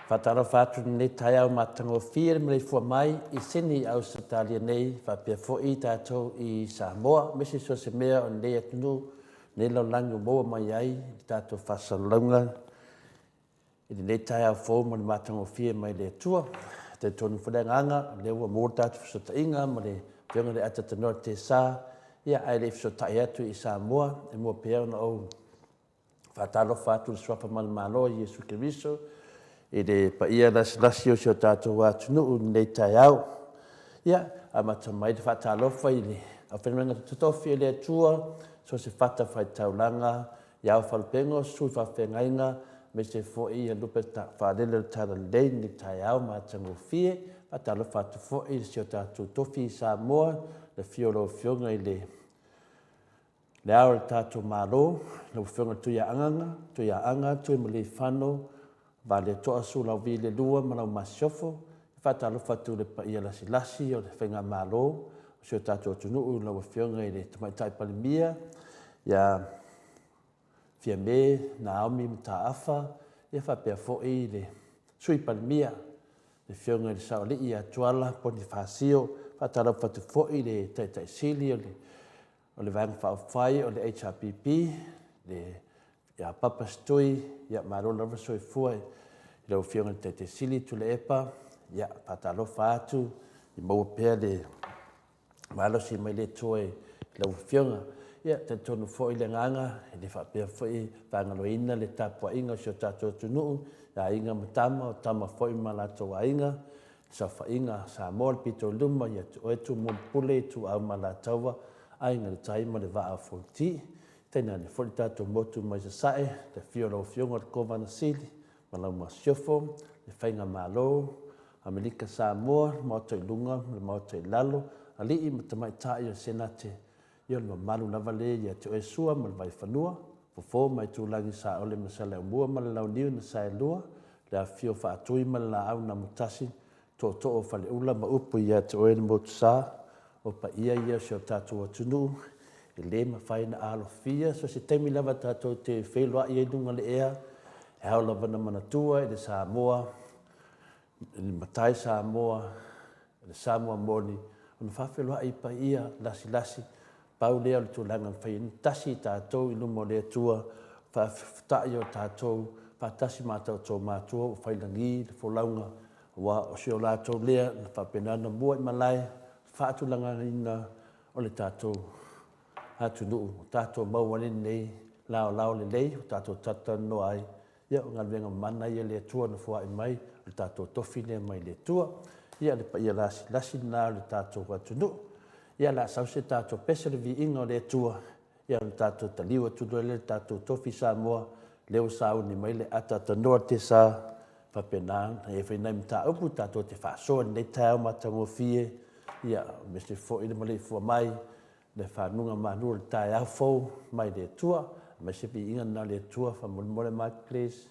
Faatalofa atu i lenei taeao matagofie le maleifua mai i Sydney, Ausetalia nei, faapea foi tatou i Samoa, aemaise so o se mea o lenei atunuu, lenei lalolagi ua maua mai ai le tatou faasalalauga i lenei taeao fou ma le matagofie mai le Atua. E talitonu foi le agaga, o lea ua maua le tatou fesootaiga ma le Afioga i le Atatanoa Tesa, ia ae le i fesootai atu i Samoa, e mua pea ona ou faatalofa atu i le Suafa manumalo o Iesu Keriso i le paia lasilasi o si o tatou atunuu i lenei taeao. Ia, amata mai le faatalofa i le aufaigaluega totofi a le Atua, so o se fatafaitaulaga, i ao faalupega o sui faafeagaiga, aemaise foi ia lupe faalele o le Talalelei i lenei taeao matagofie. Faatalofa atu foi i si o tatou tofi i Samoa, le afio o lau Afioga i le Le Ao o le tatou Malo, lau Afioga i le Tuiaana, Tuiaana Tuimalealiifano Vaaletoa Sualauvi II ma lau Masiofo. E faatalofa atu i le paia lasilasi o le Faigamalo o si o tatou atunuu i lau Afioga i le Tamaitai Palemia ia Fiame Naomi Mataafa, ia faapea foi le Sui Palemia, le Afioga i le Saoalii ia Tuala Ponifasio. Faatalofa atu foi i le Taitai Sili o le O le Vaega Faaupufai o le HRPP, le ia Papa Setui, ia malo lava soifua i lau Afioga i le Taitai Sili Tuilaepa, ia faatalofa atu, ia maua pea le malosi mai le Atua i lau Afioga. Ia talitonu foi le agaga, e le faapea foi faagaloina le tapuaiga o si o tatou atunuu, i aiga ma tama, o tama foi ma latou aiga, le saofaiga a Samoa le pito i luma ia te oe Tumua ma Pule, Ituau ma Alataua, Aiga i le Tai ma le Vaa o Fonoti. Tainane foi le tatou motu mai Sasae, le afio o lau Afioga i le Kovana Sili ma lau Masiofo, le Faigamalo, Amerika Samoa, le Maota i luga ma le Maota i lalo, Alii ma Tamaitai o le Senate, ia o le mamalu lava lea ia te oe Sua ma le Vaifanua, Fofo ma Aitulagi Saole ma Saleaaumua ma le Launiu na Saelua, le afifio o Faatui ma le Laau na Amotasi, Tootoo o Faleula ma upu ia te oe le Motusa, o paia ia o si o tatou atunuu e le mafai ona alofia so o se taimi lava tatou te feiloai ai i luga o le ea, e ao lava ona manatua i le Samoa, i le matai Samoa, le Samoa moni, ona faafeiloai paia lasilasi, pau lea o le tulaga e mafai ai ona tasi i tatou i luma o le Atua, faafetai o tatou faatasi ma tatou matua ua fai lagi le folauga, aua o si o latou lea na faapena ona mua i malae, faatulagaina o le tatou atunuu, ua tatou maua ai lenei laolao lelei ua tatou talatalanoa ai. Ia, o galuega mana ia a le Atua na foai mai, o le tatou tofi lea mai le Atua. Ia, le paia lasilasi lena o le tatou atunuu. Ia, o le a sau se tatou pese o le viiga o le Atua, ia ona tatou taliu atu loa lea i le tatou tofi Samoa, lea ua sauni mai le ataatanoa le tesa, faapena ona i ai foi nai mataupu tatou te faasoa i lenei taeao matagofie, ia, aemaise foi le maleifua mai le fanuga malu o le taeao fou mai le Atua. Aemaise viiga lena o le Atua. Faamolemole Mike, please.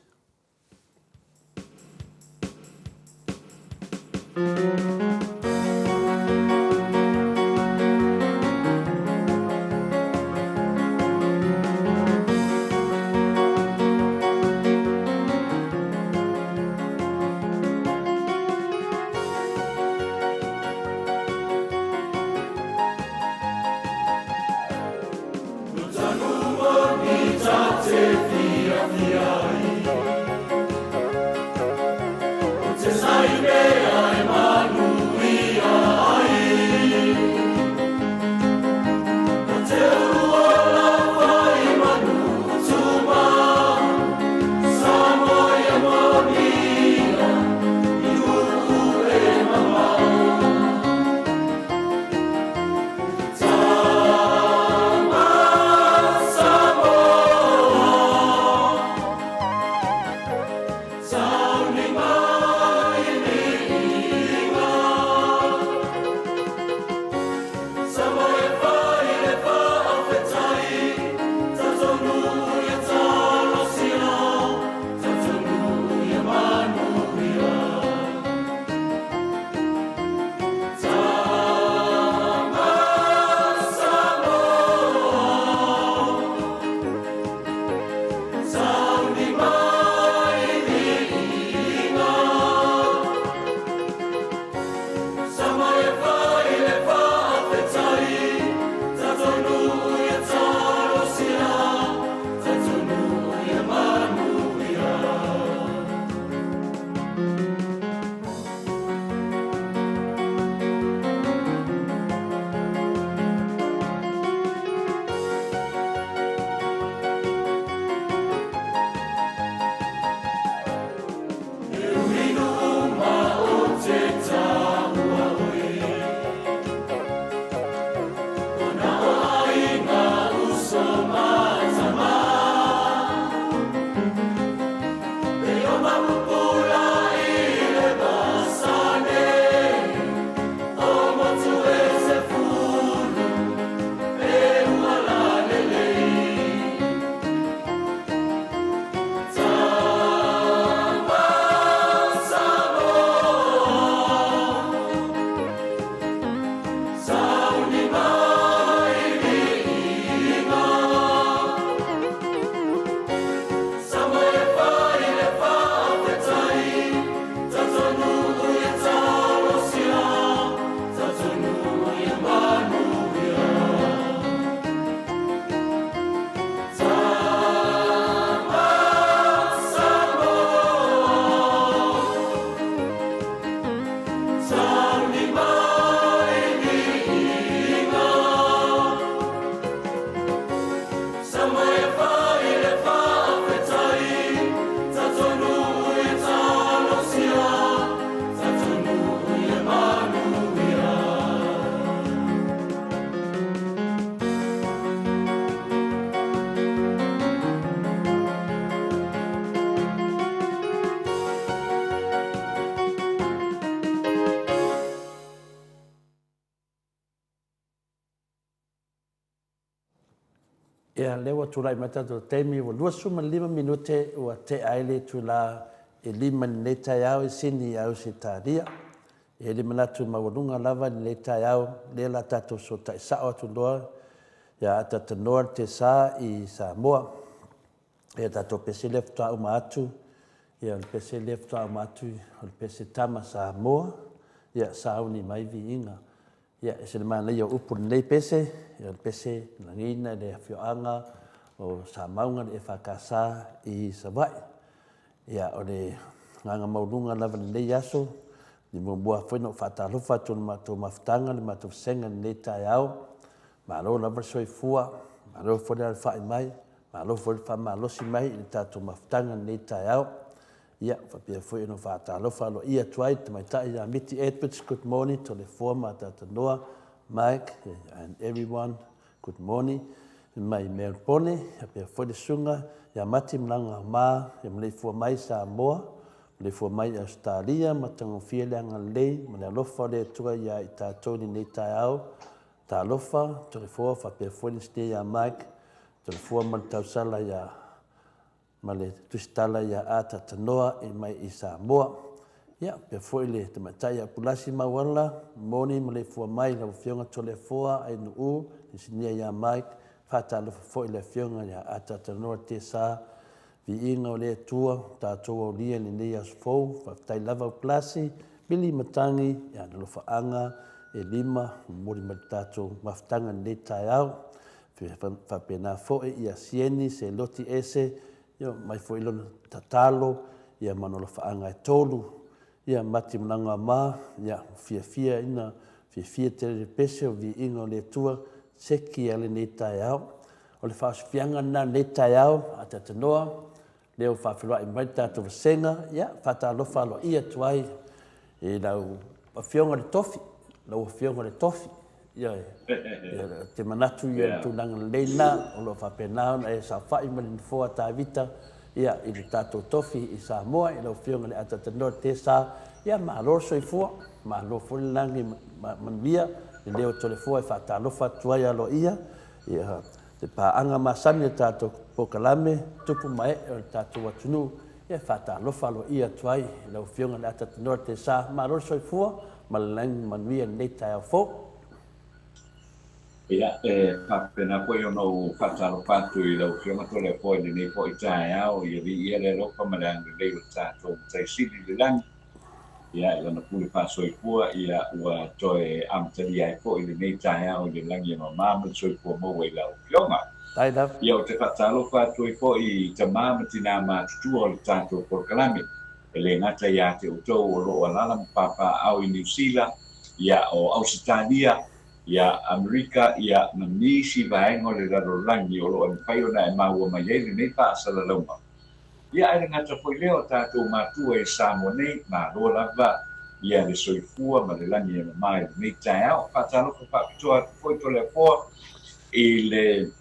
Ia, lea ua tulai mai tatou taimi, ua 25 minute ua tea ai le itula e 5 i lenei taeao i Sini i Ausetalia. E i ai le manatu maualuga lava i lenei taeao, lea o le a tatou fesootai sao atu loa ia Atatanoa le Tesa i Samoa. Ia tatou pese lea faatoa uma atu, ia o le pese lea faatoa uma atu, o le pese Tama Samoa, ia sauni mai viiga. Ia, e ese le manaia o upu o lenei pese, ia o le pese na lagiina e le afioaga o Samauga le EFKS i Savaii. Ia, o le agaga maualuga lava i lenei aso, e muamua foi ona ou faatalofa atu i le matou mafutaga, le matou vasega i lenei taeao. Malo lava le soifua, malo foi le alafai mai, malo foi le faamalosi mai i le tatou mafutaga i lenei taeao. Ia, faapea foi ona faatalofa aloaia atu ai i le tamaitai ia Miti Edwards, good morning, Toleafoa ma Atatanoa, Mike and everyone, good morning mai Melbourne, faapea foi le susuga ia Mati Malaga Ma, ia maleifua mai Samoa, maleifua mai i Ausetalia, matagofie le agalelei ma le alofa o le Atua ia i tatou i lenei taeao. Talofa, Toleafoa faapea foi le inisinia ia Mike, Toleafoa ma le tausala ia ma le tusitala ia Ata Tanoa i mai i Samoa. Ia, faapea foi le tamaitai ia Pulasi Mauala, moni ma le fua mai lau Afioga Toleafoa Ainuu, inisinia ia Mike, faatalofa foi i le Afioga ia Ata Tanoa Tesa, viiga o le Atua, tatou aulia i lenei aso fou, faafetai lava Pulasi, Mili Matagi, ia alofaaga e lima, momoli mai le tatou mafutaga i lenei taeao. Faapena foi ia Sieni Seloti Ese, ia mai foi lona tatalo, ia ma ona alofaaga e tolu, ia Mati Malaga ma, ia fiafia ina, fiafia tele le pese o viiga o le Atua, seki a lenei taeao. O le faaosofiaga lena o lenei taeao, a Tatanoa, lea ua faafeiloai mai le tatou vasega, ia, faatalofa aloaia atu ai i lau Afioga i le Tofi, lau Afioga i le Tofi, ioe, ou te manatu ia le tulaga lelei lena, o lo o faapena ona e saofai ma le nofoa Tavita, ia, i le tatou Tofi i Samoa, i lau Afioga i le Atatanoa Tesa, ia, malo le soifua, malo foi le lagi manuia, le leo Toleafoa e faatalofa atu ai aloaia, ia, te paaga masani o le tatou polokalame, tupu ma ee o le tatou atunuu, ia e faatalofa aloaia atu ai i lau Afioga i le Atatanoa Tesa. Malo le soifua ma le lagi manuia i lenei taeao fou. Ia, e faapena foi ona ou faatalofa atu i lau Afioga Toleafoa i lenei foi taeao, ia viia le alofa ma le agalelei o le tatou Matai Sili i le lagi. Ia, i lana pule faasoifua, ia, ua toe amatalia ai foi lenei taeao i le lagi e mama ma le soifua maua i lau Afioga. Faafetai lava. Ia, ou te faatalofa atu ai foi i tama ma tinā matutua o le tatou polokalame, e le gata ia te outou o lo o alaala ma papaaao i Niu Sila, ia, o Ausetalia, ia, Amerika, ia, ma nisi vaega o le lalolagi o lo o e mafai ona e maua mai ai lenei faasalalauga. Ia ae le gata foi lea o tatou matua i Samoa nei, malo lava ia le soifua ma le lagi e mama i lenei taeao. Faatalofa faapitoa atu foi Toleafoa i le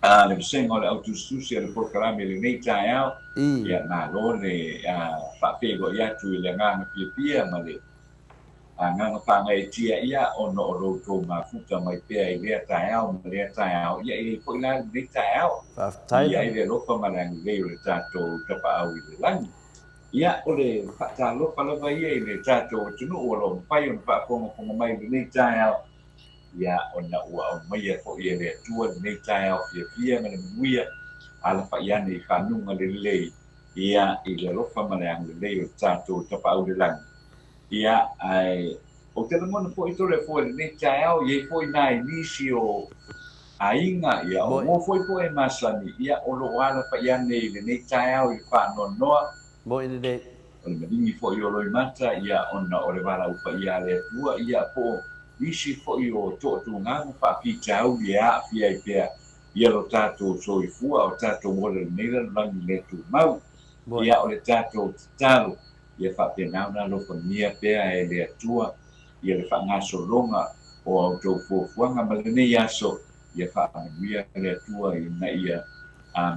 Le vasega o le autusitusi a le polokalame i lenei taeao, ia malo le faafeiloai atu i le agaga fiafia ma le agaga faagaeetia, ia ona o lo outou mafuta mai pea i lea taeao ma lea taeao, ia e i ai foi la lenei taeao. Faafetai Viia ai le alofa ma le agalelei o le tatou Tapaau i le lagi. Ia, o le faatalofa lava ia i le tatou atunuu o lo o mafai ona faafogafoga mai i lenei taeao, Ia, ona ua aumaia foi e le Atua lenei taeao fiafia ma le manuia, alafai ane i fanuga le lelei, ia, i le alofa ma le agalelei o le tatou Tapaau i le Lagi. Ia, ae ou te lagona foi Toleafoa i lenei taeao, i ai foi nai nisi o aiga, ia, o uo foi po e masani, ia, o lo o alafai ane i lenei taeao i le faanoanoa. Moe lelei. O le maligi foi o Loimata, ia, ona o le valaau paia a le Atua, ia, po o nisi foi o toatuga ma faafitauli e aafia ai pea ia lo tatou soifua, o tatou ola i lenei lalolagi le tumau. Ia, o le tatou tatalo, ia faapena ona alofagia pea e le Atua ia le faagasologa o a outou fuafuaga ma lenei aso, ia faamanuia le Atua ina ia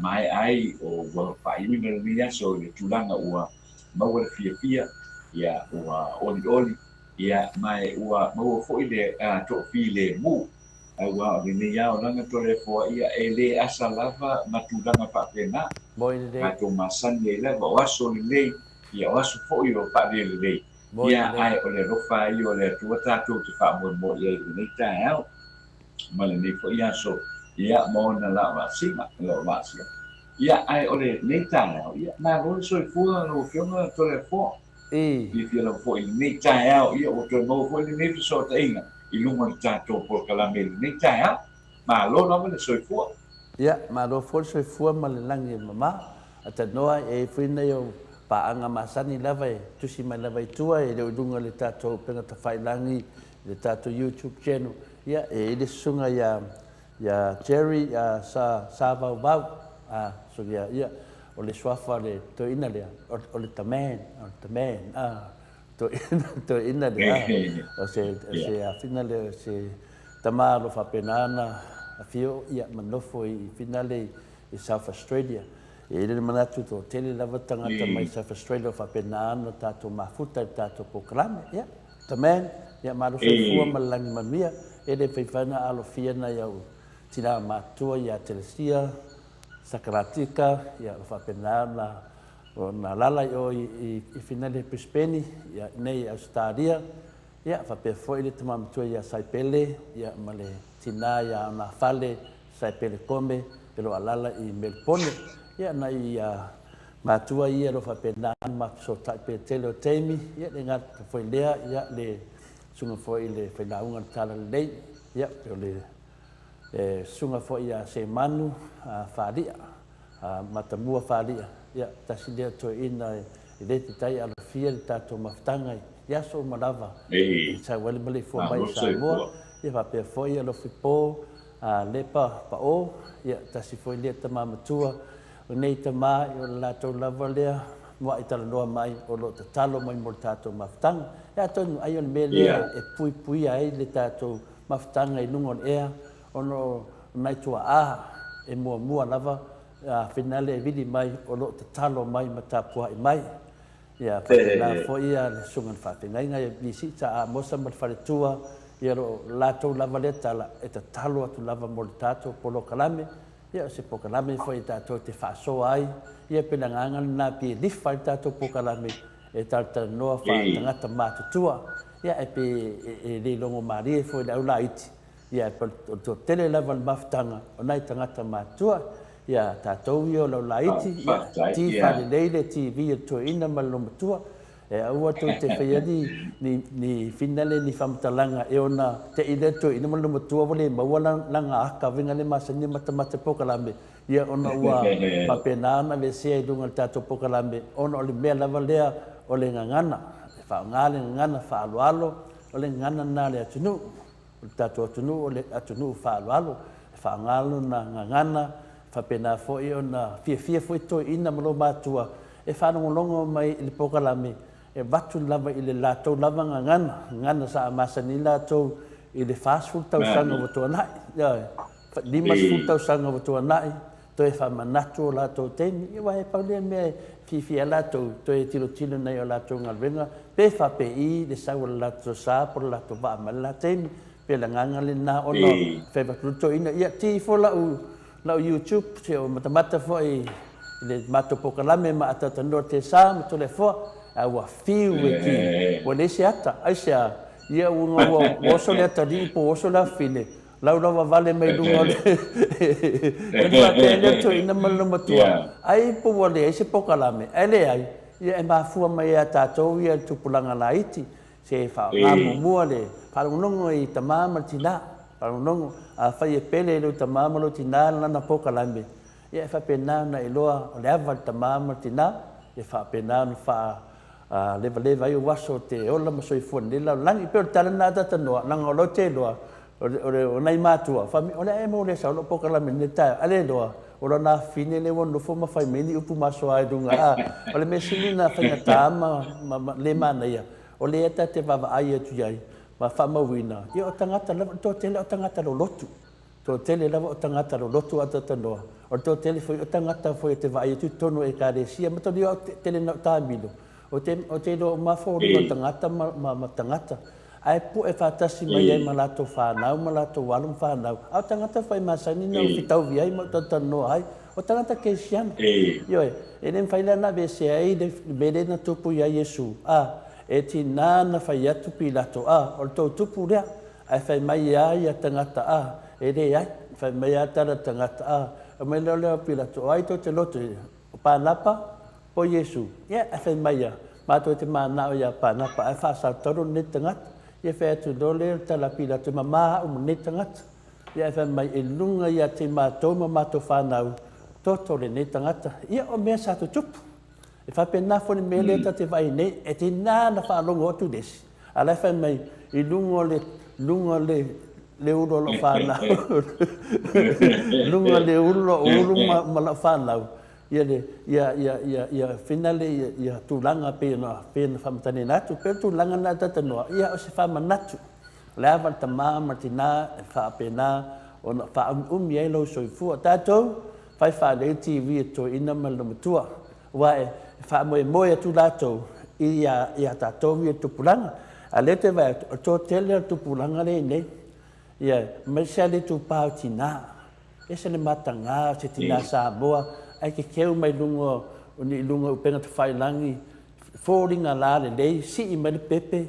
maea ai o ua faaiuina lenei aso i le tulaga ua maua le fiafia, ia ua olioli, ia ma ua maua foi le toafilemu. Aua o lenei lava olaga Toleafoa, ia e le asa lava ma tulaga faapena. Moi lelei. Matou masani ai lava, o aso lelei, ia o aso foi o faalelelei. Moi Ia, lelei. ae o le alofa ia o le Atua tatou te faamoemoe i ai i lenei taeao. ma lenei foi aso, ia, ma ona laaoaasiga, laaoaasiga. Ia, ae o lenei taeao, ia, malo le soifua lau Afioga Toleafoa. Fiafia lava foi i lenei taeao, ia, ua toe maua foi lenei fesootaiga i luga o le tatou polokalame i lenei taeao. Malo lava le soifua. Ia, malo foi le soifua ma le lagi e mama. Atanoa, e i ai foi nai ou paaga masani lava e tusi mai lava i tua, e le o i luga o le tatou upega tafailagi i le tatou YouTube channel, ia, e i ai le susuga ia, ia Jerry ia Sa, Sa Vauvau, a, susuga ia, ia, o le suafa o le toeaina lea, o, o le the man, o le the man, a, toeaina, toeaina lea, a, o se, o se afina lea, o se tama o lo o faapena ona afio, ia, ma nofo i Finale i South Australia. E i ai le manatu toatele lava tagata mai South Australia o faapena ona tatou mafuta i le tatou polokalame, ia. The man, ia malo soifua ma le lagi manuia, e le faifai ona alofia nai au tina matutua ia Telesia, Sakaratika, ia o faapena ona ona alala i o i Finale Brisbane, ia nei i Ausetalia, ia faapea foi le tama matua ia Saipele, ia ma le tina ia Onafale Saipele Kome e lo alala i Melipone, ia nai matua ia o lo o faapena ona ma fesootai pea i le tele o taimi, ia le gata foi lea, ia le susuga foi i le failauga o le Talalelei, ia pei o le susuga foi ia Semanu Falia, Matamua Falia, ia tasi lea toeaina e le taitai alofia le tatou mafutaga i aso uma lava e sau ai le maleifua mai i Samoa, ia faapea foi Alofi Po Lepa Pao, ia tasi foi lea tama matua O nei tama, o le latou lava lea mua'i talanoa mai o lo o tatalo mai mo le tatou mafutaga. E atonu ai o le mea lea e puipuia ai le tatou mafutaga i luga o le ea ona o nai tua'a e muamua lava a finale e vili mai o lo o tatalo mai ma tapua'i mai. Ia faapena foi le susuga i le faafeagaiga ia BC Sa Amosa ma le faletua, ia o lo o latou lava lea tala e tatalo atu lava mo le tatou polokalame. Ia o se polokalame foi e tatou te faasoa ai, ia pei le agaga lena pei e lifa ai le tatou polokalame e talatalanoa faa-tagata matutua. Ia ae pei e le logo malie foi i le au laiti, ia ae o le toatele lava o le mafutaga o nai tagata matutua. Ia tatou ia o le au laiti, ia ti faalelei le TV a le toeaina ma le olomatua, E aua tou te faia ni, ni, ni finale ni faamatalaga e ona te'i lea toeaina ma lona matua ua le maua lana aka avega le masani e matamata i polokalame, ia ona ua faapena ona aveesea i luga o le tatou polokalame ona o le mea lava lea o le gagana, e faaaoga le gagana faaaloalo, o le gagana lena a le atunuu. O le tatou atunuu o le atunuu faaaloalo, e faaaoga lona gagana, e faapena foi ona fiafia foi toeaiina ma lomatua e faalogologo mai i le polokalame e avatu lava i le latou lava gagana, gagana sa masani latou i le 40 tausaga ua tuanai. Ioe. 50 tausaga ua tuanai, toe faamanatu o latou taimi, ia aua e pau lea mea e fiafia ai latou, toe tilotilo i nai o latou galuega, pe faapei le sau o le latou sa po o le latou vaa mai le la taimi. Pei o le agaga lena ona fai atu le toeaina, ia ti ifo lau lau YouTube se o matamata foi i le matou polokalame ma ataatanoa Tesa ma Toleafoa, a ua fiu e ki, ua leai se ata, aisea? Ia ua ua oso le atalii po ua oso le afafine, laulau vale mai luga o le ona faapea lea o le toeaina ma le loomatua, ai po ua leai se polokalame, ae leai, ia e mafua mai ia tatou ia le tupulaga laiti, se faaaoga muamua le faalogologo i tama ma le tina, faalogologo, afai e pele i lou tama ma lou tina lana polokalame, ia e faapena ona iloa o le ava i le tama ma le tina, e faapena ona faa levaleva ai ou aso te ola ma soifua i lenei lalolagi. E pei o le tala lena a Tatanoa, leaga o lau te iloa, o nai matua, fai mai, o le a ea mo le sau lou polokalame i lenei taeao, a le iloa, o lona afafine lea ua nofo ma fai mai ni upu masoa i luga, a o le mea sili ona faigata ma le manaia, o lea ta te vaavaai atu i ai ma faamauina, ia o tagata lava, o le toatele o tagata lolotu. Toatele lava o tagata lolotu a Tatanoa, o le toatele foi o tagata foi e te vaai atu i totonu o Ekalesia, ma tonu au tele na o taamilo, ou te, ou te iloa uma foliga o tagata ma, ma, ma tagata, ae pue faatasi mai ai ma latou fanau ma latou alo ma fanau, a o tagata foi e masani na ou fetaui ai ma ou talatalanoa ai, o tagata kerisiano. Ioe, e le mafai la ona aveesea ai le mea lea na tupu ia Iesu, a, e tinā na fai atu Pilato, a, o le tou tupu lea. Ae fai mai a ia tagata a, e leai. Fai mai a tala tagata a, aumai loa lea o Pilato, o ai tou te loto i ai? O Panapa po o Iesu? Ia, ae fai mai a, matou te manao ia Panapa, ae faasao talu lenei tagata. Ia fai atu loa lea o le tala a Pilato, e mama au ma lenei tagata. Ia ae fai mai, e luga ia te matou ma matou fanau, toto lenei tagata. Ia, o mea sa tutupu. E faapena foi le mea lea ta te vaai nei, e tiga ona faalogo atu le isi, a o la e fai mai, i luga o le, luga o le, le ulu o lau fanau, luga o le ulu o lou ulu ma, ma lau fanau, ia le, ia, ia, ia, ia finale ia, ia tulaga pei ona, pei ona faamatalaina atu. Pei o le tulaga lena e talatalanoa, ia o se faamanatu. O le ava i le tama ma le tina e faapena ona faaumiumi ai lou soifua. Tatou, fai faalelei le TV e toeaina ma le loomatua, aua e faamoemoe atu latou ia tatou ia tupulaga. A o lea ou te vaai atu, o le toatele o le tupulaga lea e i nei, ia, aemaise lava le itupa o tina. E ese le mataga o se tina Samoa ae kekeu mai luga o ni luga o upega tafailagi, foliga lalelei, sii mai le pepe,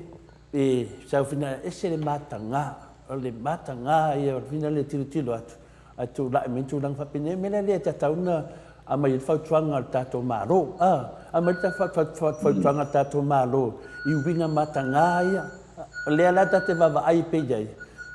e sau fina, ese le mataga, o le mataga ia o le fina le tilotilo atu. Ae tulai mai tulaga faapenei, o le mea lea e tatau ona aumai ai le fautuaga a le tatou Malo. A, aumai le fautuaga a le tatou Malo i uiga mataga ia. O lea la ta te vaavaai pea i ai,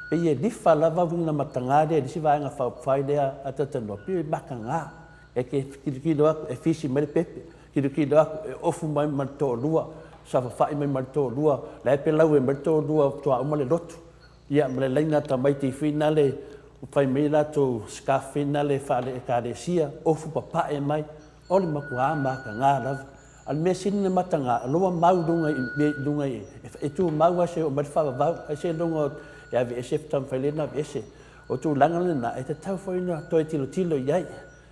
pei e lifa lava uiga mataga lea i le isi Vaega Faaupufai lea a Talanoa, pei e mataga. E te tilotilo atu e fisi mai le pepe, tilotilo atu e ofu mai ma le toalua, saofafai mai ma le toalua, la e pelaue mai le toalua faatoa uma le lotu. Ia ma le laina tamaiti finale ua fai mai latou scarf finale faale-ekalesia, ofu papae mai, o le matua mataga lava. A o le mea sili ona mataga, o la ua mau i luga i luga i, e tumau lava seia oo mai le faavavau, ai seiloga e aveese taumafai lea ona aveese. O tulaga lena e tatau foi ona toe tilotilo i ai,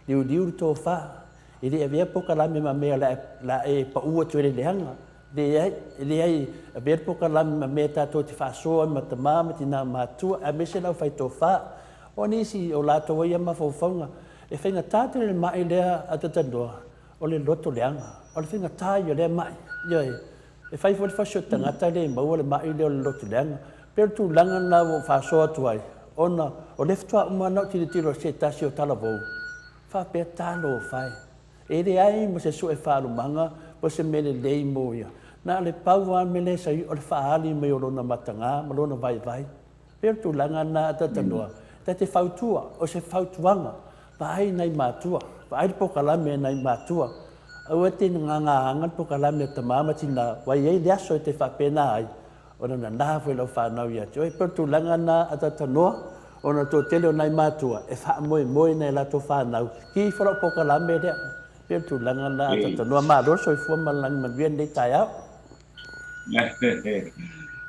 liuliu le tofa, e le avea polokalame ma mea o le a e pau atu ai i le leaga. Leai, e leai, avea le polokalame ma mea tatou te faasoa ai ma tama ma tina matutua, aemaise le aufai-tofa. O nisi o latou ai ia mafaufauga, e faigata tele le mai lea a Tatanoa, o le loto leaga. O le faigata ia o lea mai. Ioe, e fai foi le fasi o le tagata le maua le mai lea o le loto leaga. Pei o le tulaga lena ua ou faasoa atu ai, ona o lea faatoa uma ona ou tilotilo i se tasi o talavou, faapea, Talofa e! E leai ma se sue faalumaga po o se mea lelei mo ia. Na o le pau lava le mea lea sa i, o le faaali mai o lona mataga ma lona vaivai. Pei o le tulaga lena a Talanoa, ta te fautua, o se fautuaga, vaai nai matua, vaai le polokalame a nai matua. Aua e te ngagaaga le polokalame a tama ma tina, ua i ai le aso e te faapena ai, Ona nana foi lau fanau ia te oe. Pei o le tulaga lena a Talanoa, ona o le toatele o nai matua e faamoemoe i nai latou fanau, ki ifo lau polokalame lea. Pei o le tulaga lena a Talanoa. Malo le soifua ma le lagi manuia lenei taeao.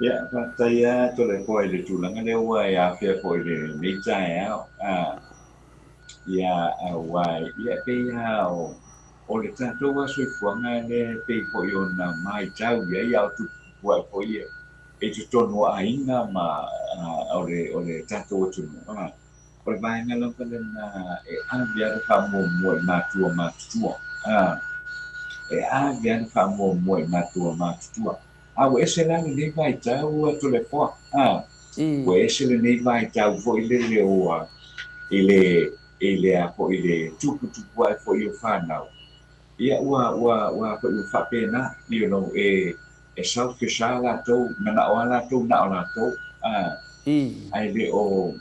Ia, faafetai lava Toleafoa i le tulaga lea ua e afea foi i lenei taeao. Ia, aua ia e pei lava o le tatou lava soifuaga lea e pei foi ona matau i ai a o tuputupu ae foi i totonu o aiga ma o le tatou atunuu. O le vaega lava lena e ave lava le faamuamua i matua matutua. E ave lava le faamuamua i matua matutua. A ua ese la lenei vaitau a Toleafoa, a? Ua ese lenei vaitau foi lele ua i le, i le a foi le tuputupu ae foi o fanau. Ia ua, ua, ua foi ua faapena, you know, e, e selfish a latou, manao a latou na o latou, a? Ae le o,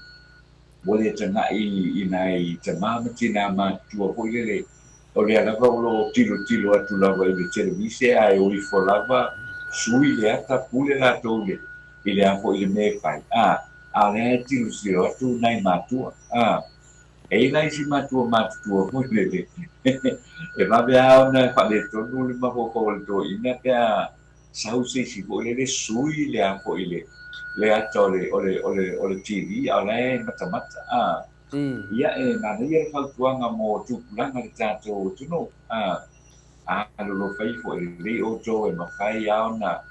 Ua le tagai i nai tama ma tinā matutua foi lele, o lea lava o lo o tilotilo atu lava i le televise ae o ifo lava sui le ata pule latou i le i le a foi le mea e fai, a, a o lea e tilotilo atu nai matua, a. E i ai la isi matua matutua foi lele, e vave lava ona faaletonu le mafaufau o le toeaina pe a sau se isi foi lele sui le a foi le le ata o le o le o le o le TV a o la e matamata a. Ia e manaia le fautuaga mo tupulaga le tatou atunuu a. Alolofa ifo e lelei outou e mafai a ona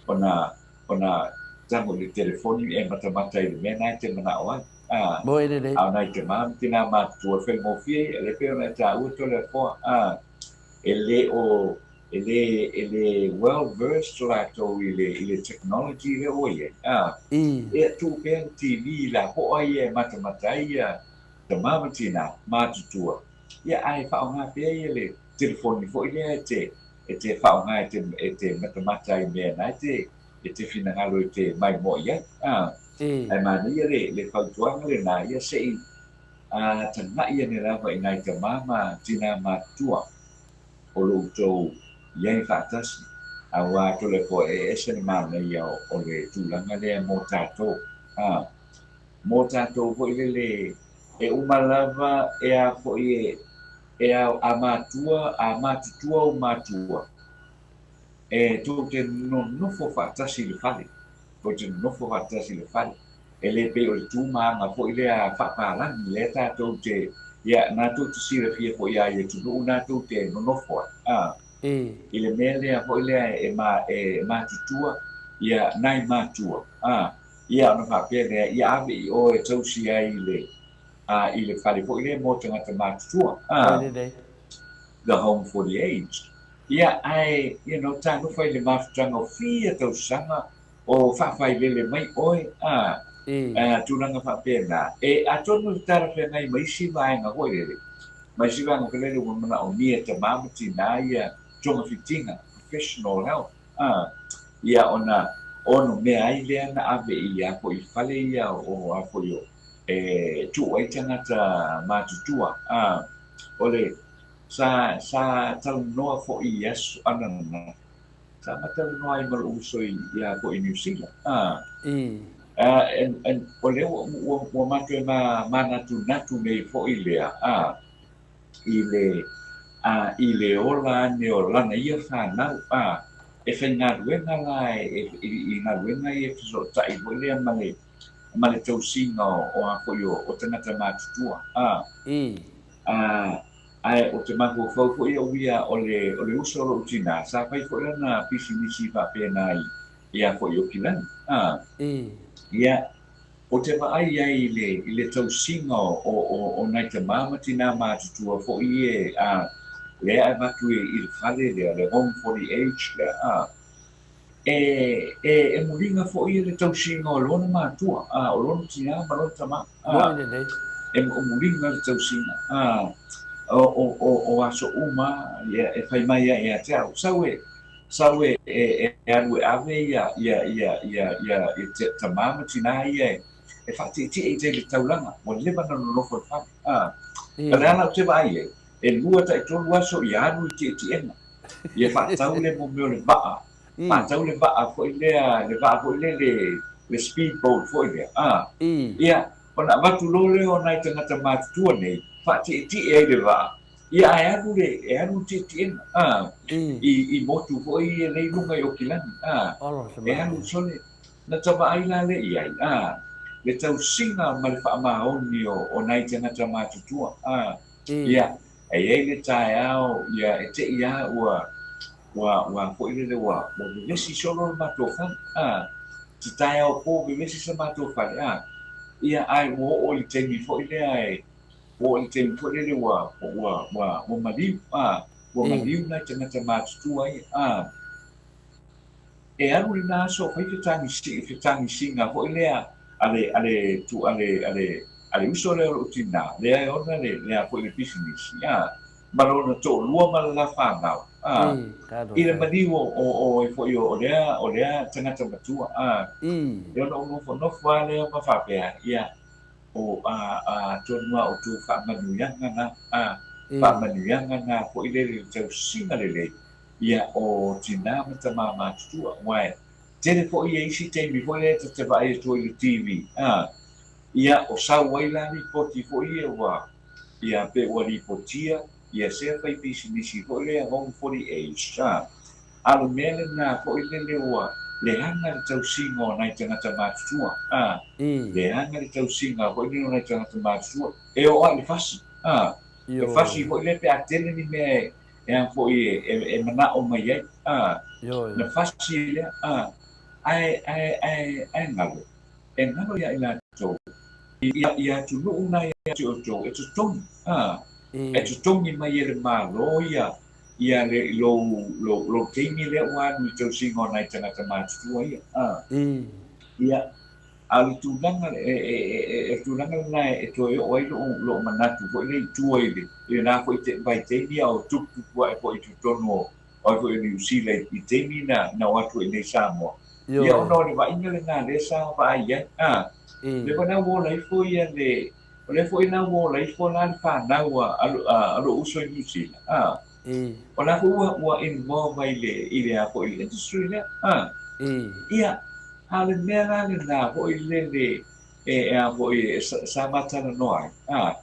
ona ona tago i le telefoni e matamata i le mea na e te manao ai a. Moe lelei. A o nai tama ma tinā matutua e faigofie ia lea pei ona e taua Toleafoa a. E le o e le, e le well versed latou i le, i le technology lea ua i ai, a, ea tuu pea le TV i lapoa ia e matamata ai ia tama ma tina matutua, ia ae faaaoga pea ia le telefoni foi lea e te, e te faaaoga e te, e te matamata ai i mea na e te, e te finagalo e te maimoa i ai, a. Ae manaia le, le fautuaga lena, ia se i, a, tagai ane lava i nai tama ma tina matutua. o lo outou i ai faatasi, aua Toleafoa e ese le manaia o le tulaga lea mo tatou. A, mo tatou foi lele e uma lava e a foi e, e a, a matua, a matutua ou matua, e tou te nonofo faatasi i le fale, tou te nonofo faatasi i le fale. E le pei o le tu ma aga foi lea faapalagi lea tatou te, ia, na tou te silafia foi iā i atunuu na tou te nonofo ai, a, i le mea lea foi lea e ma, e matutua, ia, nai matua, a, ia, ona faapea lea, ia ave i o e tausi ai i le, a, i le fale foi lea mo tagata matutua, a, the home for the aged. Ia, ae, you know, talofa i le mafutaga o fia tausaga, O faafailele mai oe, a, a, tulaga faapena. E, atonu e talafeagai ma isi vaega foi lele, ma isi vaega foi lele ua manaomia e tamā ma tinā ia togafitiga, professional help, a, ia ona ono mea ai lea na ave i a foi fale ia o a foi o e tuu ai tagata matutua, a, o le, sa, sa talanoa foi i aso ananafi, Sa matalanoa ai ma lou uso i ia foi i Niu Sila. Ah. And, and, o lea ua, ua, ua matou e ma, manatunatu nei foi lea, ah, i le, ah, i le ola ane o lana ia fanau, ah, e faigaluega la e, e, i, i galuega ia e fesootai foi lea ma le, ma le tausiga o, o a foi o, o tagata matutua, ah. Ah, Ae ou te mafaufau foi au ia o le, o le uso o lou tinā, sa fai foi lana pisinisi faapena i, i a foi Okilani. A, ia, ou te vaai ai i le, i le tausiga o, o, o, o nai tamā ma tinā matutua foi e, a, lea e avatu i, i le fale lea, le Home for the Aged lea, a. E, e, e muliga foi e le tausiga o lona matua, a, o lona tinā ma lona tamā, a, e muliga le tausiga, a, o, o, o, o aso uma, ia, e fai mai ai ia te au, sau e, sau e, e, e alu e ave ia, ia, ia, ia, ia, ia te, tamā ma tinā ia e, e faatietie i tai le taulaga, ua leva ona nonofo i le fale, a. O le ala ou te vaai ai, e lua taitolu aso ia alu i tietiega. Ia faatau le mo mea o le vaa. Faatau le vaa foi lea, le vaa foi lea le, le speed boat foi lea. A. Ia, ona avatu loa lea o nai tagata matutua nei, faatietie ai le vaa. Ia ae alu le, e alu le tietiega. A. I, i motu foi ia lea i luga i Okilani. A. E alu sole. Na ta vaai la lea i ai, a, le tausiga ma le faamaoni o nai tagata matutua, a, ia, e i ai le taeao, ia, e te i lava ua, ua, ua foi lele ua, ua vevesi solo le matou fale, a, te taeao po vevesi sa matou fale, a, ia, ae ua oo i le taimi foi lea e, ua oo i le taimi foi lele ua, ua, ua, ua maliu, a, ua maliu nai tagata matutua ia, a. E alu lena aso o fai fetagisiga foi lea a le a le tu a le a le a le uso lea o lou tinā lea e ona le le a foi le pisinisi a ma lona toalua ma le la fanau a i le maliu o o o ai foi o lea o lea tagata matua a e ona ou nofonofo lava lea ma faapea ia o a a atonu lava o tou faamanuiaga na a faamanuiaga na foi lele i le tausiga lelei Ia, o tinā ma tamā matutua, aua e tele foi ia isi taimi foi lea ta te vaai atu ai i le TV, a, ia, o sau ai la lipoti foi ia ua, ia, pe ua lipotia ia sea fai pisinisi foi lea Home 48, a, a o le mea lena foi lele ua leaga le tausiga o nai tagata matutua, a, leaga le tausiga foi lele o nai tagata matutua, e oo lava i le fasi, a, le fasi foi lea pe a tele ni mea e e a foi e manao mai ai, a, na fasi lea, a, ae, ae, ae, ae galo, e galo ia i latou, i atunuu na ia te outou, e totogi, a, e totogi mai e le Malo ia, ia le, lou, lou, lou taimi lea ua alu i le tausiga o nai tagata matutua ia, a, ia, A o le tulaga, e, e, e, e, o le tulaga lena e toe oo ai lou, lou manatu foi lea i tua i le, i lena foi te, vaitaimi a o tuputupu ae foi i totonu o, o ai foi o Niu Sila i, i taimi na, na o atu ai nei Samoa. Ia, ona o le vaaiga lena lea sa vaai ai, a, lea foi la ua ola ifo ia le, o lea foi la ua ola ifo la le fanau a, a, a, a lou uso i Niu Sila, a, O la foi ua, ua involve ai le, i le a foi i le industry lea, a. Ia, a o le mea la lena foi lele e, e a foi e, sa, sa ma talanoa ai, a,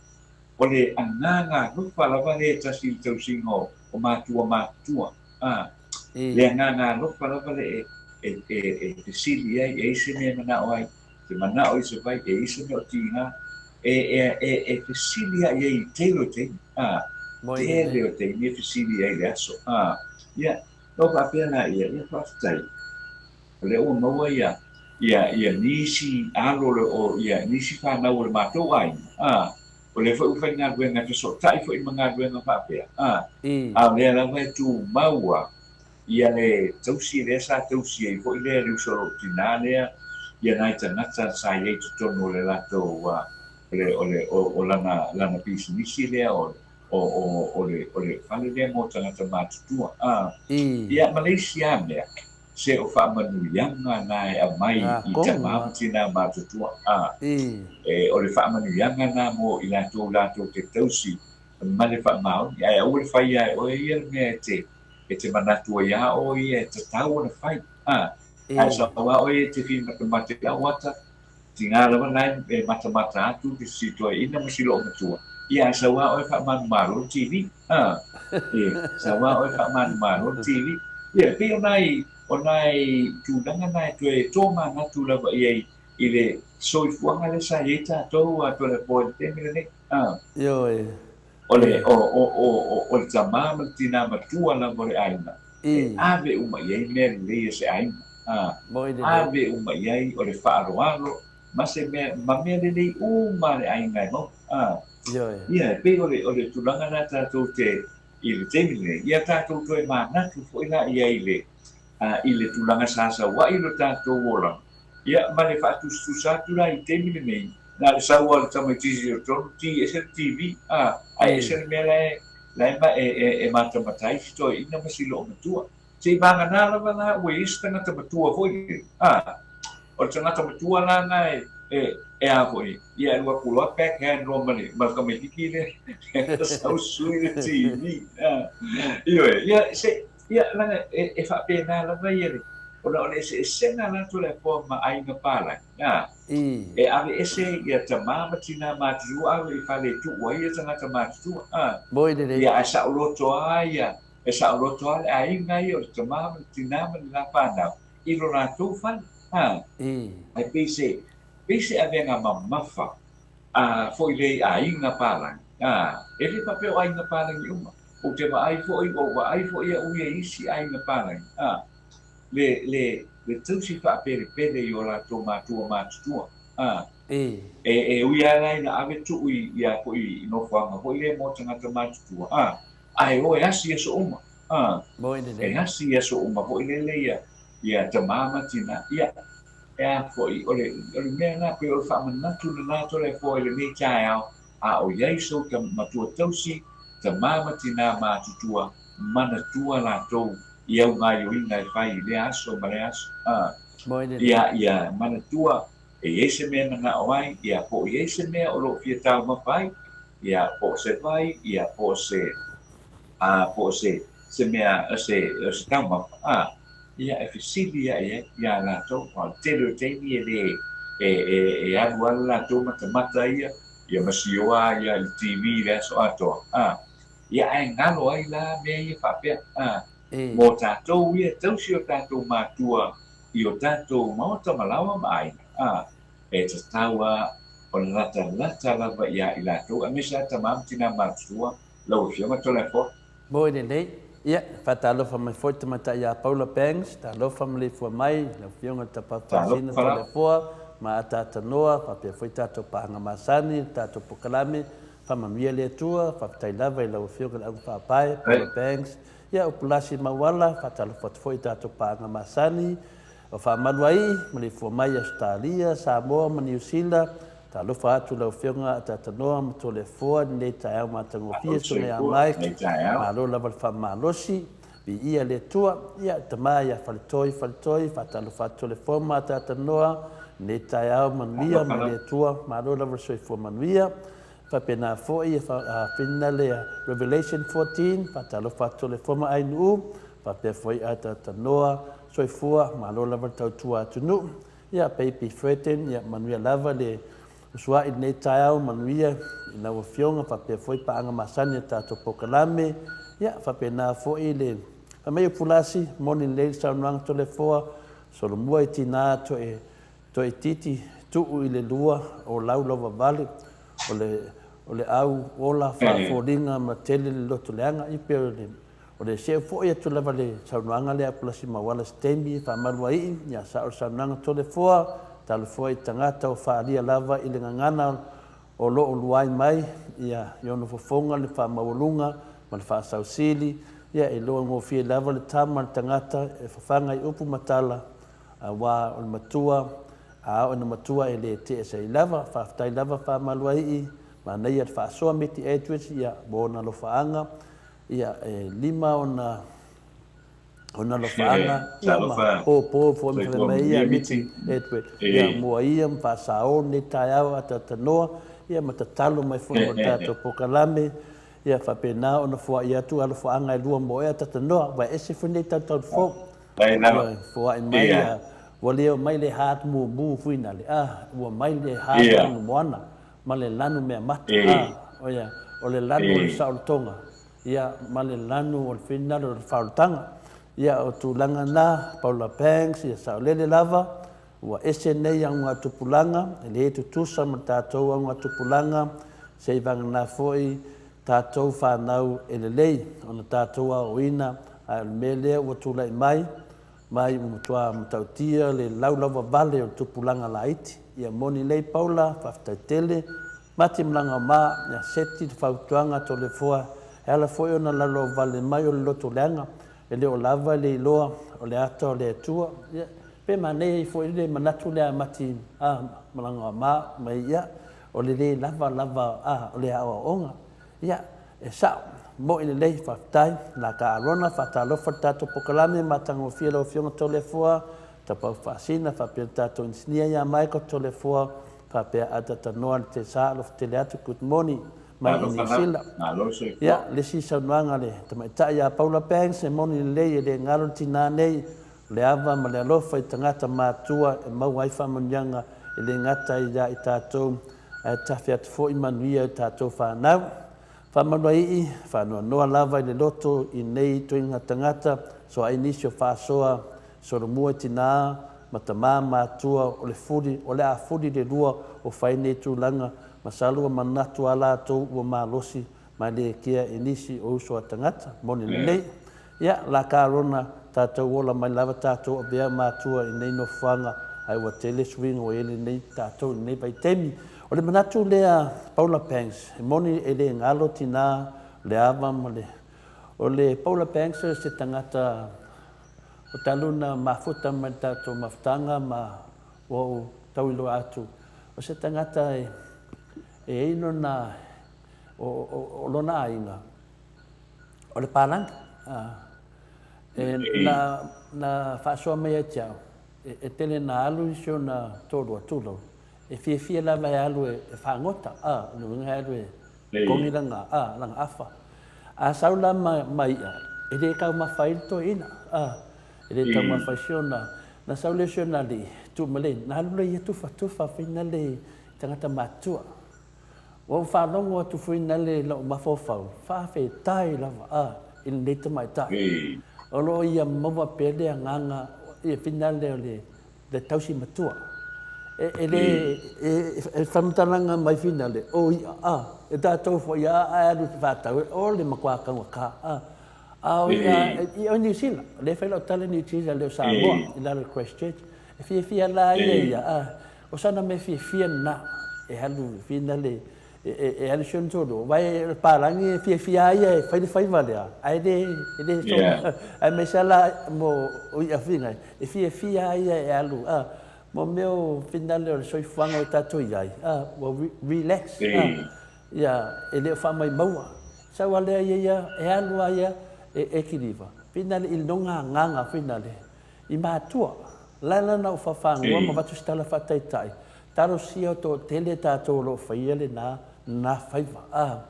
o le agaga alofa lava lea e tasi i le tausiga o, o matua matutua, a. Le agaga alofa lava lea e, e, e, e fesili ai, e i ai se mea e manao ai, te manao i se vai, e i ai se mea o tiga, e, e, e, e fesili lava i ai i le tele o taimi, a, tele o taimi e fesili ai i le aso, a, ia, na ou faapea la ia, ia faafetai, o lea ua maua ia, ia, ia nisi alo o le, o, ia, nisi fanau o le matou aiga, a, o lea foi ua faigaluega e fesootai foi ma galuega faapea, a, a o lea lava e tumau lava Ia le tausi lea sa tausi ai foi lea le uso o lou tinā lea, ia nai tagata sa i ai i totonu o le latou, o le, o le, o lana, lana pisinisi lea, o, o, o, o le, o le fale lea mo tagata matutua. A, ia, ma le isi lava mea, se o faamanuiaga na e aumai i tama ma tinā matutua. A, e, o le faamanuiaga na mo i latou latou te tausi ma le faamaoni, ae aua le faia e oe ia le mea e te, e te manatu ai a oe ia e tatau ona fai, a, ae sau a oe e te fia matamata i lau ata, tiga lava la e matamata atu te si toeaina ma si loomatua, ia ae sau a oe faamanumalo le TV, a, e, sau a oe faamanumalo le TV, ia, e pei o nai, o nai tulaga na e toe tomanatu lava i ai i le soifuaga lea sa i ai tatou a Toleafoa i le taimi lenei, a. Ioe. O le, o, o, o, o, o le tamā ma le tinā matua lava o le aiga, e ave uma i ai mea lelei a se aiga, a, ave uma i ai o le faaaloalo ma se mea, ma mea lelei uma a le aiga e maua, a. Ia, e pei o le, o le tulaga lena tatou te, i le taimi lenei, ia tatou toe manatu foi la i ai i le, a, i le tulaga sa sau ai lo tatou olaga, ia, ma le faatusatusa atu la i le taimi lenei, Na o le sau lava o le tamaitiiti o totonu, ti ese le TV, a, ae ese le mea la e, la e, e, e, e matamata ai si toeaina ma si loomatua. Se i vagana lava la ua i ai se tagata matua foi lele, a, o le tagata matua la na e, e, e a foi, ia e alu atu loa backhand loa ma le, ma le tamaitiiti lea, lea sau sui le TV, a. Ioe, ia, se, ia, leaga e, e faapena lava ia le, ona o le eseesega la Toleafoa ma aiga palagi, a. E aveese ia tamā ma tinā matutua ave i fale e tuu ai ia tagata matutua, a. Ia ae saoloto a ia, e saoloto a le aiga ia o le tamā ma le tinā ma le la fanau i lo latou fale. A, ae pei se, pei se avega mamafa a foi lea i aiga palagi, a, e le faapea o aiga palagi uma. Ou te vaai foi, ua ou vaai foi au ia i isi aiga palagi, a, le, le, le tausi faapelepele i o latou matua matutua, a, e, e ui lava la ina ave tuu i, ia foi i nofoaga foi lea mo tagata matutua, a, ae o e asi aso uma, a, e asi aso uma foi lele ia, ia tama ma tina, ia, e a foi, o le, o le mea lena, pei o le faamanatu lena Toleafoa i lenei taeao, a o i ai sou matua tausi, tama ma tina matutua, manatua latou i au gaioiga e fai i lea aso ma lea aso. A, ia, ia manatua e i ai se mea e manao ai, ia, po o i ai se mea o lo o fia taumafa ai, ia, po o se vai, ia, po o se, a, po o se, se mea, o se, o se taumafa, a, ia, e fesili aʻe ai iā latou, aua o le tele o taimi e lē, e, e, e alu lava le latou matamata ia, ia ma sioa ia i le TV i le aso atoa, a, ia, ae galo ai la mea ia faapea, a, mo tatou ia e tausi o tatou matua i o tatou maota ma laoa ma aiga, a, e tatau lava ona latalata lava iā i latou, aemaise lava tama ma tinā matutua, lau Afioga Toleafoa. Moe lelei. Ia, faatalofa mai foi tamaitai ia Paula Bangs, talofa ma leifua mai, lau Afioga i le Tapaau Faasina Toleafoa ma ataata noa, faapea foi tatou paaga masani, le tatou pokalame, faamanuia le Atua, faafetai lava i lau Afioga i le Augafaapae, Paula Bangs, ia, Upulasi Mauala, faatalofa atu foi i tatou paaga masani, O Faamaluaii, maleifua mai i Ausetalia, Samoa ma Niu Sila, talofa atu i lau Afioga Ataatanoa ma Toleafoa i lenei taeao matagofie Susuga ia Mike, malo lava le faamalosi, viia le Atua, ia tama ia Faletoi Faletoi, faatalofa atu Toleafoa ma Ataatanoa i lenei taeao manuia mai le Atua, malo lava le soifua manuia. Faapena foi e finale Revelation 14, faatalofa atu Toleafoa ma Ainuu, Faapea foi Ataatanoa, Soifua, malo lava le tautua atunuu. Ia, Baby Fredden, ia manuia lava le usuai i lenei taeao, manuia i lau Afioga, faapea foi paaga masani a tatou polokalame. Ia, faapena foi le fai mai o Pulasi, moni lelei le saunoaga Toleafoa, solomua i tina toe toeitiiti tuu i le lua o lau lauvavale, o le, o le au ola faafoliga ma tele le loto leaga. Ia pei o le O le seu foi atu lava le saunoaga lea a Pulasi Mauala se taimi e faamalu ai ia sao le saunoaga Toleafoa, talofoa i tagata o faaalia lava i le gagana o lo o luai mai ia i ona fofoga le faamaualuga ma le faasausili, ia e iloa gofie lava le tama le tagata e fafaga i upu ma tala aua o le matua a o ina matua e le tee sai lava. Faafetai lava faamalu ai manaia le faasoa Meti Edwards ia mo ona alofaaga Ia, e 5 ona ona alofaaga, ia ma pōpō foi ma fai mai ia Miti Edward, ia mua ia ma faasao lenei taeao ataatanoa, ia ma tatalo mai foi mo le tatou pokalame, ia faapena ona foai atu alofaaga e 2 mo oe ataatanoa, ua ese foi lenei tautau fou. Ua foai mai ia, ua le omai le hard mumu foi nale, a, ua mai le hard lanu moana. ma le lanu mea mata, a, o ia, o le lanu o le saolotoga, ia, ma le lanu o le finagalo o le faolataga. Ia, o tulaga na, Paula Banks, ia saolele lava, ua ese nei augatupulaga, e le tutusa ma tatou augatupulaga, seivagana foi tatou fanau e lelei ona tatou aoaoina, ae o le mea lea ua tulai mai, Mai ua matua matautia le laulauvavale o le tupulaga laiti. Ia moni lei Paula, faafetai tele. Mati malaga ma, ia seti le fautuaga Toleafoa e ala foi ona laulauvale mai o le loto leaga e le o lava le iloa o le ata o le Atua. Ia, pe manaia ai foi le manatu lea a Mati a malaga ma mai ia o le le lava lava a o le aoaoga. Ia, e sao, mo'i lelei, faafetai. La ka Arona, faatalofa le tatou pokalame matagofie lau Afioga Toleafoa, Tapaau Faasina, faapea le tatou inisinia ia Michael Toleafoa, faapea Atata Noa le Tesa, alofa tele atu, good morning mai i Niu Sila. Ia, le isi saunoaga a le tamaitai ia Paula Banks, e moni lelei e le galo le tinā nei, o le ava ma le alofa i tagata matua e maua ai faamanuiaga e le gata ia i tatou ae tafe atu foi manuia i tatou fanau. Faamanuaii, faanoanoa lava i le loto i nei ituaiga tagata, soa ai nisi o faasoa solomua i tinā ma tamā matua o le fuli o le a fuli le lua o fai nei tulaga masalo ua manatu a latou ua malosi ma le kea i nisi o uso a tagata. Moni lelei. Ia, la ka lona, tatou ola mai lava tatou avea matua i nei nofoaga, ae ua tele suiga ua i ai lenei tatou i lenei vaitaimi. O le manatu lea Paula Banks, e moni e le galo tina le ava ma le. O le Paula Banks o se tagata o talu na mafuta mai le tatou mafutaga ma ua ou tau iloa atu, o se tagata e i ai lona, o lona aiga, o le palagi. E, na, na faasoa mai ia te au, e, e tele na alu i si ona toalua, tulou, e fiafia lava e alu e, e fagota, a, o le uiga e alu e kogi lana, a, lana afa. A sau la ma, ma i'a, e le taumafa ai le toeaina, a, e le taumafa ai si ona, na sau lea o si ona alii, tuu ma le, na alu lea ia tufatufa faina le tagata matutua. Ua ou faalogo atu foi nale i lou mafaufau, faafetai lava a i lenei tamaitai. O lo o ia maua pea le agaga ia finale o le le tausi matua. E, e le, e, e faamatalaga mai finale, o ia a, e tatou foi a ae alu i faatau, o le matua taugata a. A o ia, i o Niu Sila, o lea e fai lau tala i Niu Sila, le o Samoa, i lalo i Christchurch. E fiafia la ia ia, a, O sana mea fiafia lena e alu finale e alu si ona toalua aua o le palagi e fiafia lava ia e fai le faiva lea ae le e le soona aemaise lava la mo i'a foi e fiafia lava ia e alu a mo mea o finale o le soifuaga ua tatou i ai a ua relax a ia e le o faamaimaua sau lava lea ia ia e alu lava ia e kiliva finale i lona agaga finale I matua, laila na ou faafagua ma avatu se tala faataitai, talosia o toatele tatou o lo o faia lena na faiva, a,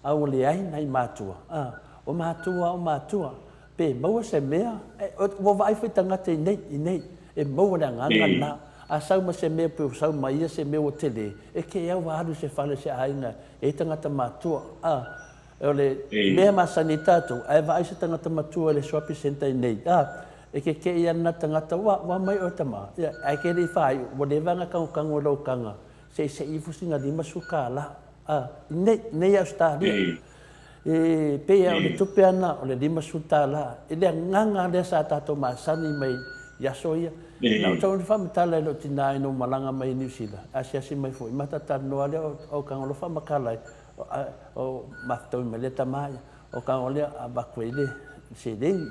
a ua leai nai matua, a, o matua o matua, pe maua se mea, e, ua vaai foi tagata i nei, i nei, e maua le agaga lena, a sau ma se mea pe ua sau ma ia se mea ua tele, e te au a alu i se fale o se aiga e i ai tagata matua, a. O le mea masani i tatou, ae vaai se tagata matua i le shopping centre i nei, a, e kekeʻi ana na tagata, ua, ua mai oe tama, ia, ae ke le i faaiu, ua leva ona kagokago i lou kaga, se i seʻi ifo sina 50 kālā, a, i nei, i nei Ausetalia. E pei lava o le tupe ana o le 50 tālā, i le agaga lea sa tatou masani mai i aso ia. Na ou tau faamatala i lou tinā ina ua malaga mai i Niu Sila, asiasi mai foi, ma talanoa lea o Kagalofa ma Kalai, O mafutaui mai lea tama ia, o ka o lea avatu ai le seleni.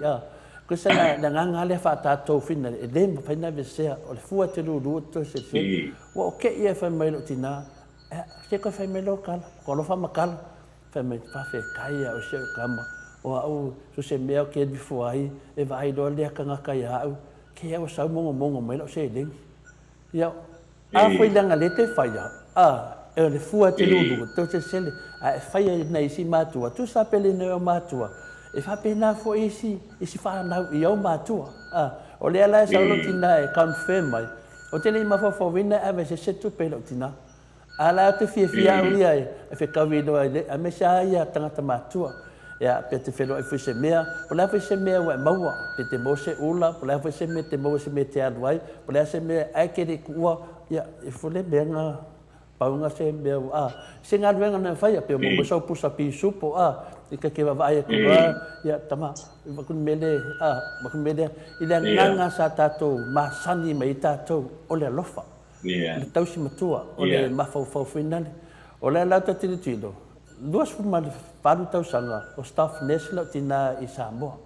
Ko sa le agaga lea faatatou fina e le mafai ona aveesea, o le fua e te lulu e te toe selesele. Ua o kei ia e fai mai i lou tina, se koe fai mai lau tala, ko alofa ma tala. Fai mai, faafetai ia oe si au tama, o au so se mea ou te alu ifo ai, e vaai loa lea tagata ia au, kei au e sau mogomogo mai lau seleni. Ia, a foi leaga le te faia, a, e o le fua e te lulu, e tou te sele, a e faia i nai isi matua, tusa pele nei o matua, e faapena foi isi, isi fanau i ou matua, a, o lea la e sau lou tina e confirm mai, ou te le i mafaufauina e ave se se tupe i lou tina. A la ou te fiafia au ia e fetaui loa i le, aemaise lava ia tagata matua, ia, pe te feiloai foi i se mea, po o le a foi se mea ua e maua, pe te maua se ula, po o le a foi se mea e te maua i se mea e te alu ai, po o le a se mea, ae te le i tuua, ia, e foi le mea na, pau na se mea ua, a, se galuega na e faia, pe ua maua sau pusa pisupo, a, e ta te vaavaai atu loa, ia, tama, vaku le mea lea, a, vaku le mea lea, i le agaga sa tatou masani mai ai tatou, o le alofa. le tausi matua, o le mafaufau foi nale. O lea la ta tilotilo, 28 tausaga o staff nurse lau tina i Samoa.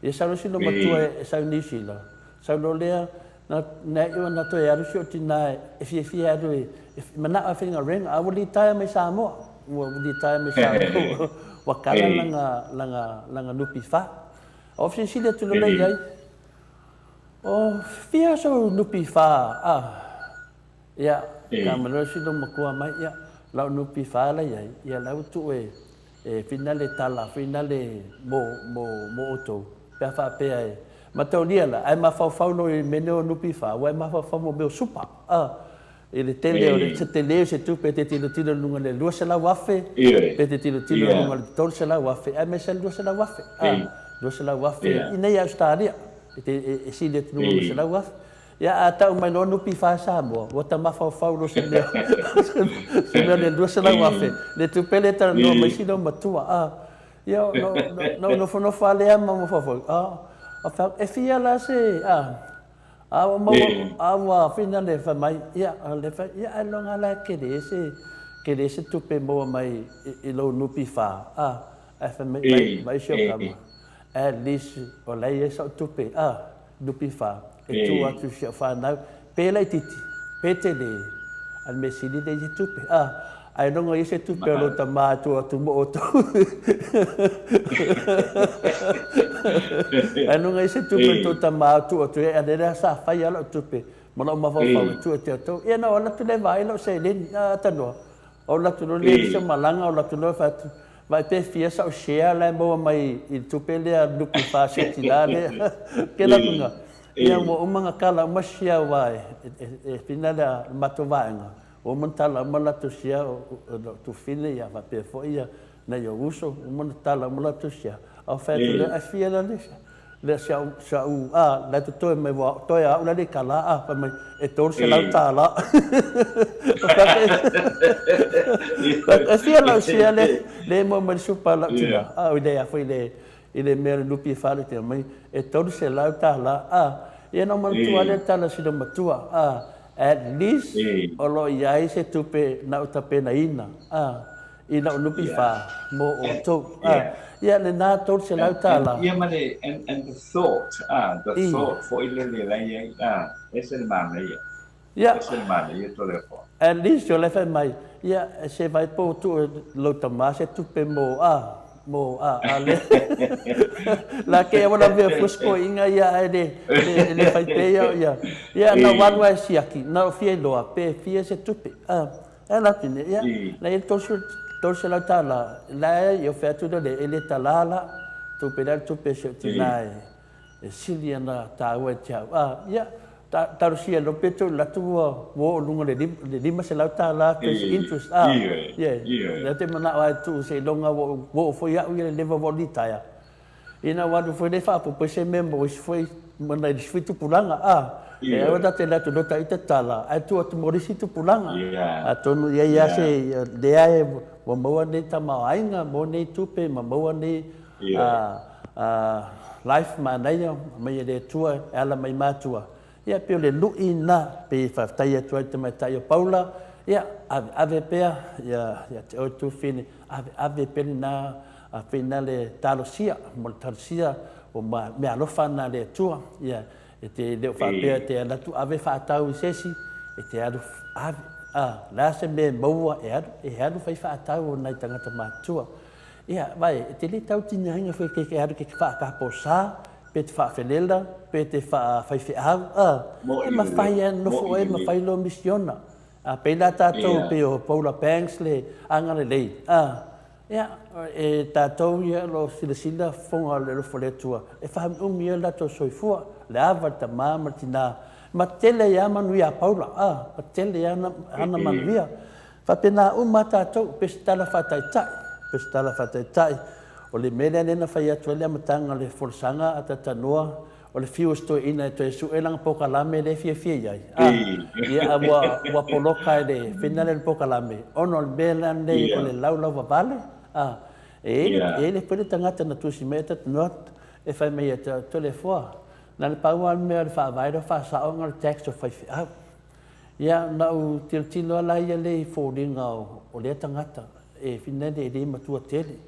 Ia sau loa si lou matua e sau i Niu Sila, sau loa lea, na iu na toe alu si ou tina e fiafia e alu e manao e faigaluega, a ua litaea mai Samoa, ua litaea mai Samoa, ua kala lana, lana NPF. O fesilisili atu loa lea i ai, O fia sou NPF a? Ia, ka malosi si lou matua mai, ia, lau NPF la iai, ia la ua tuu e, e whina le tala, whina le mo, mo, mo outou, pe a faapea e mataulia la, ae mafaufau loa i mea nei o NPF, ua e mafaufau mo mea o supa, a, i le tele o le, se tele o se tupe e te tilotilo i luga i le 200,000, pe te tilotilo i luga i le 300,000, aemaise le 200,000, a, 200,000 i nei Ausetalia, e te, e sili atu i luga ma le 100,000. Ia, a tau mai loa NPF Samoa, ua ta mafaufau loa se mea, se mea o le 200,000, le tupe lea e talanoa mai si loomatua. A, ia, na ou nofonofo lava lea ma mafaufau, a, fai atu, e fia la se, a, a ua maua, a ua finale fai mai, ia, le fai, ia, ailoga la e tele se, tele se tupe e maua mai i lou NPF, a, ae fai mai, vaai si au tama, at least o la e i ai sau tupe, a. NPF e tuu atu i si au fanau, pe laitiiti, pe tele, a le mea sili lea i se tupe. A, ailoga i ai se tupe a lou tama e tuu atu mo outou. Ailoga i ai se tupe a le tou tama e tuu atu ai, a lea sa fai lava lau tupe ma lou mafaufau e tuu atu ia outou. Ia na ou alu atu lea e vaai lau seleni, a, tanoa. Ou alu atu loa lea i se malaga, ou alu atu loa fai atu, Vaai pe fia sau share la e maua mai i le tupe lea NPF si ou tina lea. Kela atu ia ua uma ona tala uma share aua e fina le matou vaega, ua uma ona tala uma latou share o lou tufine ia faapea foi ia nai ou uso, ua uma ona tala uma latou share. Ae ou fai atu lea, ae fia la le lea si au, si au, a, la e totoe mai, ua toe a au la le kala, a, fai mai, e $300. E fia lau sia le, le maua mai le supa lau tina, a, oi le a foi le, i le mea o le NPF le tina mai, e $300, a, ia na ou manatua lea le tala a si loomatua, a, at least o lo o i ai se tupe na ou tapenaina, a, i lau NPF mo outou. A, ia lena $300. Ia ma le, and the thought, a, the thought foi lele la i ai, a, ese le manaia. Ia. Ese le manaia Toleafoa. At least o la e fai mai, ia, se vai po tuu e lou tama se tupe mo, a, mo, a, a le, la ke ua lavea fua se toeaiina ia ae le, le, le fai pea ia, ia, na ou alu lava e siaki, na ou fia iloa pe fia se tupe, a. E ala atu nei, ia, la i ai le $300, la e fai atu lea e le tala la, tupe la le tupe a si ou tina e sili ana taua ia te au. A, ia, talosia loa pe tou alu atu ua oo i luga o le $500 plus interest, a, ia, lea ou te manao lava e tuu seiloga ua oo foi au ia le level ua ou litaea. Ina ua alu foi lea e faaopoopo ai se mea mo isi foi ma nai isi foi tupulaga, a, e aua ta te alu atu loa ta ita tala, ae tuu atu mo le isi tupulaga. Atonu i ai lava se, lea e ua maua nei tamaoaiga, maua nei tupe ma maua nei life manaia mai e le Atua e ala mai matua. Ia, pei o le lui lena, pei e faafetai atu ai i le tamaitai o Paula, ia, aveave pea ia te oe Tufine, aveave pea lena faina le talosia, mo le talosia o meaalofa na a le Atua. Ia, e te le o faapea e te alu atu ave faatau i se isi, e te alu ave, a, o le a se mea e maua e alu, e alu fai faatau o nai tagata matutua. Ia, vaai, e te le tau tiniaina foi e alu e te faataposa, pe te faafelela, pe te faafaifeau, a, e mafai lava ona nofo oe ma fai lou misiona. A pei la tatou pei o Paula Banks le agalelei, a, ia, e tatou ia o lo o silasila fofoga o le alofa o le Atua, e faaumiumi ai lo latou soifua, le ava i le tama ma le tina, ma tele ai lava manuia a Paula, a, ma tele ai lava ana manuia. Faapena uma lava tatou, pei se tala faataitai, pei se tala faataitai, o le mea lea lea na fai atu ai le amataga o le folasaga a Tatanoa, o le fiu o si toeaina e toe sue lana polokalame lea e fiafia i ai, a, ia, a ua, ua poloka e le fina lea le polokalame, ona o le mea la lenei o le laulauvavale, a, e i ai le, e i ai le foi le tagata na tusi mai e Tatanoa e fai mai ia te au, Toleafoa, na o le pau lava le mea o le faavae lea o faasaoga o le tax o faifeau. Ia, na ou tilotilo lava la ia lea i foliga o lea tagata, e finele e le matua tele.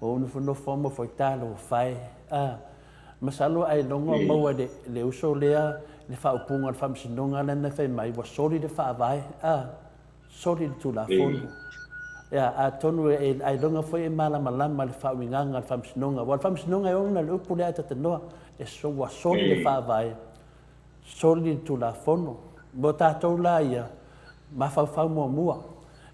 Ua ou nofonofo lava ma faita lou fae. A, masalo ailoga o maua e le uso lea le faaupuga o le faamasinoga lea na fai mai, ua soli le faavae, a, soli le Tulafono. Ia, atonu e ailoga foi e malamalama le faauigaga o le faamasinoga, aua o le faamasinoga e ona le upu lea a Tatanoa, e ua soli le faavae. Soli le Tulafono. Mo tatou la ia, mafaufau muamua.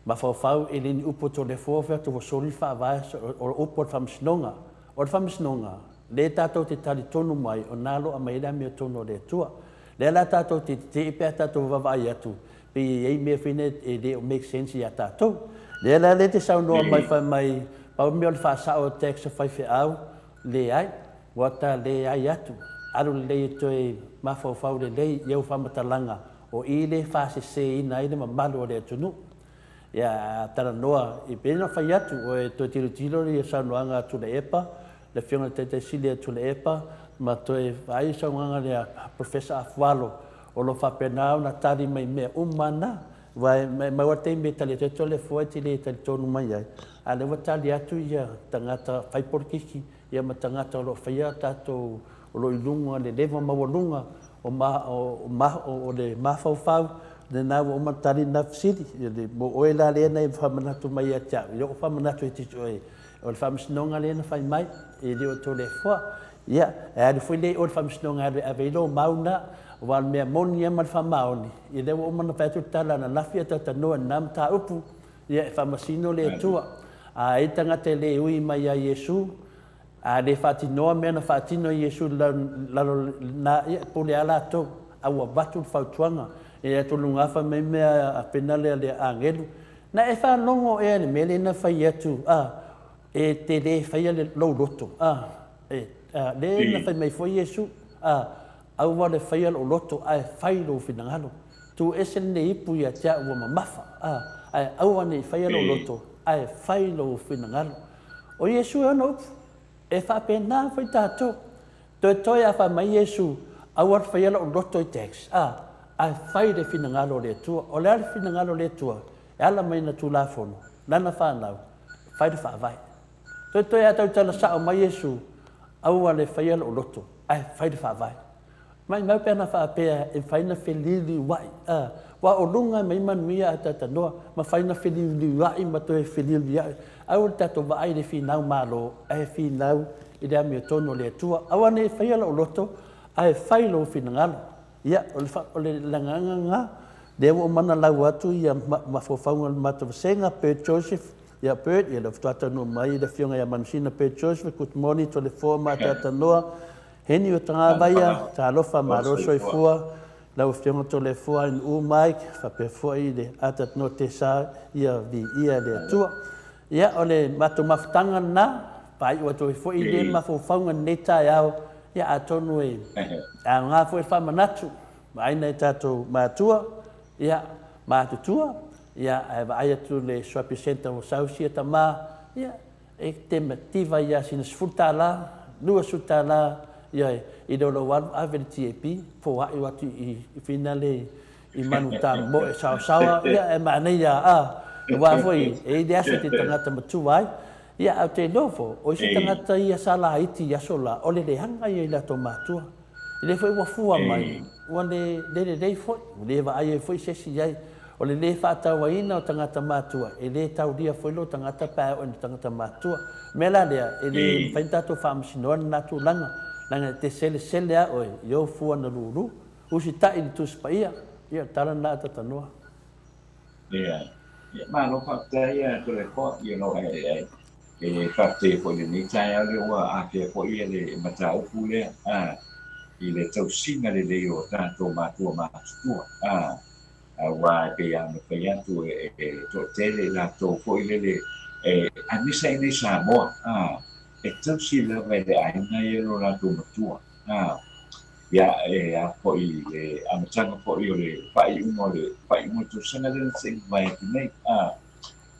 Mafaufau e le ni upu a Toleafoa fai atu ua soli le Faavae, o upu a le Faamasinoga. O le Faamasinoga, lea tatou te talitonu mai o na lo aumai ai le amiotonu a le Atua. Lea la tatou te tetee pe a tatou vaavaai atu pei e i ai mea foi nei e le o make sense ia tatou. Lea la lea te saunoa mai fai mai pau mea o le faasao o tax a faifeau, leai. Ua ta leai atu. Alu lelei e toe mafaufau lelei i au faamatalaga o i le faseseina ai le mamalu o le atunuu. Ia, a talanoa, e pei ona fai atu, o e toe tilotilo le saunoaga a Tuilaepa, le Afioga i le Taitai Sili a Tuilaepa, ma toe vaai le saunoaga lea a Professor Afualo, o lo o faapena ona tali mai mea uma na. Aua e maumau lava le taimi e tali atu ai Toleafoa e te le talitonu mai ai, a o lea ua tali atu ia tagata fai polokiki ia ma tagata o lo o faia tatou, o lo o i luga le level maualuga o ma, o, ma, o le mafaufau, lena ua uma ona tali lena fesili. Mo oe la lea na e faamanatu mai ia te au, ia ua faamanatu e te oe, o le faamasinoga lea na fai mai, e le o Toleafoa. Ia, e alu foi lea i o i le faamasinoga e alu e ave ai lou mau lena, aua o le mea moni lava ma le faamaoni, ia lea ua uma ona fai atu le tala ananafi a talatalanoa i lena mataupu, ia e faamasino le Atua. A i ai tagata e le ui mai ia Iesu, A le faatinoa mea na faatino e Iesu i lalo na, ia, e pule lava latou, a ua avatu le fautuaga. E atonu fai mai mea a pena lea le agelu, Na e faalogo ea i le mea lea na fai atu, a, e te le faia le, lou loto, a, e, a, lea na fai mai foi Iesu, a, aua le faia lou loto, ae fai lou finagalo. Tuu ese lenei ipu ia te au ua mamafa, a, ae aua ne i faia lou loto, ae fai lou finagalo. O Iesu e ona upu, E faapena foi tatou. Toetoe a fai mai Iesu, Aua le faia lou loto i tax, a, ae fai le finagalo o le Atua. O le a le finagalo o le Atua? E ala mai na Tulafono, Lana fanau, fai le faavae. Toetoe a tautala sao mai Iesu, Aua le faia lou loto, ae fai le faavae. Maimau pe ana faapea e mafai ona feliuliuai, a, aua o luga e mai manuia a tatanoa, mafai ona feliuliuai ma toe feliuliuai. Aua le tatou vaai i le finau malo, ae finau i le amiotonu o le Atua. Aua ne i faia lou loto, ae fai lou finagalo. Ia, o le, o le agaga lena, lea ua uma ona lau atu ia mafaufauga o le matou vasega, Bert Joseph, ia Bert, ia lea faatoa taunuu mai le Afioga ia Manusina Bert Joseph, good morning, Toleafoa ma Ataatānoa, Heni o Tagavaia, talofa malo soifua, lau Afioga Toleafoa Ainuu Mike, faapea foi le Atatno Tesa, ia viia le Atua. Ia, o le matou mafutaga lena, faaiu atu ai foi lea mafaufauga i lenei taeao, ia atonu e aoga foi le faamanatu, vaai nai tatou matua, ia, matutua, ia, ae vaai atu le Swapia Centre ua sau sia tama, ia, E te mativa ia sina $10, $20 ia i le lou alu ave le TAP foai atu i finale i Manuta moe saosaoa ia e manaia a aua foi e i le aso te tagata matua ai ia ae ou te iloa fo o isi tagata ia sa laiti i aso la o le leaga ia i latou matua. E le foi ua fua mai, ua le le lelei foi, ua le vaai ai foi se isi i ai. O le le faatauaina o tagata matua, e le taulia foi lou tagata pe a oo ina tagata matua. O le mea la lea, e le mafai ona tatou faamasinoa lena tulaga, leaga e te selesele lava oe i ou fua na lulu. Usitai i le Tusi Paia. Ia, o le tala lena a Tatanoa. Ia, ia malo faafetai ia Toleafoa, you know, e, e, e faafetai foi i lenei taeao lea ua afea foi ia le mataupu lea, a, i le tausiga lelei o tatou matua matutua, a, aua e pei lava ona fai atu e, e toatele i latou foi lele, e, aemaise ai nei Samoa, a, e tausi lava e le aiga ia lo latou matua, a, Ia, e a foi i le amataga foi o le faaiuga o le faaiuga o le tausaga lea na se i mavae atu nei, a,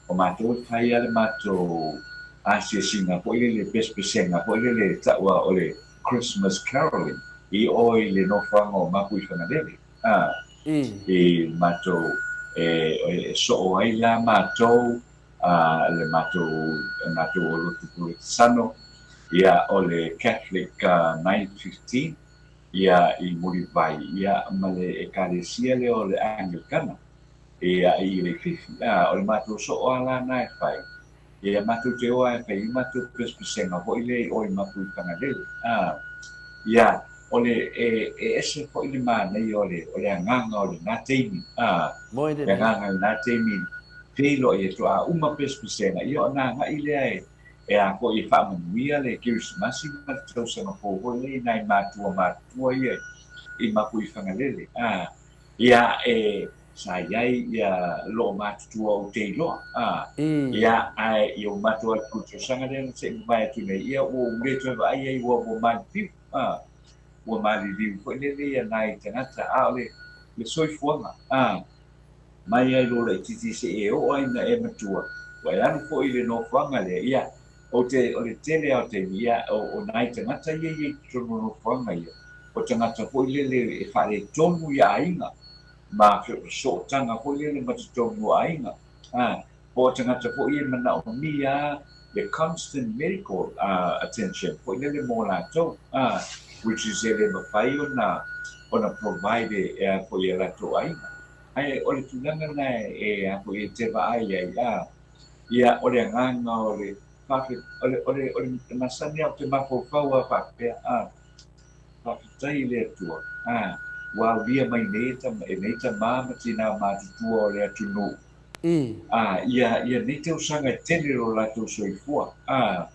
o matou e fai lava le matou asiasiga foi lele, pesepesega foi lele e taua o le Christmas Caroling i o i le nofoaga o Mapuifagalele, a, i matou e, e soo ai la matou, a, le matou, matou o Lotu Polotisano, ia, o le Catholic 9:15, ia, i Mulivai, ia, ma le Ekalesia lea o le Anglikana, ia, i Leififi. A, o le matou soo lava la na e fai, ia, matou te o lava e fai ai matou pesepesega foi lea i o i Mapuifagalele. A, ia, o le, e, e ese foi le manaia o le, o le agaga o lena taimi, a, le agaga o lena taimi, feiloai e toa uma pesepesega, ia ona agai lea e, e a foi e faamanuia le Kerisimasi ma le tausaga fou foi lea i nai matua matutua ia i Mapuifagalele. A, ia e, sa i ai ia loo matutua ou te iloa. A, ia ae i ou matua atu i le tausaga lea na se i mavae atu nei, ia ua ou le toe vaai ai ua ua maliliu. A. ua maliliu foi lele ia nai tagata, a o le, le soifuaga, a, mai ai lou laitiiti seia e oo ai ina e matua, ua e alu foi i le nofoaga lea, ia, ou te, o le tele lava o taimi, ia, o, o nai tagata ia e i ai i totonu o nofoaga ia, o tagata foi lele e faaletonu i aiga, ma sootaga foi lele ma totonu o aiga, a, po o tagata foi e manaomia le constant medical attention foi lele mo latou, a, which is e le mafai ona ona provide e a foi e latou aiga. Ae o le tulaga lena e a foi e te vaai ai, a, ia o le agaga o le faafetai, o le, o le, o le masani lava ou te mafaufau lava faapea, a, Faafetai i le Atua, ā, ua aulia mai nei e tama, e nei tamā ma tinā matutua o le atunuu, ā, ia, ia nei tausaga e tele lo latou soifua, ā,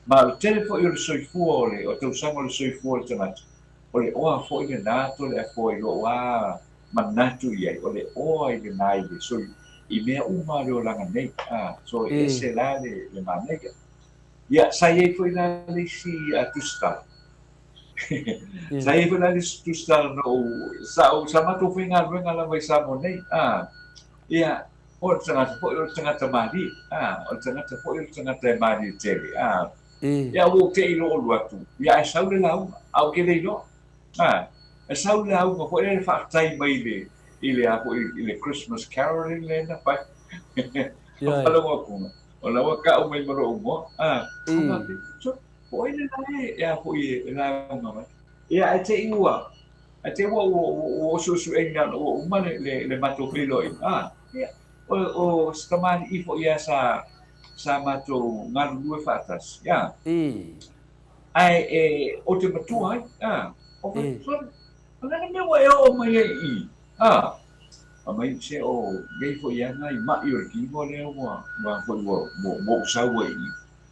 ma o le tele foi o le soifua o le, o tausaga o le soifua o le tagata, o le oa foi lenā Toleafoa i lou ā manatu i ai, o le oa i lenā i le soi, i mea uma o le olaga nei, ā, so e ese la le, le manaia. Ia, sa i ai foi la le isi tusitala. Sa i ai foi la le isi tusitala na ou, sa ou, sa matou faigaluega lava i Samoa nei, a, ia, o le tagata foi o le tagata malie, a, o le tagata foi o le tagata e malie tele, a, ia, ua ou te i lou alu atu, ia, ae sau le lauga, a ou te le iloa, a, e sau le lauga foi lea e faafetai mai i le, i le a foi, i le Christmas carol lea na fai. Faalogo atu, O la ua kau mai ma lou igoa, a, so, po ai lena e, e a foi e lauga mai. Ia, ae te i ua, ae te i ua, ua, ua, ua osuosuʻeina ua uma le, le, le matou feiloaiga, a, ia, o, o se tamalii foi ia sa, sa matou galulue faatasi, a, ae e, ou te matua ai, a, o, so, o le a le mea ua e oo mai ai i i, a, Fai mai, se o nei foi ana i maʻi o le kino lea ua, ua foi ua, ua, ua ou sau ai i i,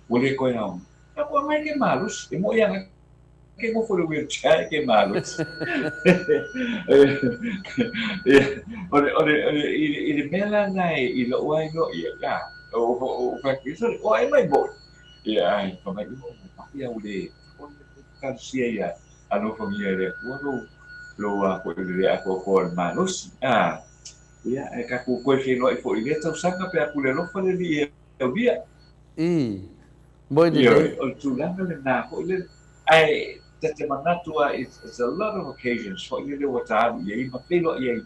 ua le koe aoga. Ia kua mai ke malosi, e moʻi ana ke nofo i le wheelchair ke malosi. Ia, o le, o le, o le, i, i le mea la na e, i loʻu ai loa ia, ia, o, o, o, fai atu, sole, o ai mai moʻi. Ia, ai, fai mai, o, maʻi au le, o le talosia ia, alofagia e le Atua lou, lou a foi le le atoatoa o le malosi. A, ia, e tatou toe feiloai foi i lea tausaga pe a pule alofa le Alii e aulia. I, moe lelei. Ioe, o le tulaga lena foi lele. Ae, ta te manatu a, it's, it's a lot of occasions foi lele ua ta alu i ai ma feiloai ai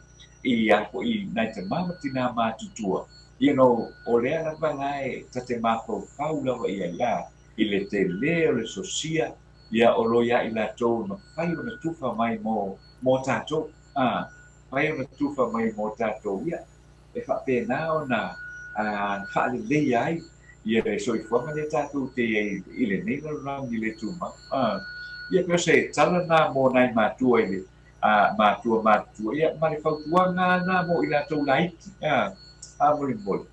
i a foi nai tamā ma tinā matutua. You know, o lea lava la e ta te mafaufau lava i ai, a, i le tele o le sosia, Ia o lo ia i latou e mafai ona tufa mai mo, mo tatou, a, mafai ona tufa mai mo tatou, ia, e faapena ona, a, faaleleia ai ia le soifuaga lea tatou te i ai i lenei lalolagi le tumau. A, ia pei o se tala na mo nai matua i le, a, matua matutua, ia, ma le fautuaga na mo i latou laiti, a, faamolemole.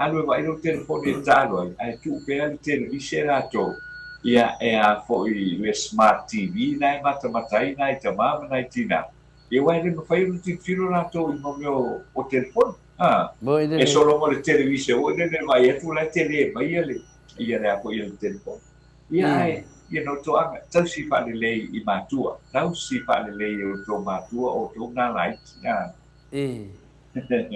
Alu e vaai lou telefoni e taalo ai, ae tuu pea le televise latou, ia e a foi le smart TV na e matamata ai nai tama ma nai tina, ia aua e le mafai ona tilotilo latou i mo mea o telefoni, a, e sologa le televise foi lele e vaai atu la e tele mai ia le, ia le a foi ia le telefoni. Ia ae, you know, toaga, tausi faalelei i matua, tausi faalelei e outou matua, outou na laiti, a.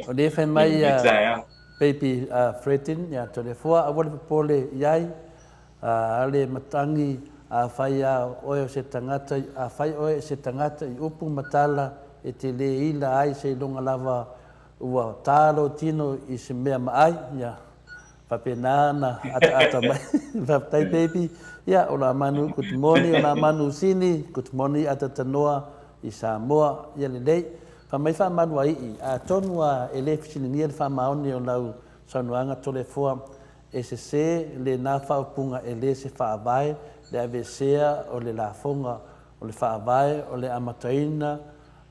O lea e fai mai a Baby Fredin ia Toleafoa, aua le popole i ai, a le matangi afai a oe o se tagata, afai oe e se tagata i upu ma tala e te le ila ai seiloga lava ua ta lou tino i se mea maai, ia faapena ona ataata mai. Faafetai baby. Ia o la manu good morning, o la manu sini, good morning atatanoa i Samoa, ia lelei. Fai mai faamalu a ii, atonu a e le fesiligia le faamaoni o lau saunoaga Toleafoa, e sese lena faaupuga e le se faavae le aveesea o le lafoga o le faavae o le amataina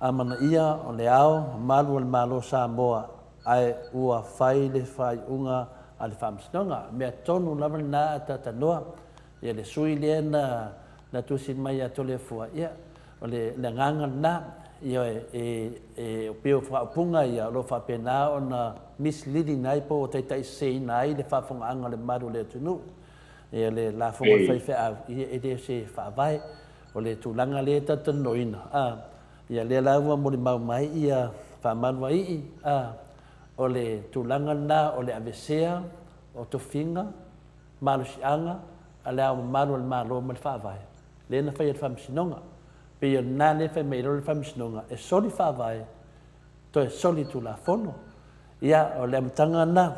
amanaia o le ao mamalu o le Malo Samoa ae ua fai le faaiuga a le Faamasinoga. Mea tonu lava lena a Tatanoa, ia le sui lea na na tusi mai ia Toleafoa, ia, o le, le agaga lena, ioe, e, e, pei o faaupuga ia o lo o faapena ona misleading ai po o taitaiseseina ai le faafogaaga a le mamalu o le atunuu. Ia, le lafoga o le faifeau, ia, e le o se faavae. O le tulaga lea e talatalanoaina, a, ia lea la ua molimau mai ia Faamaluaii, a, o le tulaga lena o le aveesea o tofiga, malosiaga a Le Ao Mamalu o le Malo ma le Faavae, lea na faia e le Faamasinoga. Pei o lena lea e fai mai ai loa le Faamasinoga e soli Faavae, toe soli Tulafono. Ia, o le amataga lena,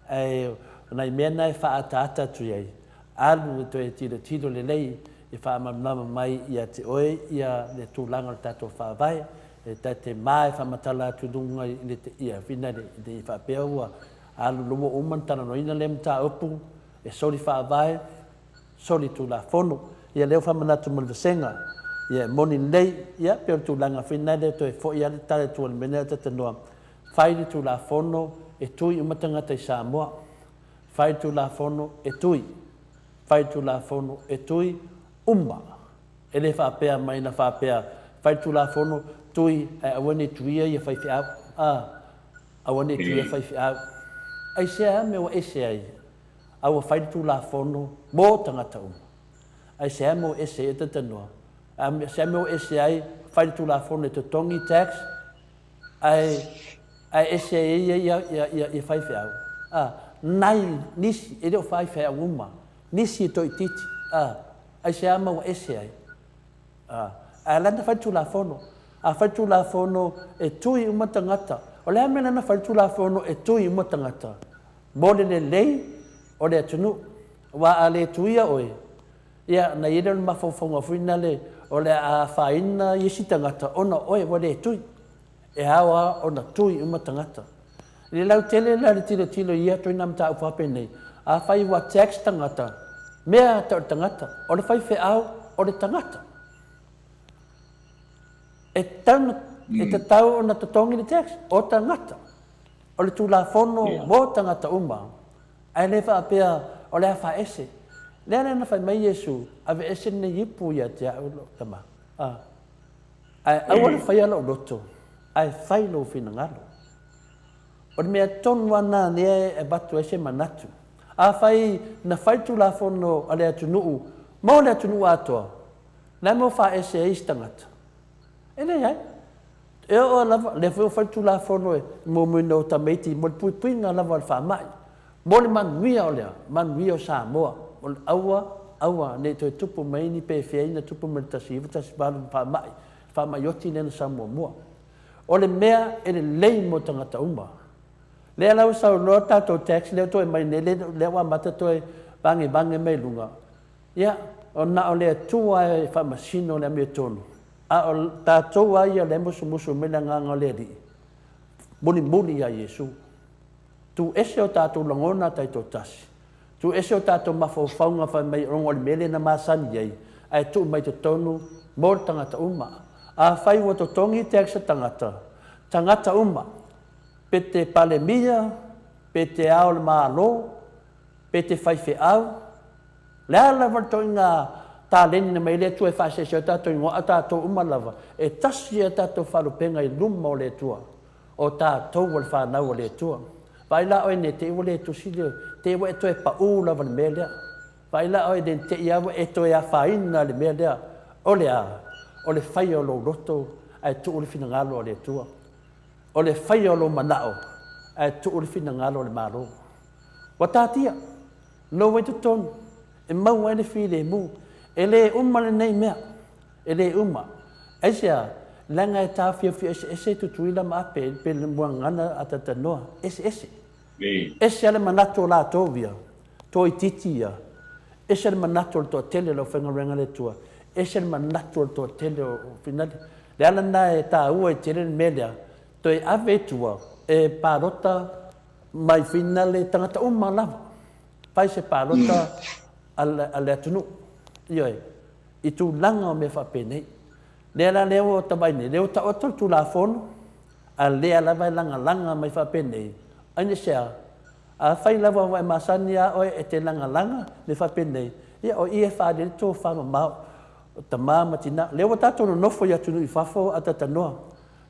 ae o nai mea na e faaataata atu i ai, alu e toe tilotilo lelei e faamalamalama mai ia te oe ia le tulaga o le tatou Faavae, e ta te ma e faamatala atu i luga i le, ia, fina le, faapea ua alu loa ua uma ona talanoaina lea mataupu, e soli Faavae, soli Tulafono. Ia lea ua faamanatu mo le vasega, ia e moni lelei, ia pei o le tulaga foi lena lea toe foi lava le tala i tua i le mea lea o Tatanoa, fai le Tulafono e tui uma tagata i Samoa. Fai le Tulafono e tui. Fai le Tulafono e tui uma. E le faapea mai na faapea, fai le Tulafono, tui, ae aua ne i tuia ia faifeau. A, aua ne i tuia faifeau. Aisea mea ua ese ai? A ua fai le Tulafono mo tagata uma. Aisea mea ua ese ai e Tatanoa? Aisea mea ua ese ai, fai le Tulafono e totogi tax, ae ae ese ai e ia ia ia ia faifeau a nai nisi e le o faifeau uma nisi e toaitiiti a aisea ma ua ese ai a ae la na fai le tulafono a fai le tulafono e tui uma tagata o le a mea la na fai le tulafono e tui uma tagata mo le lelei o le atunuu aua a le tuia oe ia na i ai lea o le mafaufauga foi nale o le a afaina isi tagata ona o oe ua le tui. E ao lava ona tui uma tagata. I le lautele la le tilotilo i ia ituaiga mataupu faapenei, afai ua tax tagata, mea tau le tagata, o le faifeau o le tagata. E tatau, e tatau ona totogi le tax o tagata. O le Tulafono mo tagata uma, ae le faapea o le a faaese. Lea la na fai mai Iesu, aveese lenei ipu ia te au lou tama. A. Ae aua le faia lou loto, ae fai lou finagalo. O le mea tonu lava lena lea e avatu ai se manatu. Afai na fai le Tulafono a le atunuu mo le atunuu atoa, o le a le mea ua faaese ai isi tagata? E leai. E oo lava, o lea foi ua fai le Tulafono e muamuaina o tamaiti mo le puipuiga lava o le faamai, mo le manuia o le a? Manuia o Samoa. O le aua, aua ne i toe tupu mai ni pefea na tupu mai le 1918 faamai, faamai oti lea na sau muamua. O le mea e lelei mo tagata uma. Lea la ua saunoa le tatou tax lea ua toe aumai nei, lea ua amata toe vagevage mai luga. Ia, na o le Atua e faamasino le amiotonu, a o tatou lava ia o lea e musumusu mai le Agaga o le Alii, mulimuli ia Iesu. Tuu ese o tatou lagona taitoatasi, tuu ese o tatou mafaufauga fai mai ona o le mea lea na masani ai, ae tuu mai totonu mo le tagata uma. Afai ua totogi tax a tagata, tagata uma, pe te Palemia, pe te Ao o le Malo, pe te faifeau, le a lava le toaiga taleni na mai le Atua e faaeseese ai tatou igoa, a o tatou uma lava, e tasi a tatou faalupega i luma o le Atua, o tatou o le fanau a le Atua. Vaai la oe ne i te i ua le tusi le, te i ua e toe pau lava i le mea lea. Vaai la oe ne i te i lava ua e toe afaina i le mea lea. O le a? O le faia o lou loto ae tuu le finagalo a le Atua. O le faia o lou manao ae tuu le finagalo o le Malo. Ua tatia, lou ai totonu, e maua ai le filemu. E le uma lenei mea, e le uma. Aisea? Leaga e taofiofia eseese Tutuila ma Ape pe le muagana a Talanoa, eseese. Ese lava le manatu o latou ia, toaitiiti ia, ese le manatu o le toatele o le aufaigaluega a le Atua, ese le manatu o le toatele o Finali. Le ala lena e taua ai tele le mea lea, toe ave i tua e palota mai finale tagata uma lava, fai se palota a le atunuu, ioe, i tulaga o mea faapenei. Lea la lea ua ta vaai nei, lea ua taoto le Tulafono, a lea lava e lagalaga mai faapenei, aisea? Afai lava ua e masani a oe e te lagalaga mea faapenei, ia o i e faaali ai le tofa mamao o tama ma tina. Lea ua tatou nonofo i atunuu i fafo a talanoa,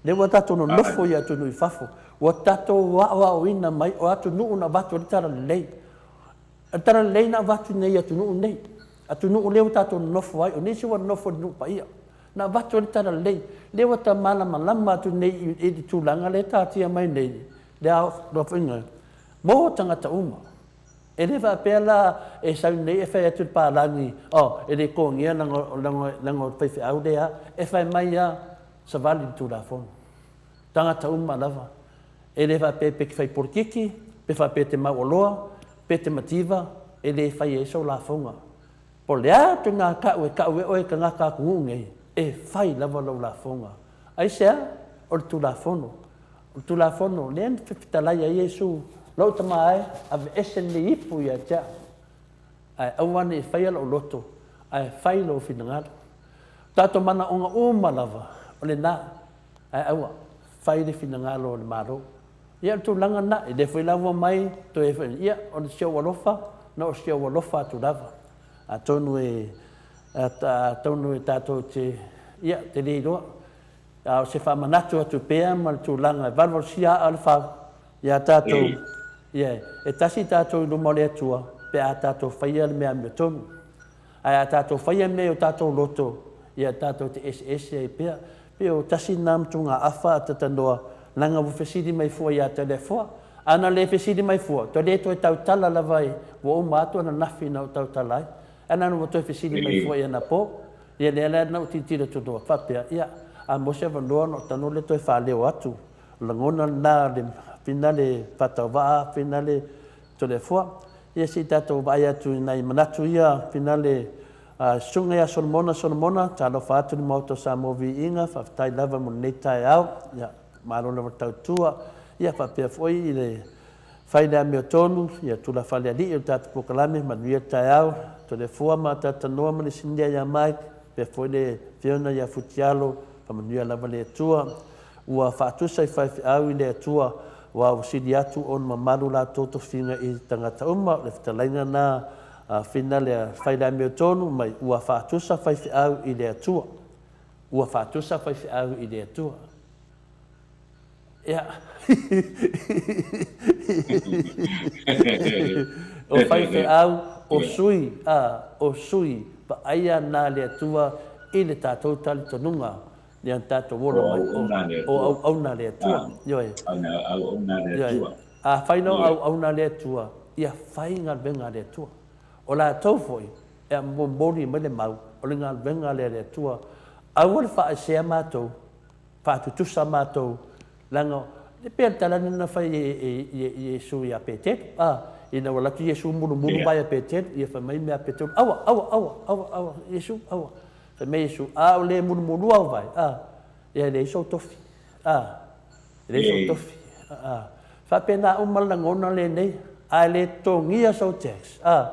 Lea ua tatou nonofo i atunuu i fafo, ua tatou aoaoina mai o atunuu na avatu ai le talalelei. O le talalelei na avatu nei i atunuu nei. Atunuu lea ua tatou nonofo ai, o nisi ua nonofo i le nuu paia. Na avatu ai le tala lelei, lea ua ta malamalama atu nei i le tulaga lea e taatia mai nei, le aofaiga mo tagata uma. E le faapea la e sau nei e fai atu i le palagi, oh, e le totogia leaga o le faifeau lea. E fai mai lava, savali i le Tulafono. Tagata uma lava. E le faapea pe te fai polokiki, pe faapea e te mauoloa, pe te mativa, e le faia ai sau lafoga. Po o le a ituaiga tau e tau e oe e tagata atunuu nei, e fai lava lau lafoga. Aisea? O le Tulafono. O le Tulafono lea na fetalai ai Iesu, Lou tama e, aveese lenei ipu ia te au, ae aua ne i faia lou loto, ae fai lou finagalo. O tatou manaoga uma lava, o lena, ae aua, fai le finagalo o le Malo. Ia o le tulaga lena, e le foi la ua mai toe foi, ia o si ou alofa, na o si ou alofa atu lava. Atonu e, atonu e tatou te, ia, te le iloa. A o se faamanatu atu pea ma le tulaga e valuvalusia aa o le fau ia tatou, ia, e tasi tatou i luma o le Atua pe a tatou faia le mea amiotonu. Ae a tatou faia mea i o tatou loto, ia tatou te eseese ai pea. Pei o tasi lena matugaafa a Tatanoa, leaga ua fesili mai fua ia Toleafoa. A na le fesili mai fua, toe le toe tautala lava i, ua uma atu ananafi na ou tautala ai. Ae na ona ua toe fesili mai fua i anapo. Ia lea la na ou tilotilo atu loa, faapea, ia, a maua se avanoa ona ou tago lea toe faaleo atu. O lagona lena, le finale faatauvaa, finale Toleafoa. Ia se i tatou vaai atu i nai manatu ia, finale Susuga ia Solomona Solomona, talofa atu i le Maota o Samoa Viiga, faafetai lava mo lenei taeao, ia, malo lava le tautua, ia faapea foi i le fai le amiotonu, ia tulafale alii o le tatou polokalame, manuia le taeao, Toleafoa ma Tatanoa ma le Sinia ia Mike, faapea foi le Fiona ia Futialo, faamanuia lava le Atua. Ua faatusa i faifeau i le Atua, aua ua sili atu ona mamalu latou tofiga i tagata uma. O le fetalaiga na a Fina lea fai le amiotonu mai, ua faatusa faifeau i le Atua. Ua faatusa faifeau i le Atua. Ia. O faifeau, o sui, a, o sui vaaia na le Atua i le tatou talitonuga. Ia tatou ola mai. O auauna a le Atua. Ioe. Ioe. Afai na o auauna a le Atua, ia fai galuega a le Atua. O latou foi e momoli mai le mau, o le galuega lea a le Atua. Aua le faaesea matou, faatutusa matou, leaga e pei o le tala lea na fai e Iesu ia Petelu, a, ina ua alu atu Iesu mulumulu mai ia Petelu, ia fai mai mea a Petelu, aua, aua, aua, aua, aua, Iesu, aua. Fai mai Iesu, A o le mulumulua au vai, a, ia e leai sou tofi, a, e leai sou tofi, a. Faapena uma le lagona lenei, a e le totogia sou tax, a,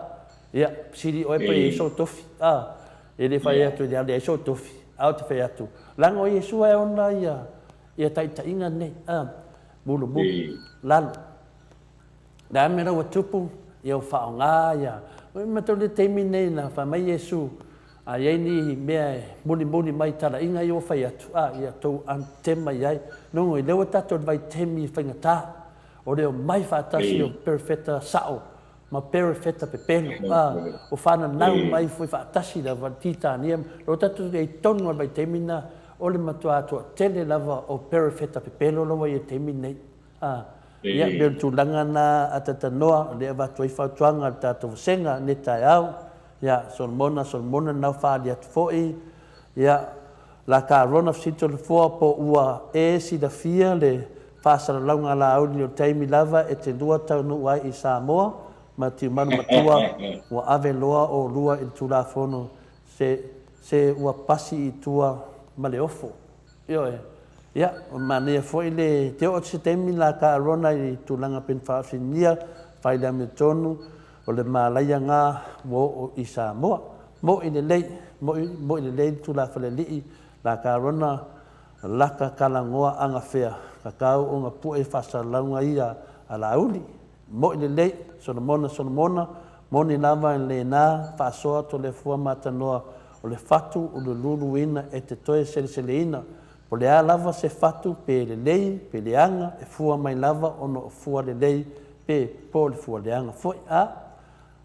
ia, sili oe pe i ai sou tofi, a. E le fai atu e leai sou tofi, a ou te fai atu, leaga o Iesu e ona ia, ia taitaiga nei, a, mulumulu, lalo. Le a mea la ua tupu, ia ua faaaoga ia. Matou le taimi nei na fai mai Iesu, a i ai ni mea e mulimuli mai i talaiga ia ua fai atu, a, ia tou anatema i ai. Nonoi, lea ua tatou i le vaitaimi faigata, o le omai faatasi o perofeta sao ma perofeta pepelo, a, ua fananau mai foi faatasi lava le Titania. Lea ua tatou i ai tonu lava i le vaitaimi lena, o le matua toatele lava o perofeta pepelo la ua i ai i le taimi lenei. A, ia, pei o le tulaga lena a Tatanoa, o lea e avatu ai fautuaga a le tatou vasega i lenei taeao. Ia, Solomona, Solomona lena ua faaali atu foi. Ia, la ka Rona fesili Toleafoa po ua e silafia le faasalalauga Laauli o le taimi lava e te lua taunuu ai i Samoa ma Tiumalu Matua ua ave loa oulua i le Tulafono se, se ua pasi i tua ma le ofo. Ioe. Ia, ua manaia foi le te oo atu se taimi la ka Arona i tulaga pei ona faaosiligia, fai le amiotonu, o le malaia nga ua oo i Samoa. Mo'i lelei, mo'i, mo'i lelei le tulafale alii la ka Arona laka kalagoa agafea, kakau ona pue faasalalauga ia a Laauli. Mo'i lelei, Solomona, Solomona, moni lava lena faasoa Toleafoa Matanoa o le fatu o le luluina e te toe seleseleina, po le a lava se fatu pe lelei pe leaga e fua mai lava ona o fua lelei pe po o le fua leaga foi. A.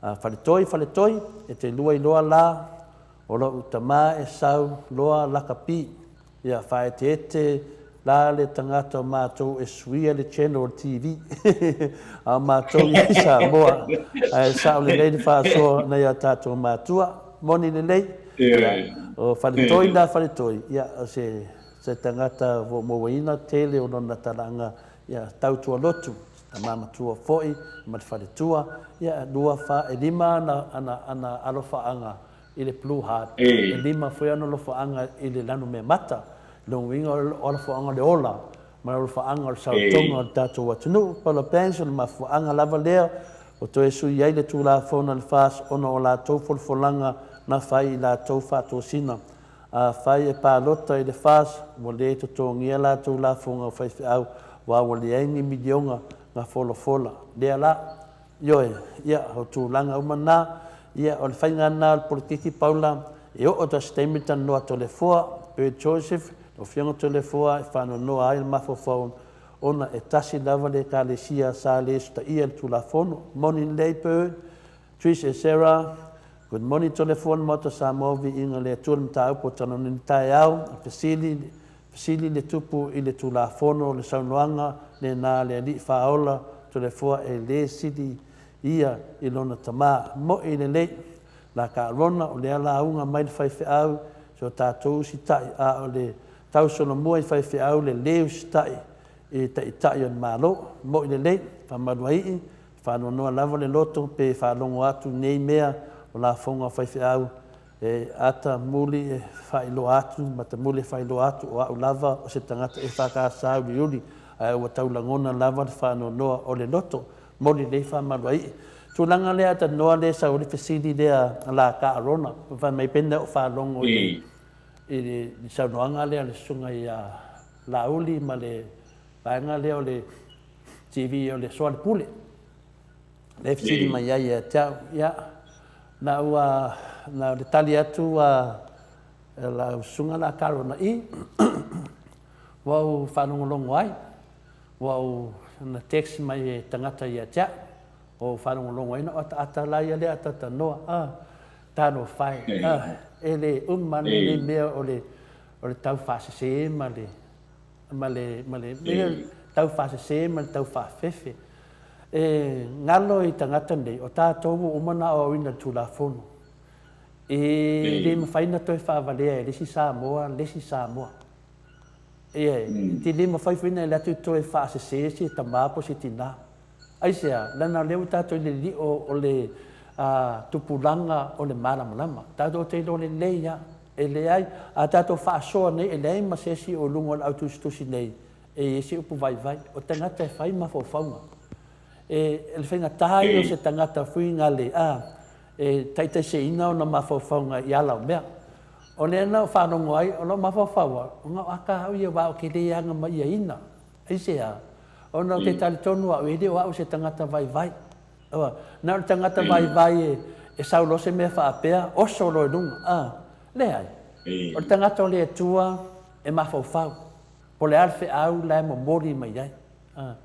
Faletoi, Faletoi, e te lua iloa la o lo'u tama e sau loa lakapi. Ia faaeteete la le tagata o matou e suia le channel o le TV a o matou i Samoa ae sao lelei le faasoa nai a tatou matua. Moni lelei. Ia, o Faletoi la Faletoi, ia o se se tagata ua mauaina tele o lona talaaga ia tautua lotu, se tama matua foi ma le faletua, ia 2, 4, e 5 ana ana ana alofaaga i le Blue Heart, e 5 foi ana alofaaga i le Lanumeamata. Lona uiga o alofaaga o le ola ma le alofaaga o le saotoga o le tatou atunuu. Paula Banks, o le mafuaaga lava lea ua toe sui ai le Tulafono a le FAS ona o latou folafolaga na fai i latou faatosina. Afai e palota i le FAS, ua le totogia latou lafoga o faifeau, aua ua leai ni miliona na folafola. Lea la. Ioe, ia, o tulaga uma na, ia, o le faiga lena o le polokiki Paula, e oo atu i se taimi talanoa Toleafoa, Bert Joseph, lau Afioga Toleafoa, e faanoanoa ai le mafaufau ona e tasi lava le Ekalesia sa le usitaia le Tulafono. Moni lelei Bert, Trish e Sarah, Good morning Toleafoa le Maota Samoa, Viiga le Atua le mataupu o talanoaina i le taeao, fesili, Fesili le Tupu i le Tulafono, le saunoaga lena a le Alii Faaola Toleafoa e le sili ia i lona tama. Mo'i lelei, la ka Arona, o lea lauga mai le faifeau si o tatou usitai, a o le tausolomua i faifeau le le usitai i Taitai o le Malo. Mo'i lelei, faamaluaii, faanoanoa lava le loto pe faalogo atu nei mea o lafoga o faifeau E ata muli e faailoa atu ma ta muli e faailoa atu o a'u lava o se tagata EFKS uliuli ae ua tau lagona lava le faanoanoa o le loto moli lei faamaluai'i. Tulaga lea ata noa lea sau ai le fesili lea a la ka Arona fai mai pena o faalogo i le i le saunoaga lea a le susuga ia Laauli ma le vaega lea o le TV o le Soalepule. Lea e fesili mai ai ia te au. Ia, na ua, na o le tali atu a lau susuga la Carol Na'i, ua ou faalogologo ai, ua ou, na text mai e tagata ia te au, ua ou faalogologo ai, na ou ataata la ia lea ataatanoa, ah, talofa e, ah, e le uma lenei mea o le, o le taufaasese ma le, ma le, ma le, tau faasese ma le tau faafefe. E galo i tagata nei, o tatou ua uma ona aoaoina i le Tulafono. E le mafai ona toe faavalea e le isi Samoa le isi Samoa. Ia, e le mafai foi ona e alu atu toe faasese se tama po o se tina. Aisea? Leaga o lea ua tatou i le lio o le tupulaga o le malamalama. Tatou te iloa lelei lava, e leai, a tatou faasoa nei, e leai ma se isi o luga o le autusitusi nei e i ai se upu vaivai. O tagata e fai mafaufauga. E, o le faigata ia o se tagata fuigale, a, e taitaiseina ona mafaufauga i ala o mea. O lea na ou faalogo ai, o lou mafaufau lava, ona o aka au ia aua ou te le agamaiaina. Aisea? Ona ou te talitonu au, e le o au o se tagata vaivai. Ua, na o le tagata vaivai e sau loa se mea faapea, oso loa i luga. A, leai. O le tagata o le Atua e mafaufau, po o le a le feau la e momoli mai ai. A,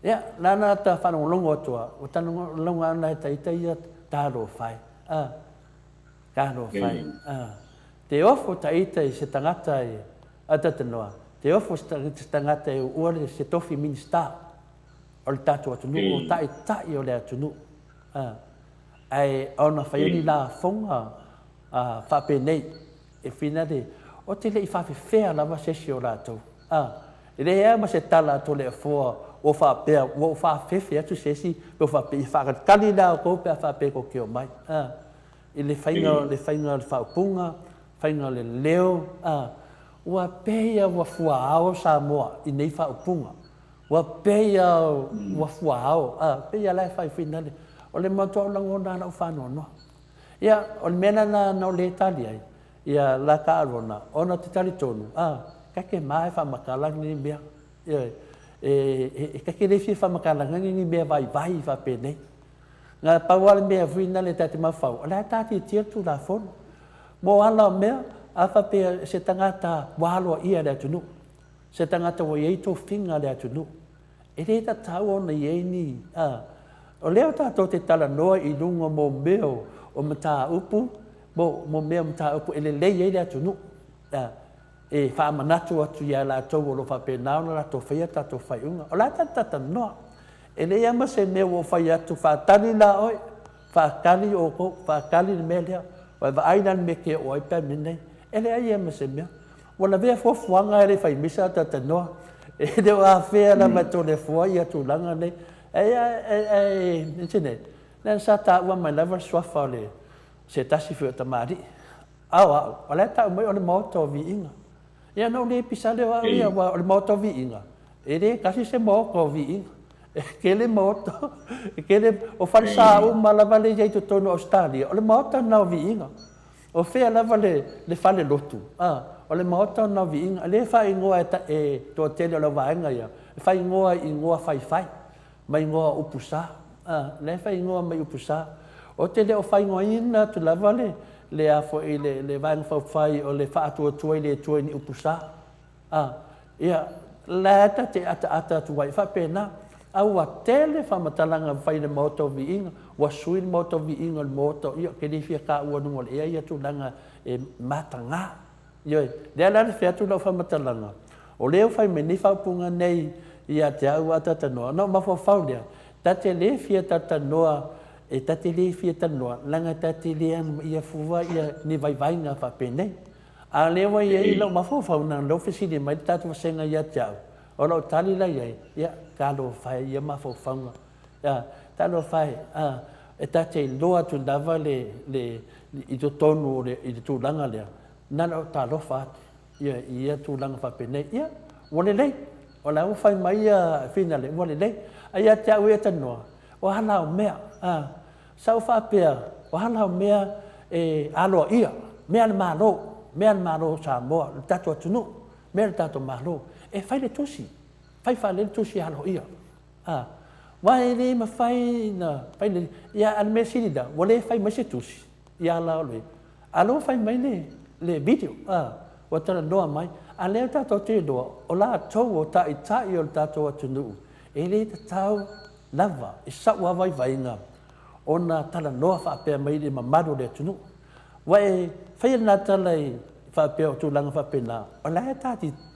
ia, nāna ta faalogologo atu a, ua talogologo lava e ta ita ia, talofa e. A, talofa e. A, te ofo ta ita i se tagata e, a ta tanoa, te ofo se tagata e uua le se tofi Minista. o le tatou atunuu, o taitai o le atunuu. Ae ona fai ai ni lafoga faapenei, e fina le, ou te le i faafefea lava se isi o latou. E leai lava ma se tala a Toleafoa ua faapea ua ou faafefe atu se isi, pe ua faapea, ia faatalitali la outou pe a faapea tou te omai. I le faiga, le faiga o le faaupuga, faiga o le leo, ua pei lava ua fuaao Samoa i nei faaupuga. Ua pei a ua fuaao, a, pei a la e fai finale. O le matua o lagona a lau faanoanoa. Ia, o le mea lena na ou le tali ai, ia la ka Arona, ona ou te talitonu, a, kake ma e faamatala lenei mea. Ioe, e, e, kake le fia faamatalaga ni mea vaivai faapenei. Na pau lava le mea finale ta te mafaufau, o le a taatiatia le Tulafono. Mo ala o mea, a faapea se tagata ua aloaia e le atunuu, Se tagata ua i ai tofiga a le atunuu, e le tatau ona i ai ni, a, O lea tatou te talanoa i luga mo mea o mataupu, mo mea o mataupu e lelei ai le atunuu. E faamanatu atu ia i latou o lo o faapena ona latou faia tatou faaiuga. O le a tatou talatalanoa? E leai lava ma se mea ua ou fai atu, faatali la oe, faatali outou, faatali le mea lea. Ua e vaai la i le mea e te oo ai le taimi lenei? E leai lava ma se mea. Ua lavea fuafuaga ae le i fai mai sa talatalanoa. E le o afea lava e Toleafoa ia tulaga nei. Ae, Sine, leaga sa taua mai lava le suafa o le se tasi foi o tamalii. A o au, o la e tau mai o le Maota o Viiga. Ia ona ou le pisa lea o au ia, aua o le Maota o Viiga, e le tasi se Maota o Viiga. E tele Maota, e tele, o falesa uma lava lea e i ai i totonu o Ausetalia, o le Maota lena o Viiga. O fea lava le fale lotu, a, o le Maota lena o Viiga. O lea e faaigoa e le toatele o le auvaega ia, e faaigoa i igoa faifai. Ma igoa o upu sa. A, la e faaigoa mai upu sa. Ou te le o faaigoaina atu lava le, le a foi, le, le Vaega Faaupufai o le Faatuatua i le Atua i ni upu sa. A, ia, la e ta te ataata atu ai faapena. A ua tele faamatalaga na fai i le Maota o Viiga, ua sui le Maota o Viiga i le Maota o, ia, ou te le fia taua i luga o le ea ia tulaga e mataga. Ioe, lea la na fai atu lau faamatalaga, o lea ua fai mai nei faaupuga nei ia te au a talatalanoa, ona ou mafaufau lea, ta te le fia talatalanoa, e ta te le fia talanoa, leaga ta te le amanaia fua ni vaivaiga faapenei. A o lea ua i ai lau mafaufau, leaga o lea ua fesili mai le tatou vasega ia te au, o lau tali la i ai, ia, talofa e i ia mafaufauga. Ia, talofa e, a, e ta te iloa atu lava le, le, i totonu o le, i le tulaga lea, na ona ou talofa atu ia, i ia tulaga faapenei. Ia, ua lelei, o la ua fai mai ia Finale, ua lelei. A ia te au ia talanoa, o a la au mea, a, sa ou faapea, o a la au mea e aloaia, mea a le Malo, mea a le Malo o Samoa, le tatou atunuu, mea a le tatou Malo, e fai le tusi, fai faalelei le tusi aloaia. A, aua e le mafai ona fai le, ia a o le mea sili la, ua le fai mai se tusi ia la o le, a o lea ua fai mai le, le video, a, ua talanoa mai. A o lea tatou te iloa, o latou o taitai o le tatou atunuu, e le tatau lava i sau lava vaivaiga ona talanoa faapea mai i le mamalu o le atunuu. Ua e faia lena tala i faapea o tulaga faapena, o la e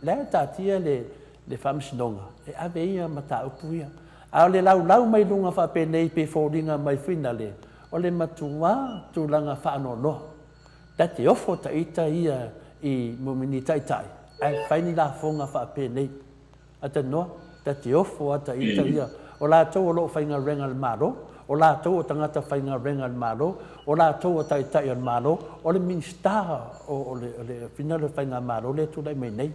la e taatia le le Faamasinoga e ave ia mataupu ia. A o le laulau mai luga faapenei pe foliga mai fuinale, o le matuā tulaga faanoanoa. Ta te ofo ta ita ia i mumini taitai ae fai ni lafoga faapenei. Atanoa, ta te ofo a ta ita ia, o latou o lo o faigaluega i le Malo, o latou o tagata faigaluega i le Malo, o latou o taitai o le Malo, o le Minisita o le fina le Faigamalo lea e tulai mai nei,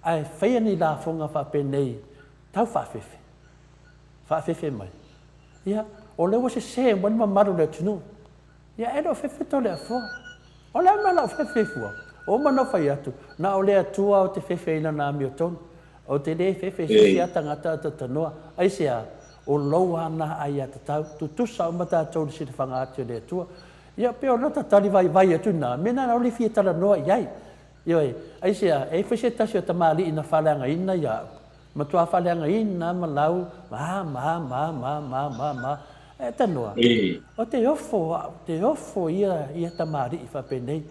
ae faia ni lafoga faapenei tau faafefe, faafefe mai. Ia, o lea ua sese mai le mamalu o le atunuu. Ia, e le o fefe Toleafoa. O le a le mea o le a ou fefe ai fua? Ua uma ona ou fai atu, na o le Atua ou te fefe ai i Lana amiotonu. Ou te le fefe i se isi lava tagata a talatalanoa. Aisea? O lou lava lena aiatatau. Tutusa uma tatou i le silafaga atu e le Atua. Ia, pei o lota tali vaivai atu lena, mea lena o le fia talanoa i ai. Ioe, aisea? E i ai foi se tasi o tamalii na faaleagaina ia au. Matua faaleagaina ma lau, ma, ma, ma, ma, ma, ma, ma. E tanoa, o te ofo au, te ofo ia, ia tamalii faapenei.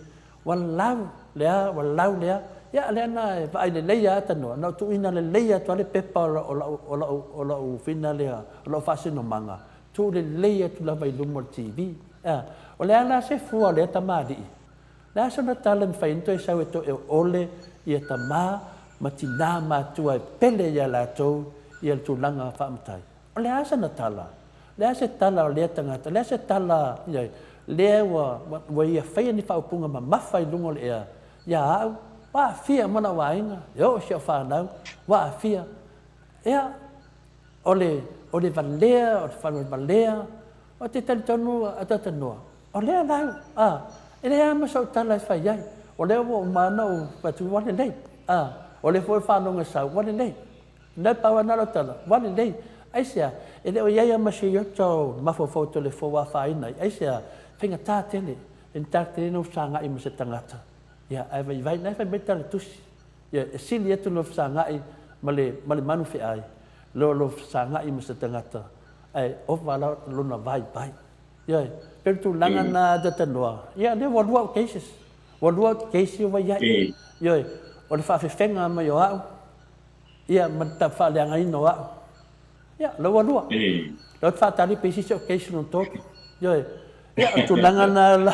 Ua lau lea, ua lau lea. Ia, lea na e vaai lelei lava tanoa, na ou tuuina lelei atu lava le pepa o lau, o lau, o lau fina lea, o lau faasinomaga, tuu lelei atu lava i luma o le TV. Ea, o le a la se fua o lea tamalii? Le a sona tala e mafai ai ona toe sau e toe ole ia tama ma tina matua e pele ia latou ia le tulaga faamatai? O le a sana tala? Le a se tala o lea tagata? Le a se tala ia lea ua ua ia faia ni faaupuga mamafa i luga o le ea ia au? Ua aafia uma lau aiga, e oo i si au fanau, ua aafia. Ia, o le o le valea, o le valea, Ou te talitonu a talanoa, o lea lau, a, e leai lava ma sau tala e fai ai. O lea ua uma ona ou fai atu, ua lelei, a, o lea foi ua faalogo e sau, ua lelei. Na pau lava lena o lau tala, ua lelei. Aisea? E le o i ai lava ma se iota o mafaufau o Toleafoa ua afaina ai. Aisea? Faigata tele, e faigata tele ona fesagai ma se tagata, ia, ae vaivai, la e fai mai le tala tusi, ia, e sili atu lou fesagai ma le, ma le manu feai, lo lou fesagai ma se tagata. Ae ova la lona vaivai. Ioe, pei o le tulaga lena Atatanoa, ia lea ua lua au cases. Ua lua au case ia ua i ai. Ioe, o le faafefega mai o au, ia ma le faaleagaina o au. Ia, la ua lua. La ua faatali pe isi ou case lona tolu. Ioe, ia o le tulaga lena la,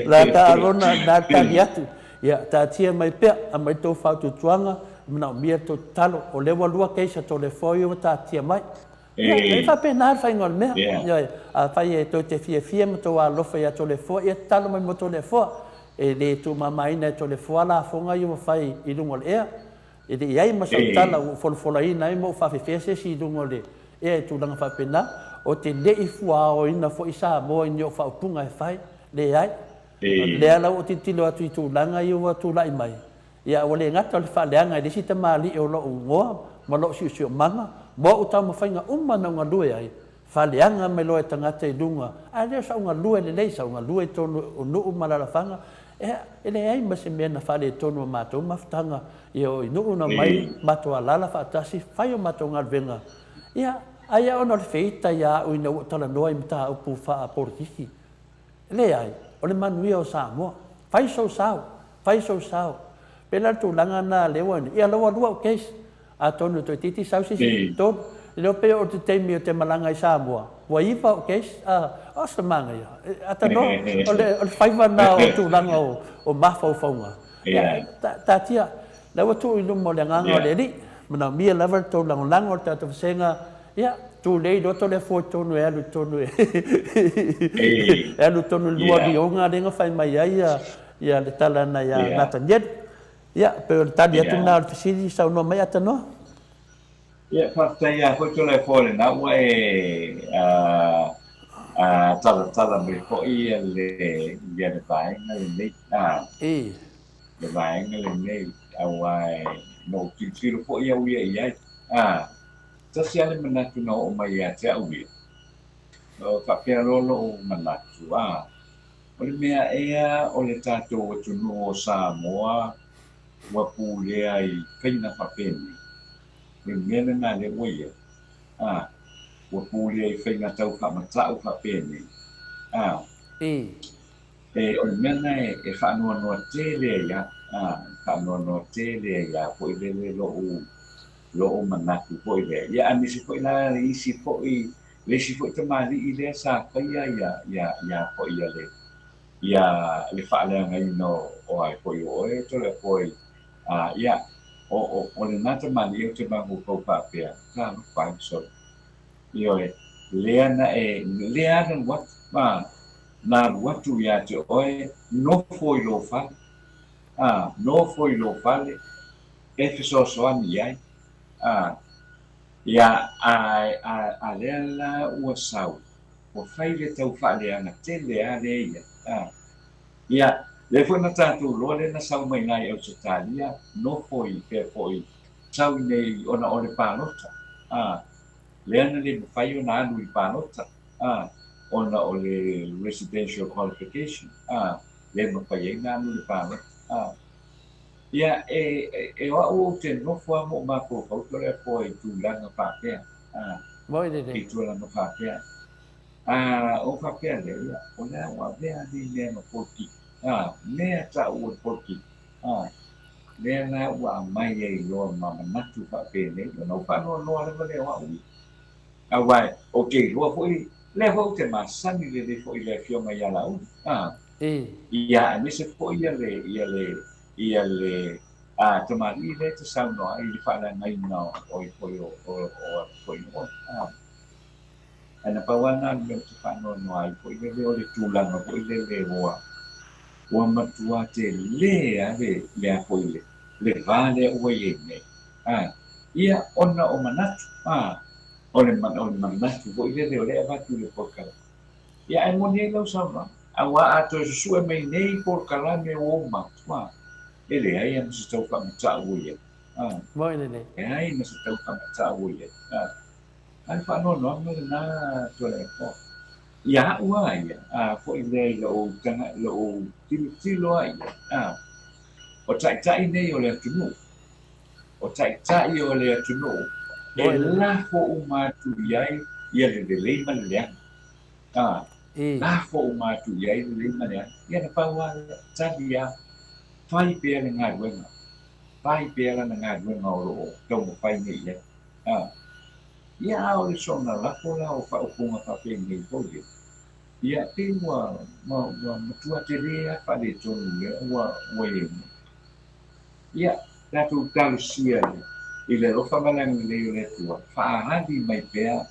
la ta Arona na tali atu. Ia, taatia mai pea, aumai tou fautuatuaga, e manaomia le tou tatalo. O lea ua lua case a Toleafoa ia ua taatia mai. Ia, e faapena le faiga o le mea. Ioe, afai e tou te fiafia ma tou alolofa ia Toleafoa, ia tatalo mai mo Toleafoa. E le tuumamaina e Toleafoa lafoga ia ua fai i luga o le ea. E le i ai ma sau tala ua ou folafolaina ai ma ou faafefea se isi i luga o le ea i tulaga faapena. Ou te le i fuaoina foi Samoa i ni ou faaupuga e fai. Leai. O lea la ua ou tilotilo atu i tulaga ia ua tulai mai, ia ua le gata o le faaleaga i le isi tamalii o lou igoa ma lou siosiomaga ma ou taumafaiga uma na ou galue ai, faaleaga mai loa e tagata i luga, a lea o sau galue lelei, sau galue i totonu o nuu ma alaalafaga, ea, e leai ma se mea na faaletonu o matou mafutaga, ia o i nuu na omai matou alaala faatasi, fai o matou galuega, ia, aia ona o le feita ia au ina ua ou talanoa i mataupu faapolitiki. Leai, o le manuia o Samoa. Fai sou sao, fai sou sao. Pei la le tulaga lena lea ua ia la ua lua au case. Atonu toeitiiti sau se isi tolu. Le pei o te taimi o te malaga i Samoa, ua iva au case, a, o se manaia. Atanoa, o le, o le faiva lena o tulaga o, o mafaufauga. Ia, taatia, la ua tuu i luma o le agaga o le Alii, manaomia lava le tou lagolago o le tatou vasega. Ia, tulei loa Toleafoa i totonu e alu i totonu e e alu i totonu i le lua lioga lea na fai mai ai ia le tala na ia Natanielu. Ia, pei o le tali atu lena o le fesili, saunoa mai Atanoa. Ia, faafetai lava foi Toleafoa lena ua e talatala mai foi le ia le vaega lenei. Le vaega lenei, aua na ou tilotilo foi au ia i ai. Tasi lava le manatu na oo mai ia te au ia, faapea loa lou manatu, a, o le mea ea o le tatou atunuu o Samoa ua pulea i faiga faapenei? O le mea lena lea ua i ai, a, ua pulea i faiga tau faamatau faapenei, a. E, o le mea lena e faanoanoa tele ai lava, a, e faanoanoa tele ai lava foi lele lou, lou manatu foi lea. Ia, aemaise foi la le isi foi, le isi foi tamalii lea sa faia ia, ia, ia foi ia le, ia le faaleagaina o, o ai foi o oe Toleafoa, a, ia, o, o, o lena tamalii ou te mafaufau faapea, talofa e sole. Ioe, lea na e, lea na alu atu, a, na alu atu ia te oe, nofo i lou fale, a, nofo i lou fale, e fesoasoani i ai, a, ia, a, a, a lea la ua sau, ua fai le tau faaleaga tele a lea ia, a, ia, lea foi na tatou iloa lea na sau mai ina i Ausetalia, nofo i fea foi, sau i nei ona o le palota, a, lea na le mafai ona alu i le palota, a, ona o le residential qualification, a, lea mafai ai ona alu i le palota, a. Ia, e, e o au ou te nofo lava ma ou mafaufau Toleafoa i tulaga faapea, a, Moi lelei. i tulaga faapea. A, ou faapea lea, ia, o le a ua avea nei mea ma polokiki, a, mea taua o le polokiki, a, lea la ua aumai ai loa ma manatu faapenei, ona ou faanoanoa lava lea o au ia. Aua ou te iloa foi, lea foi ou te masani lelei foi i le Afioga ia Laauli, a, ia, aemaise foi ia le, ia le, ia le, a, tamalii lea e te saunoa ai i le faaleagaina o ai foi o, o, o atu foi oe, a. Ae na pau lava lena o le mea ou te faanoanoa ai foi lele o le tulaga foi lele ua, ua matua tele lava le, le a foi le, le va lea ua i ai nei, a, ia, ona o manatu, a, o le, o le manatu foi lele o lea e avatu i le polokalame. Ia, ae moni ai lau saunoaga, aua a toe susue mai nei polokalame ua uma atu, a, e leai lava ma se tau faamatau ua i ai, a, Moi lelei. leai ma se tau faamatau ua i ai, a. A le faanoanoaga lena Toleafoa. Ia au lava ia, a foi lea i lou taga, lou tilotilo lava ia, a, o taitai nei o le atunuu, o taitai o le atunuu, E lafo uma atu i ai ia le lelei ma le leaga. A, lafo uma atu i ai le lelei ma le leaga. Ia na pau lava lea, tali lava, fai pea le galuega, fai pea lana galuega o lo o taumafai nei i ai. A, ia a o le soona lafo la o faaupuga faapenei foi ia, ia pei ua, ua, ua matua tele lava faaletonu lea ua, ua i ai nei. Ia, tatou talosia i le alofa ma le agalelei o le Atua, faaali mai pea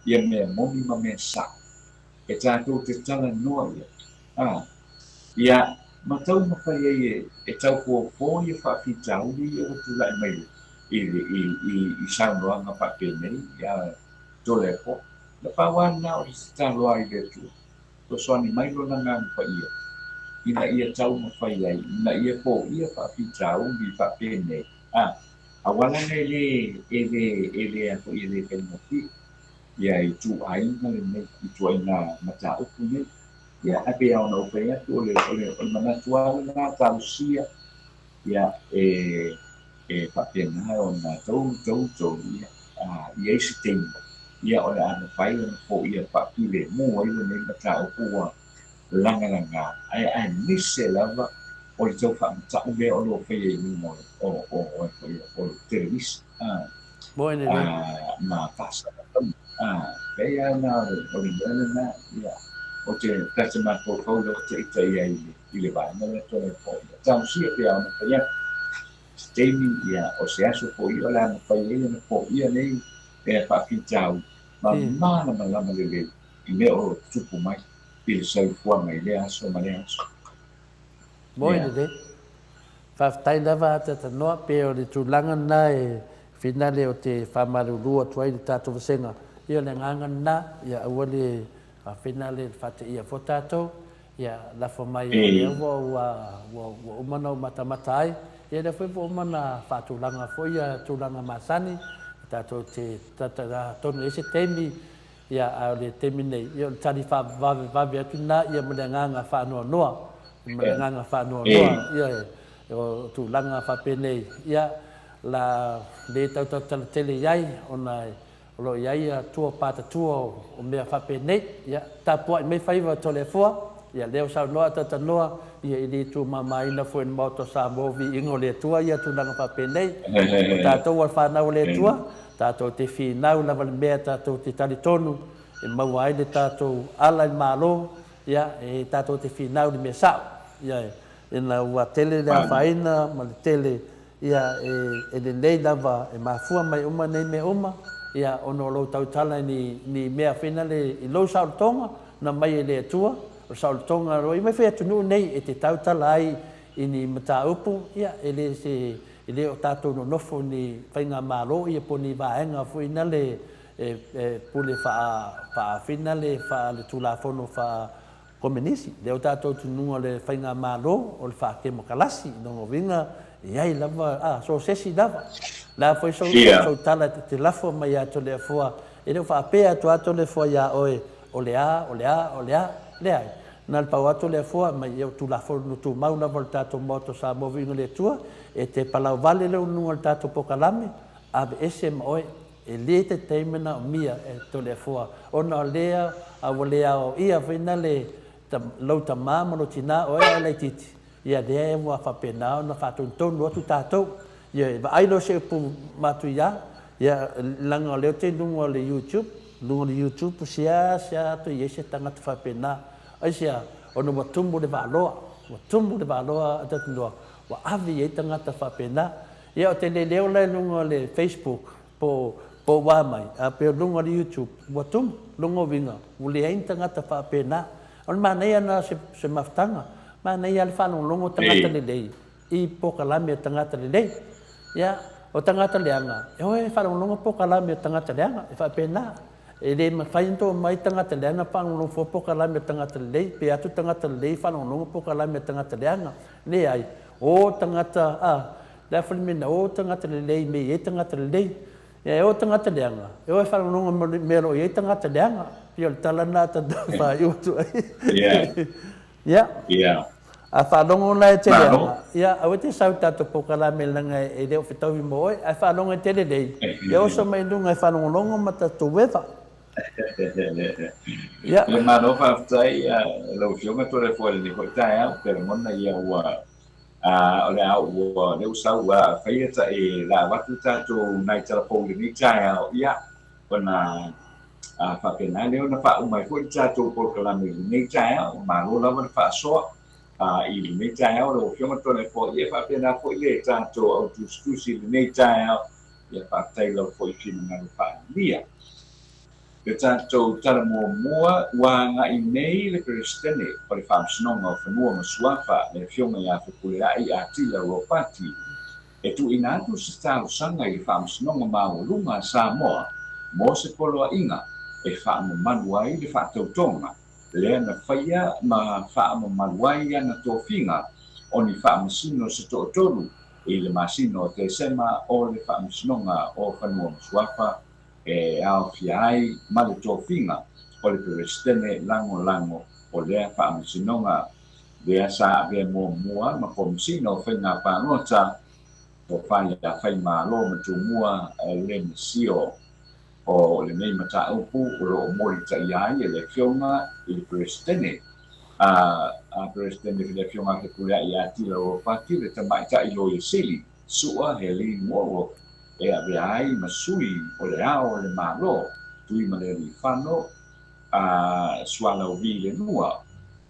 ia mea moni ma mea sao, e tatou te talanoa i ai. A, ia, ma taumafai ai e, e taufuafo ia faafitauli ia ua tulai mai i, i, i, i saunoaga faapenei, ia, Toleafoa. Na pau lava lena o le tatalo ai i le Atua. Fesoasoani mai Lona Agaga Paia ina ia taumafai ai, ina ia foia faafitauli faapenei, a, aua lana e le, e le, e le a foi e le faigofie ia ituaiga lenei, ituaiga mataupu nei. Ia, ae pei lava ona ou fai atu, o le, o le, o le manatu lava lena, talosia, ia, e, e faapena ona tou, tou, tou, ia, a i ai se taimi, ia o le a mafai ona foia faafilemu ai lenei mataupu ua lagalaga, ae aemaise lava o le tau faamata'u lea o lo o faia i luga o, o, o, o le televisa, a, a, ma faasalalauga. A, pei lava na o le, o le mea lena, ia, ou te, ta te mafaufau lava ita i ai i le, i le vaega lea Toleafoa. Talosia pea ona fai atu. Se taimi, ia, o se aso foi o le a mafai ai ona foia nei mea faafitauli ma malamalama lelei i mea o lo o tutupu mai i le soifuaga i lea aso ma lea aso. Moe lelei. Faafetai lava Atatanoa, pe o le tulaga lena e finale o te faamalulu atu ai le tatou vasega. Ia o le agaga lena, ia aua le finale faateia fua tatou, Ia, lafo mai o lea ua, ua, ua, ua uma ona ou matamata ai, ia lea foi ua uma ona faatulaga foi ia tulaga masani, tatou te, ta, ta, atonu e i ai se taimi, ia, a o le taimi nei, ia o le tali faavavevave atu lena, ia ma le agaga faanoanoa, ma le agaga faanoanoa, ia, o tulaga faapenei, ia, la le tautautala tele i ai, ona e, O lo o i ai ia tua patatua o mea faapenei. Ia, tapuai mai faiva o Toleafoa, ia lea ua saunoa Atatanoa, ia e le tumamaina foi e le Maota o Samoa o viiga o le Atua ia tulaga faapenei. O tatou o le fanau a le Atua, tatou te finau lava le mea tatou te talitonu e maua ai le tatou ala i le Malo, ia e tatou te finau i le mea sao. Ia, ina ua tele le afaina ma le tele Ia, e, e lelei lava e mafua mai uma nei mea uma, ia, ona o lou tautala i ni, ni mea finale i lou saolotoga, na mai e le Atua, o le saolotoga o i mai foi atunuu nei e te tautala ai i ni mataupu, ia, e le se, e le o tatou nonofo i ni faigamalo, ia, po o ni vaega foi nale e, e pule faa, faafinale, faaletulafono faa, Komenisi, lea o tatou tunuga o le faigamalo o le faakemokalasi, i lona uiga e i ai lava, a, so o se isi lava. O le a foi sou, sou tala e te lafo mai ia Toleafoa, e le o faapea atu lava Toleafoa iā oe, o le a, o le a, o le a. Leai. Na o le pau lava Toleafoa mai, ia o Tulafono Tumau lava o le tatou Maota o Samoa Viiga i le Atua, e te palauvale lou luga o le tatou pokalame, aveese ma oe. E le taitai manaomia e Toleafoa ona o lea a ua le aoaia foi na le lou tama ma lou tina oe a e laitiiti, ia lea ua faapena ona faatonutonu atu tatou. Ia e vaai loa se upu matuia, ia leaga o lea ou te i luga o le YouTube, luga o le YouTube seasea atu i ai se tagata faapena. Aisea? Ona ua tumu le vaaloa, ua tumu le vaaloa a Tatunoa, ua ave i ai tagata faapena. Ia o te le leo la i luga o le Facebook po po ua mai, a pe o luga o le YouTube, ua tumu, luga o uiga, ua leai ni tagata faapena. O le manaia lena o se mafutaga, manaia lava le faalogologo o tagata lelei i pokalame o tagata lelei. Ia, o tagata leaga, e o e faalogologo pokalame o tagata leaga, e faapena. E le mafai ona to mai tagata leaga faalogologo fua pokalame o tagata lelei, pe atu tagata lelei faalogologo pokalame o tagata leaga. Leai, o tagata, a, Le a foi le mea na o tagata lelei me i ai tagata lelei. Ia e o tagata leaga, e o e faalogologo mai mea o lo o i ai tagata leaga. Ia o le tala lena a tatou faaiu atu ai. Ia. Ia. Ia. A faalogo la e te leaga, ia aua e te sau i tatou polokalame leaga e le o fetaui mo oe, ae faalogo e te lelei, ia oso mai i luga e faalogologo ma tatou eva. Ia. Le malo faafetai lau Afioga Toleafoa i lenei foi taeao, ou te lagona ia ua o le a ua lea ua sau ua faia ta e la avatu tatou nai talafou i lenei taeao, ia ona faapena lea ona faauma ai foi le tatou polokalame i lenei taeao. Malo lava le faasoa i lenei taeao lau Afioga Toleafoa, ia faapena foi le tatou au tusitusi i lenei taeao. Ia faafetai lava foi i finagalo faaalia. Le tatou tala muamua ua agai nei le Peresetene o le Faamasinoga o Fanua ma Suafa, le Afioga ia Fepuleai Atila Ropati, E tuuina atu se talosaga i le Faamasinoga Maualuga a Samoa mo se poloaiga e faamamalu ai le faatautoga lea na faia ma faamamalu ai ana tofiga o ni faamasino se toatolu i le masina o Tesema o le Faamasinoga o Fanua ma Suafa e aofia ai ma le tofiga o le Peresetene Lagolago o lea Faamasinoga. Lea sa avea muamua ma Komesina o Faiga Palota Tofa ia Faimalo ma Tumua le Masio. O lenei mataupu o lo o molitaia ai e le Afioga i le Peresetene a Peresetene le Afioga a Fepuleai ia Tila Ropati le Tamaitai Loia Sili Sua Helene Warwick e avea ai ma sui o le Ao o le Malo Tuimalealiifano a Sualauvi le Lua.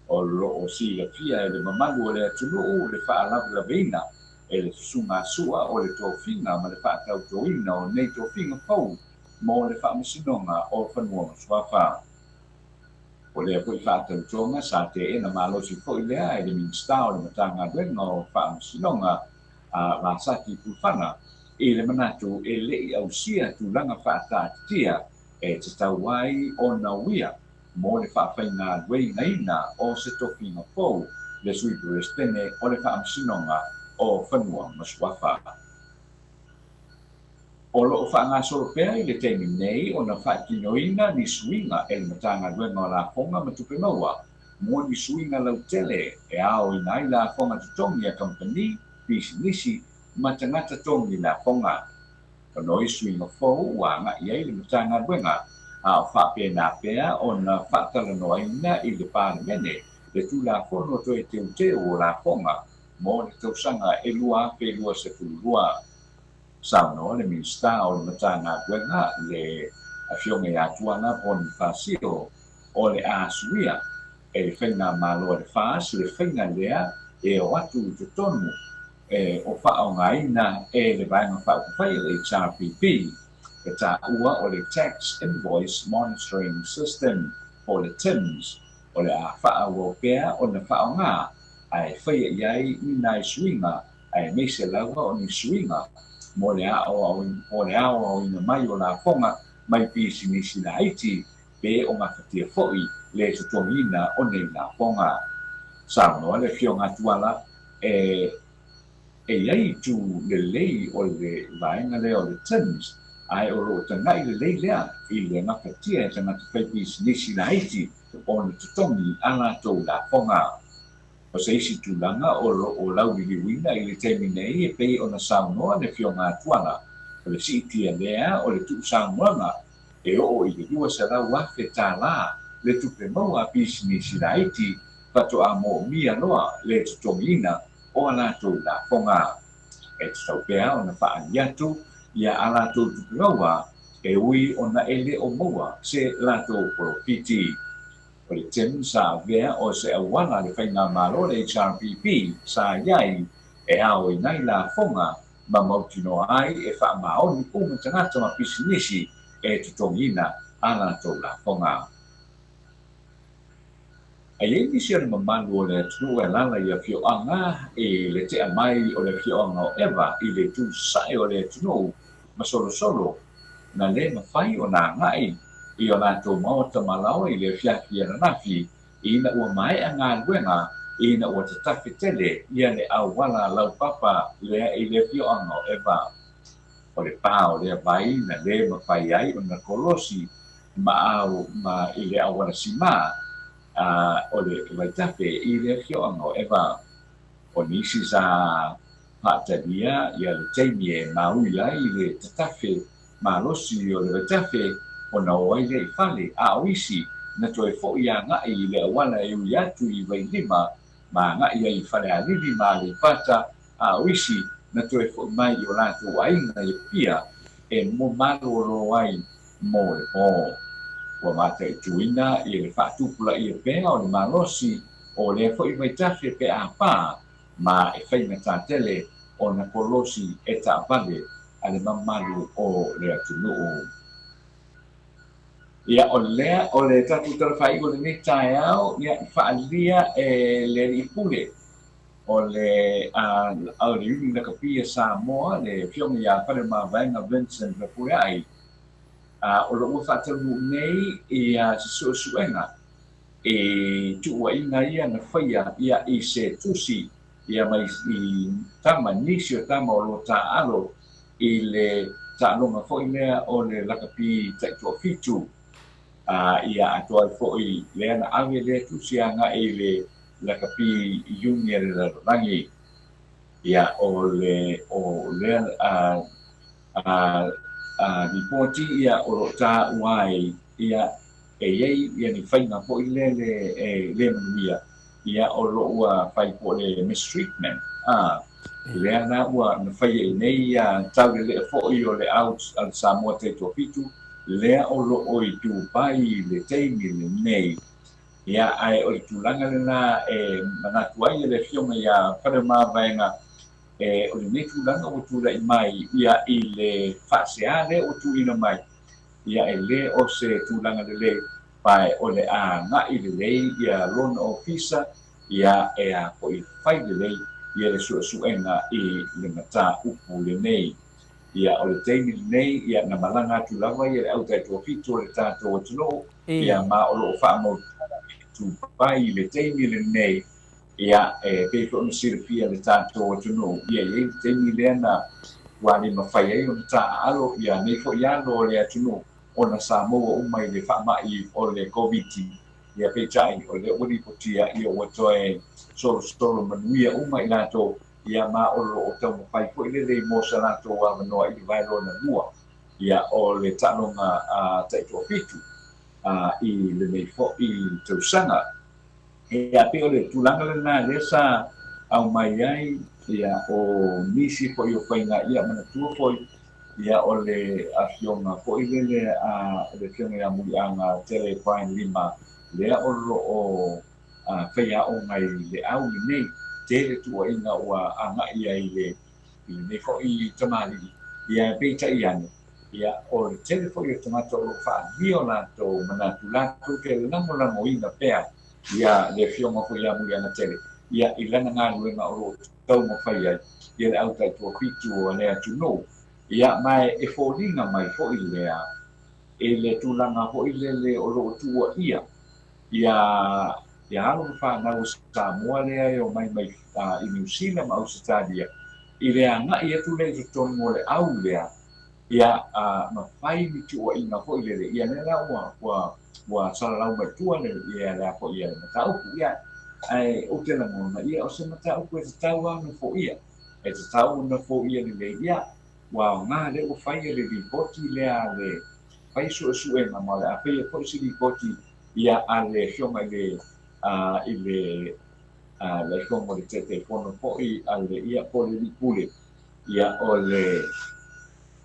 O lo o silafia e le mamalu o le atunuu le faalavelaveina e le susuga sua o le tofiga ma le faatautoina o nei tofiga fou mo le Faamasinoga o Fanua ma Suafa. O lea foi faatautoga sa teena malosi foi lea e le Minisita o le Matagaluega o Faamasinoga a Vasati Pulufana i le manatu e le i ausia tulaga faataatitia e tatau ai ona uia mo le faafaigaluegaina o se tofiga fou le Sui Peresetene o le Faamasinoga o Fanua ma Suafa. O lo o faagasolo pea i le taimi nei ona faatinoina ni suiga e le Matagaluega o Lafoga ma Tupe Maua mo ni suiga lautele e aoina ai lafoga totogi a kamupani, pisinisi ma tagata togi lafoga. Nonoi suiga fou ua agai ai le Matagaluega, a o faapena pea ona faatalanoaina i le Palemene le Tulafono Toe Teuteu o Lafoga mo le tausaga e 2022. Saunoa le Minisita o le Matagaluega, le Afioga ia Tuala Ponifasio, o le a suia e le Faigamalo a le FAS le faiga lea e o atu i totonu e o faaaogaina e le Vaega Faaupufai o le HRPP, e taua o le Tax Invoice Monitoring System po o le TIMS, o le a faaauau pea ona faaaoga ae faia i ai ni nai suiga aemaise lava o ni suiga mo le aoaoina mai o lafoga mai pisinisi laiti pe o gafatia foi le totogiina o nei lafoga. Saunoa le Afioga Tuala e e i ai itu lelei o le vaega lea o le TIMS, ae o lo o tagai lelei lea i le gafatia e tagata faipisinisi laiti ona totogi a latou lafoga. O se isi tulaga o lo o lauliliuina i le taimi nei e pei ona saunoa le Afioga Tuala, o le siitia lea o le tuusaunoaga e oo i le $200,000 le tupe maua a pisinisi laiti faatoa moomia loa le totogiina o a latou lafoga. E tatau pea ona faaali atu ia a latou tupe maua e ui ona e le o maua se latou polofiti. O le TIMS sa avea o se auala a le Faigamalo le HRPP sa i ai e aoina ai lafoga ma mautinoa ai e faamaoni uma tagata ma pisinisi e totogiina a latou lafoga. A i ai nisi o le mamalu o le atunuu e alaala i afioaga i le tea mai o le afioaga o ʻEva i le itu sae o le atunuu ma solosolo, na le mafai ona agai i o latou maota malao i le afiafi ananafi ina ua maea galuega ina ua tatafe tele ia le auala laupapa lea i le afioaga o ʻEva. O le pā o lea vai na le mafai ai ona kolosi ma au ma i le auala simā a o le vaitafe i le afioaga o ʻEva. O nisi sa faatalia le taimi e maui ai le tatafe malosi o le vaitafe ona o ai lea i fale, a o isi na toe foʻi agai i le auala e ui atu i Vailima ma agai ai i Falealili ma Aleipata, a o isi na toe foʻi mai i o latou aiga i Apia e malolo ai mo le po. Ua mataituina le faatupulaia pea o le malosi o lea foi vaitafe pe a pa, ma e faigata tele ona kolosi e taavale a le mamalu o le atunuu. Ia, o lea o le tatou tala faaiu o lenei taeao, ia, i faaalia e le Alii Pule o le o le Iuni Lakapi a Samoa, le Afioga ia Faleomavaega Vincent Fepuleai, o lo o ua faataunuu nei ia se suesuega i tuuaiga ia na faia ia i se tusi ia mai i tama, nisi o tama o lo o taaalo i le taaloga foi lea o le lakapi taitoafitu, ia atoa ai foi lea na ave lea tusi agai i le lakapi iuni a le lalolagi. Ia, o le o lea lipoti ia o lo o taua ai ia e i ai ia ni faiga foi lele e le manuia ia o lo o ua fai po o le mistreatment a lea la ua na faia i nei ia taulelea foi o le au a le Samoa Taitoafitu lea o lo o i Dubai i le taimi lenei. Ia, ae o le tulaga lena e manatu ai le Afioga ia Faleomavaega, e o lenei tulaga ua tulai mai ia i le faasea lea ua tuuina mai, ia e le o se tulaga lelei, ma o le a agai lelei ia lona ofisa ia e a foi fai lelei ia le suesuega i le mataupu lenei. Ia o le taimi lenei ia na malaga atu lava ia le au taitoafitu o le tatou atunuu ia ma o lo o faamautu i le taimi lenei. Ia e pei foi ona silafia le tatou atunuu ia e i ai le taimi lea na ua le mafai ai ona taaalo ia nei foi alo o le atunuu ona sa maua uma i le faamai o le Koviti. Ia peitai o lea ua lipotia ia ua toe solosolo manuia uma i latou ia ma o lo o taumafai foi lelei mo sa latou avanoa i le vae lona lua ia o le taaloga taitoafitu i lenei foi tausaga. Ia pei o le tulaga lena lea sa aumai ai ia o nisi foi o faiga ia manatua foi ia o le afioga foi lele a le afioga ia Muliaga Tele Brian Lima lea o lo o faiaoga i le au lenei tele tuuaiga ua agai ai i lenei foi tamalii. Ia peitai ane ia o le tele foi o tagata o lo o faaalia o latou manatu latou te lagolagoina pea ia le afioga foi ia Muliagatele ia i lana galuega o lo o taumafai ai ia le au taitoafitu o le atunuu. Ia ma e foliga mai foi lea i le tulaga foi lele o lo o tuuaia ia ia alo ma fanau o Samoa lea e omai mai i Niu Sila ma Ausetalia i le agai atu lea i totonu o le au lea ia ma fai ni tuuaiga foi lele ia lea la ua ua ua salalau mai tua le ia lea foi ia le mataupu. Ia ae ou te lagona ia o se mataupu e tatau lava ona foia, e tatau ona foia lelei. Ia ua aoga lea ua fai le lipoti lea a le fai suesuega ma o le a faia foi se lipoti ia a le afioga i le i le le afioga o le Taitaifono foi a le ia po o le Alii Pule ia o le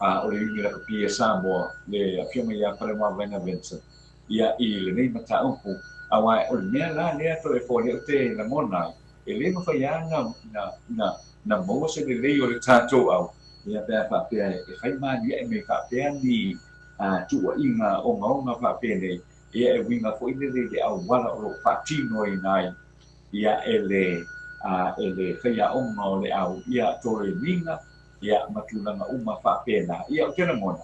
o le Iuni Lakapi a Samoa le afioga ia Faleomavaega Vincent ia i lenei mataupu. Aua o le mea la lea toe fua lea ou te lagona ai e le mafai lava na na na maua se lelei o le tatou au ia pe a faapea e fai maliae mai faapea ni tuuaiga ogaoga faapenei ia e uiga foi lele i le auala o lo o faatinoina ai ia e le e le faiaoga o le au ia tolemiga ia ma tulaga uma faapena. Ia ou te lagona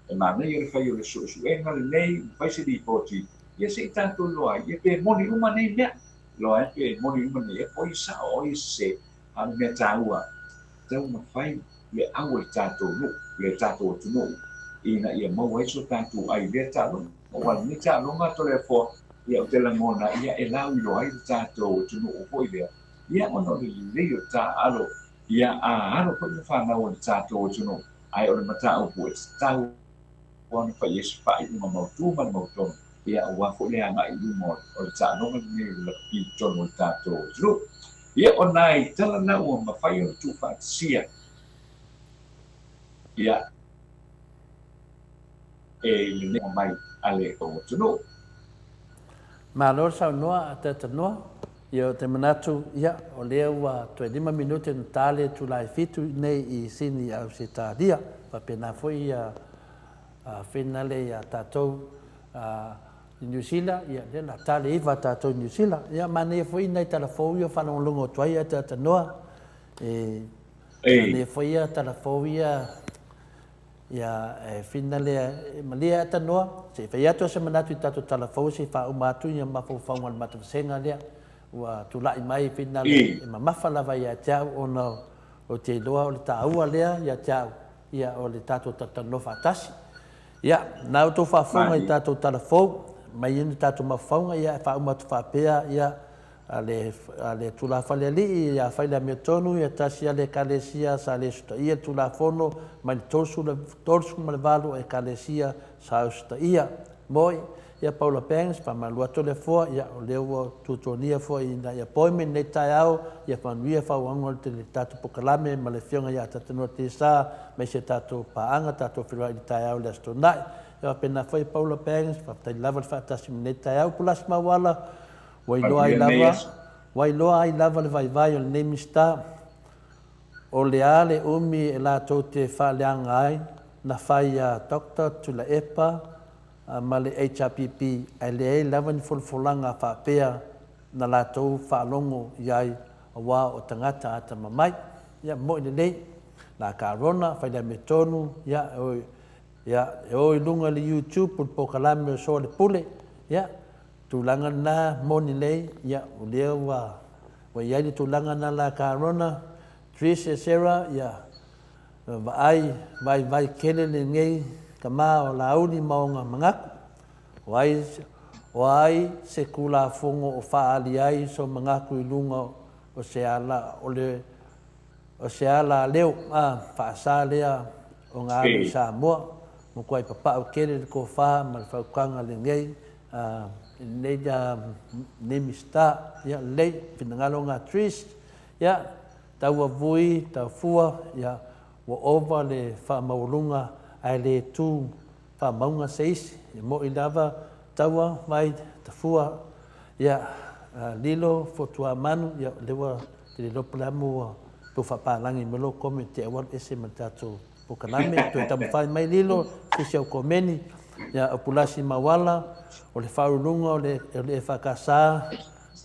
e manaia le fai o le suesuega lenei ma fai se lipoti ia se i tatou iloa ai ia pe moni uma nei mea, iloa ai pe moni uma nei mea, po o ia sao o ia sese. A o le mea taua, taumafai le au a le tatou nuu, le tatou atunuu ina ia maua ai so tatou ai i lea taaloga. Aua o lenei taaloga Toleafoa, ia ou te lagona ia e lauiloa ai le tatou atunuu foi lea. Ia, ona o le lelei o taaalo, ia, a alo foi ma fanau a le tatou atunuu, ae o le mataupu e tatau ona fai i ai se faaiuga mautu ma le mautonu, ia, aua foi le agai i luma o le taaloga lenei o le lakapi i totonu o le tatou atunuu. Ia, o nai tala na ua mafai ona tuufaatasia, ia, e lenei mai a le atunuu. Malo le saunoa a Tatanoa. Ia, ou te manatu, ia, o lea ua toe 5 minute ona ta le itula e 7 nei i Sini Ausetalia. Faapena foi ia finale ia tatou i Niu Sila, ia, lea la ta le 9 a tatou i Niu Sila. Ia, manaia foi nai tala fou ia faalogologo atu ai a Tatanoa. E manaia foi ia tala fou ia. Ia, e finale e malie a tanoa, se i fai atu se manatu i tatou tala fou se i faauma atu ia mafaufauga o le matou vasega lea ua tulai mai finale e mamafa lava ia te au ona ou te iloa o le taua lea ia te au ia o le tatou talatalanoa faatasi. Ia, na outou faafofoga i tatou tala fou mai ni tatou mafaufauga ia e faauma atu faapea ia A le, a le tulafale alii ia fai le amiotonu, ia tasi a le Ekalesia sa le usutaia le Tulafono mai le 38 o Ekalesia sa usutaia. Moi, ia Paula Banks, faamalu atu le Afoa, ia o lea ua tuatuagia foi ina ia appointment nei taeao, ia faamanuia faaauauga o le tatou pokalame ma le Afioga ia Tatanoa Tesa ma isi a tatou paaga, tatou feiloai i le taeao i le Aso Toonai. Ia faapena foi Paula Banks, faafetai lava le faatasi mai nei taeao. Pulasi Mauala, Ua iloa ai lava, ua iloa ai lava le vaivai o lenei Minisita, o le a le umi e latou te faaleaga ai na fai ia Doctor Tuilaepa ma le HRPP ae leai lava ni folafolaga faapea na latou faalogo i ai aua o tagata atamamai. Ia mo'i lelei, la Carona, fai le amiotonu, ia e e o i luga i le YouTube o le polokalame o Soalepule, ia Tulaga lena moni lelei, ia, o lea ua, ua i ai le tulaga lena la Carona, Trish e Sarah, ia, vaai vaivai tele lenei tama o Laauli ma ona manatu. O ai, o ai se Tulafono o faaali ai so manatu i luga o se ala o le O se alaleo a faasa lea o na alu i Samoa, matuai papau tele le tofa ma le fautuaga lenei a lenei lenei Minisita. Ia lelei, finagalo na Trish, ia tauavui, taufua, ia ua ova le faamaualuga ae le tu faamauga se isi. E moi lava taua vai tafua Ia, Lilo, Fotuamanu, ia, lea ua te le iloa po o le a mo ua tou faapalagi mai lou comment te alu ese ma le tatou polokalame. Toe taumafai mai Lilo, se isi au komeni. Ia, o Pulasi Mauala, o le faauluuluga o le, o le EFKS,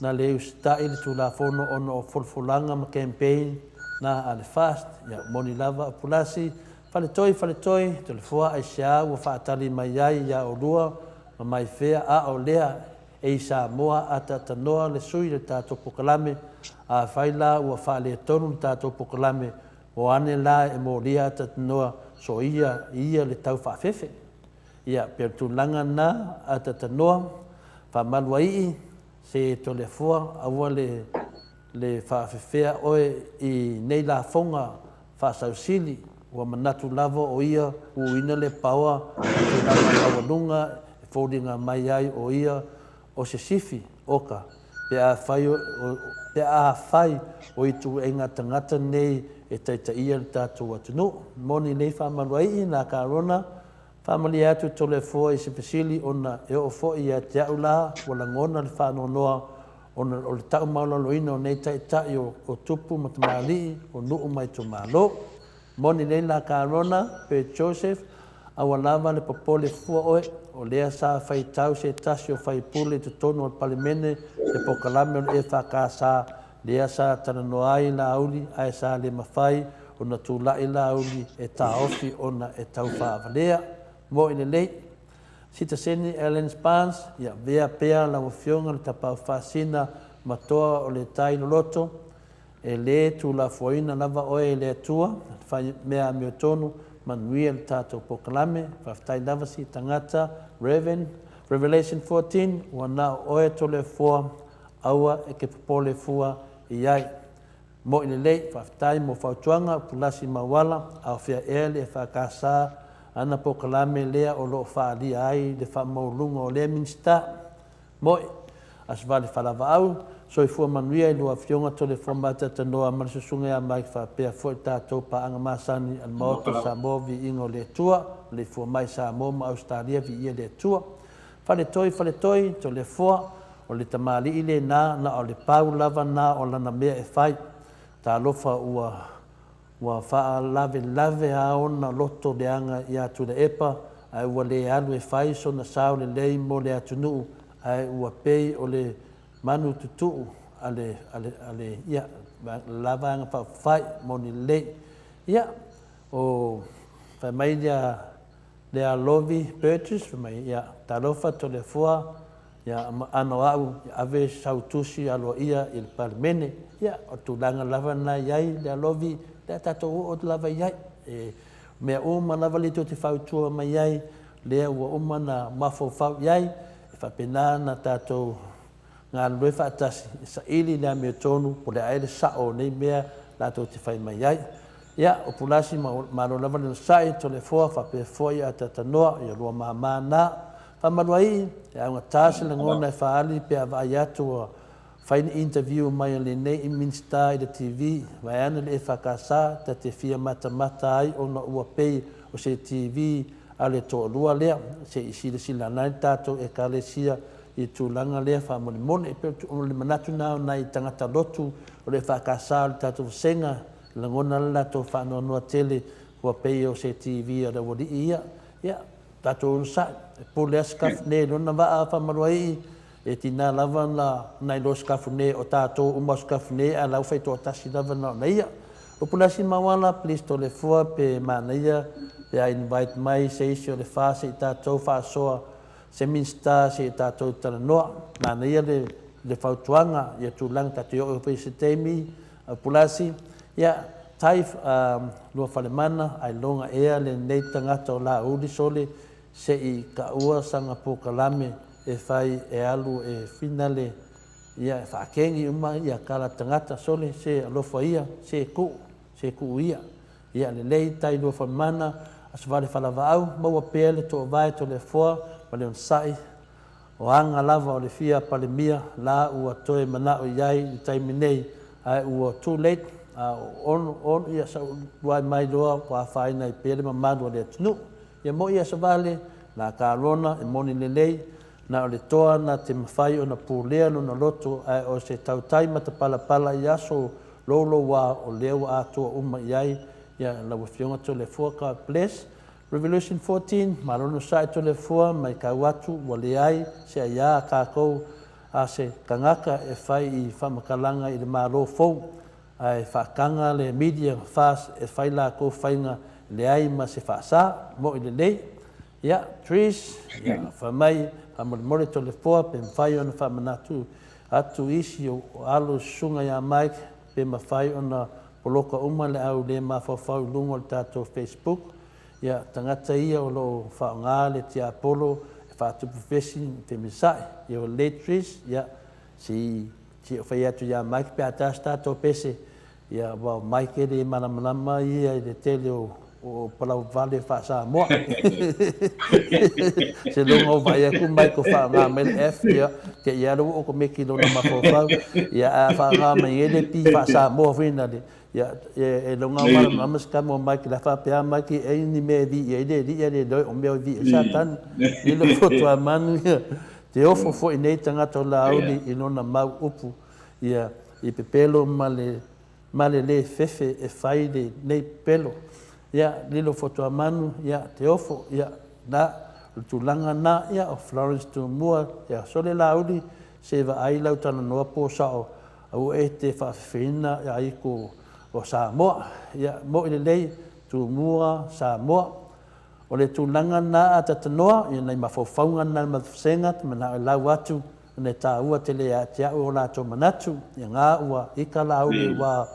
na le usitai le Tulafono ona o folafolaga ma campaign na a le FAST. Ia, moni lava o Pulasi, Faletoi, Faletoi, Toleafoa, aisea ua faatali mai ai ia oulua ma mai fea, a o lea E i Samoa ataatanoa le sui le tatou pokalame, afai la ua faaletonu le tatou pokalame, o ane la e molia ataatanoa soia ia le tau faafefe. Ia, pe o le tulaga na ataatanoa, faamaluaii, se Toleafoa, aua le le faafefea oe i nei lafoga faasausili, ua manatu lava o ia uina le paoa ma tulaga maualuga e foliga mai ai o ia o se sifi, oka, pe afai o, pe afai o ituaiga tagata nei e taitaia le tatou atunuu. Moni nei faamaluaii na Carona, faamalie atu Toleafoa i se fesili ona e oo foi ia te au la ua lagona le faanoanoa ona o le tau maualaloina o nei taitai o, o tupu ma tamalii o nuu ma itumalo. Moni nei la Carona, pe Joseph, aua lava le popole fua oe, o lea sa faitau se tasi o faipule i totonu o le Palemene le pokalame o le EFKS lea sa talanoa ai Laauli ae sa le mafai ona tulai Laauli e taofi ona e tau faavalea. Moi lelei. Sitaseni Ellen Spans, ia avea pea lau Afioga le tapaau faasina ma toa o le tai loloto, e le tulafoaina lava oe e le Atua, le fai mea amiotonu, manuia le tatou pokalame, faafetai lava si tagata, Rev. Revelation 14, ua na o oe Toleafoa, aua e te popole fua. i ai. Mo'i lelei, faafetai mo fautuaga, Pulasi Mauala, a o fea ea le EFKS ana polokalame lea o lo o faaalia ai le faamaualuga o lea Minisita? Mo'i, Asvale Falavaau, Soifua manuia i lua Afioga Toleafoa Matatanoa ma le Susuga ia Mike faapea foi le tatou paaga masani a le Maota o Samoa Viiga o le Atua, Maleifua mai Samoa ma Ausetalia Viia le Atua. Faletoi Faletoi, Toleafoa, o le tamalii lena na o le pau lava na o lana mea e fai. Talofa ua ua faalavelave a ona loto leaga ia Tuilaepa ae ua le alu e fai sona sao lelei mo le atunuu ae ua pei o le manu tutuu a le a le a le ia la vaega faaupufai moni lelei. Ia o fai mai ia Lea Lovi Burgess fai mai, Ia, talofa Toleafoa, ia, ano au ia ave sau tusi aloaia i le Palemene. Ia, o le tulaga lava lena e i ai Lea Lovi, lea tatou oo atu lava i ai. E mea uma lava lea tou te fautua mai ai, lea ua uma ona mafaufau i ai, e faapena ona tatou galulue faatasi e saili le amiotonu po o le a ea le sao o nei mea latou te fai mai ai. Ia, o Pulasi, malo lava le onosai, Toleafoa faapea foi Atatanoa, ia lua mama na. Faamaluaii, e augata se lagona e faaali pe a vaai atu ua fai ni interview mai a lenei Minisita i le TV, vaeane le EFKS, ta te fia matamata ai ona ua pei o se TV a le toalua lea. Se i silasila ane le tatou Ekalesia i le tulaga lea faamolemole. E pei o le manatu lena o nai tagata lotu o le EFKS o le tatou vasega, e lagona le latou faanoanoa tele ua pei o se TV a le aualii ia. Ia, tatou onosai, e pule lava Sikafu nei i lona vaa faamaluaii, e tiga lava ona iloa Sikafu nei o tatou uma o Sikafu nei, a o la ua faitoatasi lava na ona ia. O Pulasi Mauala, please Toleafoa pe manaia pe a invite mai se isi o le fa se i tatou faasoa se Minisita se i tatou talanoa. Manaia le le fautuaga ia tulaga tatou te oo foi i se taimi a Pulasi. Ia, Taif Luafalemana, ailoga ea lenei tagata o Laauli sole se i kaua sana polokalame e fai e alu e finale ia e faakegi uma ia kala tagata sole se alofa ia se kuu se kuu ia. Ia lelei tai Luafalemana, Asovale Falavaau, maua pea le toovae Toleafoa ma le onosai O aga lava o le fia Palemia la ua toe manao i ai i le taimi nei, ae ua too late, a o ono, ono, ia sau luai mai loa ua afaina ai pea le mamalu o le atunuu. Ia moi aso vale, la ka lona e moni lelei, na o le toa na te mafai ona pulea lona loto ae o se tautai matapalapala i aso louloua o lea ua atoa uma i ai ia lau Afioga Toleafoa God bless. Revolution 14, Malo onosai Toleafoa maitau atu ua leai se aiā a kākou a se tagata e fai i faamatalaga i le Malo fou ae faataga le media fast e fai latou faiga leai ma se faasa, mo'i lelei. Ia, Trees, ia, fai mai, faamolemole Toleafoa pe mafai ona faamanatu atu isi o alo susuga ia Mike pe mafai ona poloka uma le au le mafaufau i luga o le tatou Facebook. Ia, tagata ia o lo o faaaoga le tiapolo e faatupu vesi ma femisa'i. Ia o lelei Trish, ia, se i se i fai atu ia Mike pe a ta se tatou pese, ia, aua o Mike e le malamalama ia i le tele o o palauvale faa-Samoa. Se loga o vaai atu Mike o faaaoga mai le F, ia, te i lava ua okomeki i lona mafaufau, ia, ae a faaaoga mai nei le P faa-Samoa foi lea, Ia, e loga o malamalama se tama o Mike, la faapea a Mike e ai ni mea e viia ai le alii a le iloa o mea e viia ai Satani. Lilo Fotuamanu ia, te ofo foi nei tagata o Laauli i lona mau upu, ia, i pepelo ma le, ma le le fefe e fai le, nei pepelo. Ia, lilo Fotuamanu, ia, te ofo, ia, na, o le tulaga na, ia, o Florence Tumua, ia, sole Laauli, se vaai lau talanoa po sao Aua e te faafefeina ia iko o Samoa. Ia, mo'i lelei, Tumua, Samoa. O le tulaga lena a tatanoa, ia nai mafaufauga na ma vasega, te manao e lau atu, ona e taua tele ia te au o latou manatu, ia nga ua ika lauli ua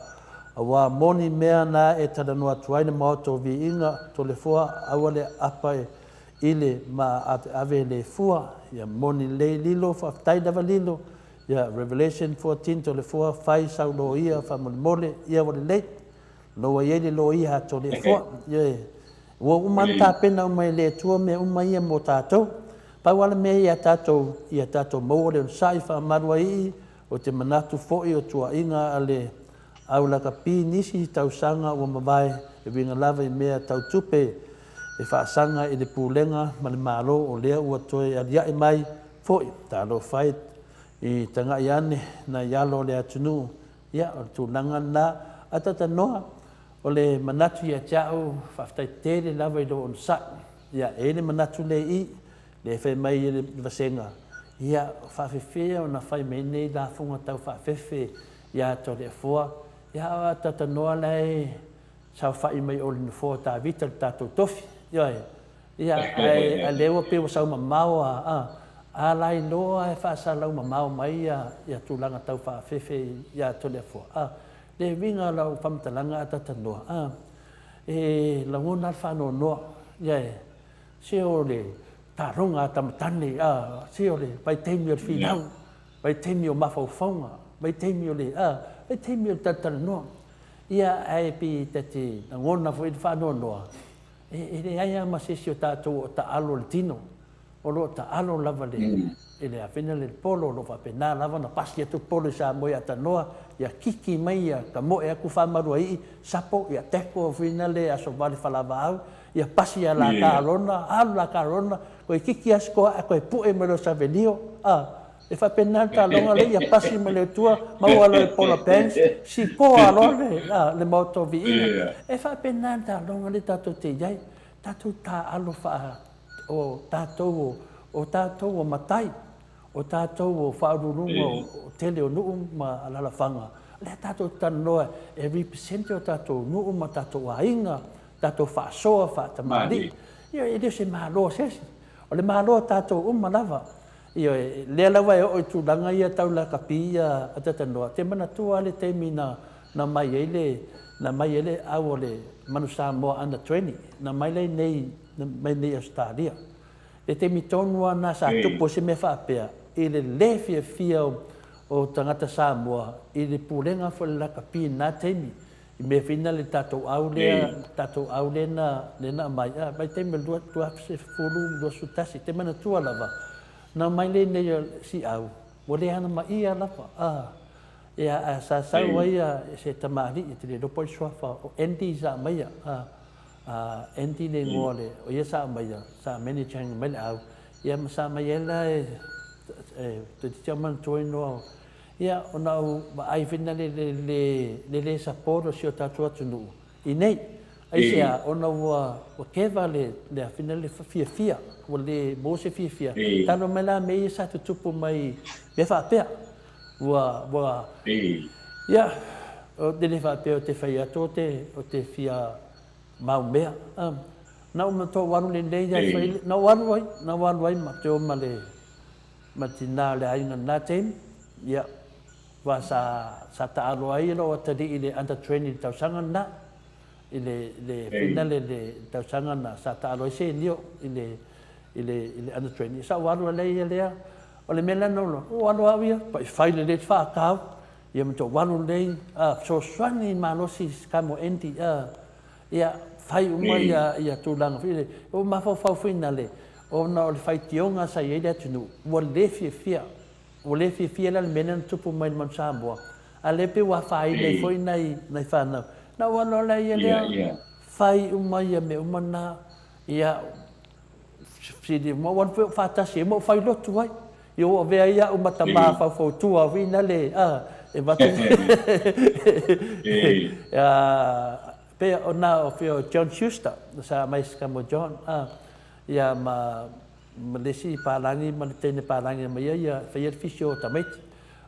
aua moni mea na e talanoa atu ai le maota o Viiga, Toleafoa, aua le apa e ile ma aveave le fua, ia moni lelei Lilo, faafetai lava Lilo. Ia, Revelation 14 Toleafoa, fai sau loia faamolemole, ia ua lelei. Lou ua i ai le loia a Toleafoa. Ioe. Ua uma ona tapena uma e le Atua mea uma ia mo tatou. Pau lava le mea ia tatou, ia tatou maua le onosai faamalu ai i, ou te manatu foi o tuuaiga a le au lakapi nisi tausaga ua mavae e uiga lava i mea tau tupe e faasaga i le Pulega ma le Malo o lea ua toe aliae mai foi. Talofa e i tagai ane nai alo o le atunuu. Ia, o le tulaga lena. Ae talanoa, o le manatu ia te au, faafetai tele lava i lou onosai. Ia, e i ai le manatu lea i i, lea e fai mai ai le vasega, ia, o faafefea ona fai mai nei lafoga tau faafefe ia Toleafoa, ia a o talanoa la e saofai mai o le nofoa o Tavita le tatou tofi. Ioe. Ia, ae a lea ua pei ua sau mamao a, a, a lailoa e faasalau mamao mai ia, ia tulaga tau faafefe ia Toleafoa, a, le uiga o lau faamatalaga a talanoa, a, e lagona lava le faanoanoa, ia e, se o le taaloga a tamatane, a, se o le vaitaimi o le finau, vaitaimi o mafaufauga, vaitaimi o le, a, vaitaimi o le talatalanoa. Ia, ae pei ta te lagona foi le faanoanoa, E leai lava ma se isi o tatou o taalo le tino, o lo o taalo lava le, i le afena le polo, o lo o faapena lava ona pasi atu polo i Samoa ia Tanoa, ia kiki mai ia tamoe atu Faamaluaii, sapo ia teko fuina le aso vale falavaau, ia pasi ia la Kalona, alu la Kalona, koe kiki a sikoa ae koe pue mai loa Savelio, a. E faapena le taaloga lea ia pasi mai le Atua, maua loa e Paula Banks, sikoa loa le, a, le maota o viiga. E faapena le taaloga lea tatou te i ai, tatou taaalo faa, o tatou o, o tatou o matai, o tatou o faauluuluga o, o tele o nuu ma alalafaga, lea tatou te talanoa e represent o tatou nuu ma tatou aiga, tatou faasoa faatamalii. Ia, e le o se Malo a se isi. O le Malo a tatou uma lava. Ioe, lea lava e oo i tulaga ia tau lakapi ia a Tatanoa, te manatua lava le taimi na na mai ai le na mai ai le au o le Manu Samoa Under 20, na mai la i nei mai nei i Ausetalia. Le taimi tonu lava na sa tupu ai se mea faapea i le le fiafia o tagata Samoa i le pulega foi o le lakapi i lena taimi. I mea foi na le tatou au lea, tatou au lea na, lea na aumai, a, vaitaimi o le 2010, 21, te manatua lava, na aumai lea nei o si au, ua le hanamaia lava, a, ia, a sa sau ai a, se tamalii, te le iloa po o ai le suafa, o Andy sa aumaia, a, a, Andy le igoa o le, o ia sa aumaia, sa manage mai le au, ia ma sa aumai ai la e, e, toeitiiti lava manatua igoa o, Ia, ona ou vaai foi lea i le le le support o si o tatou atunuu i nei. Aisea? Ona ua ua keva le le afina le fiafia, ua le maua se fiafia. Talo mai la mea ia sa tutupu mai mea faapea. Ua ua Ia, ou te le faapea ou te fai atu ou te ou te fia maumea. Na ou matua alu lelei lava foi, na ou alu ai, na ou alu ai ma te o ma le ma tina o le aiga lena taimi, ia, aua sa, sa taalo ai lou atalii i le under 20 i le tausaga lena, i le, le finale i le tausaga lena, sa taalo ai senio i le, i le, i le under 20. Sa ou alu ai ia lea, o le mea lea na ou iloa, ou alu au ia, paifai lelei le faatau, ia ma tou alu lelei, a, fesoasoani malosi si tama o Andy, a, Ia, fai uma ia, ia tulaga foi lele. Ua mafaufau foi na le, ona o le faitioga sa i ai le atunuu, ua le fiafia, ua le fiafia la le mea lea na tupu mai i le Manu Samoa, a lea pei ua afaina ai foi nai, nai fanau. Na ou alu lava ia lea, fai uma ia mea uma na, ia, fesili, ma ou alu foi ou faatasi ai ma ou fai lotu ai. Ia ua avea ai au ma tama faufautua foi nale, a, e avatu a, pei o na o fia o John Schuster, sa aumai se tama o John, a, ia ma, ma le isi palagi ma le teine palagi e aumaia ia, e faia le fisio o tamaiti.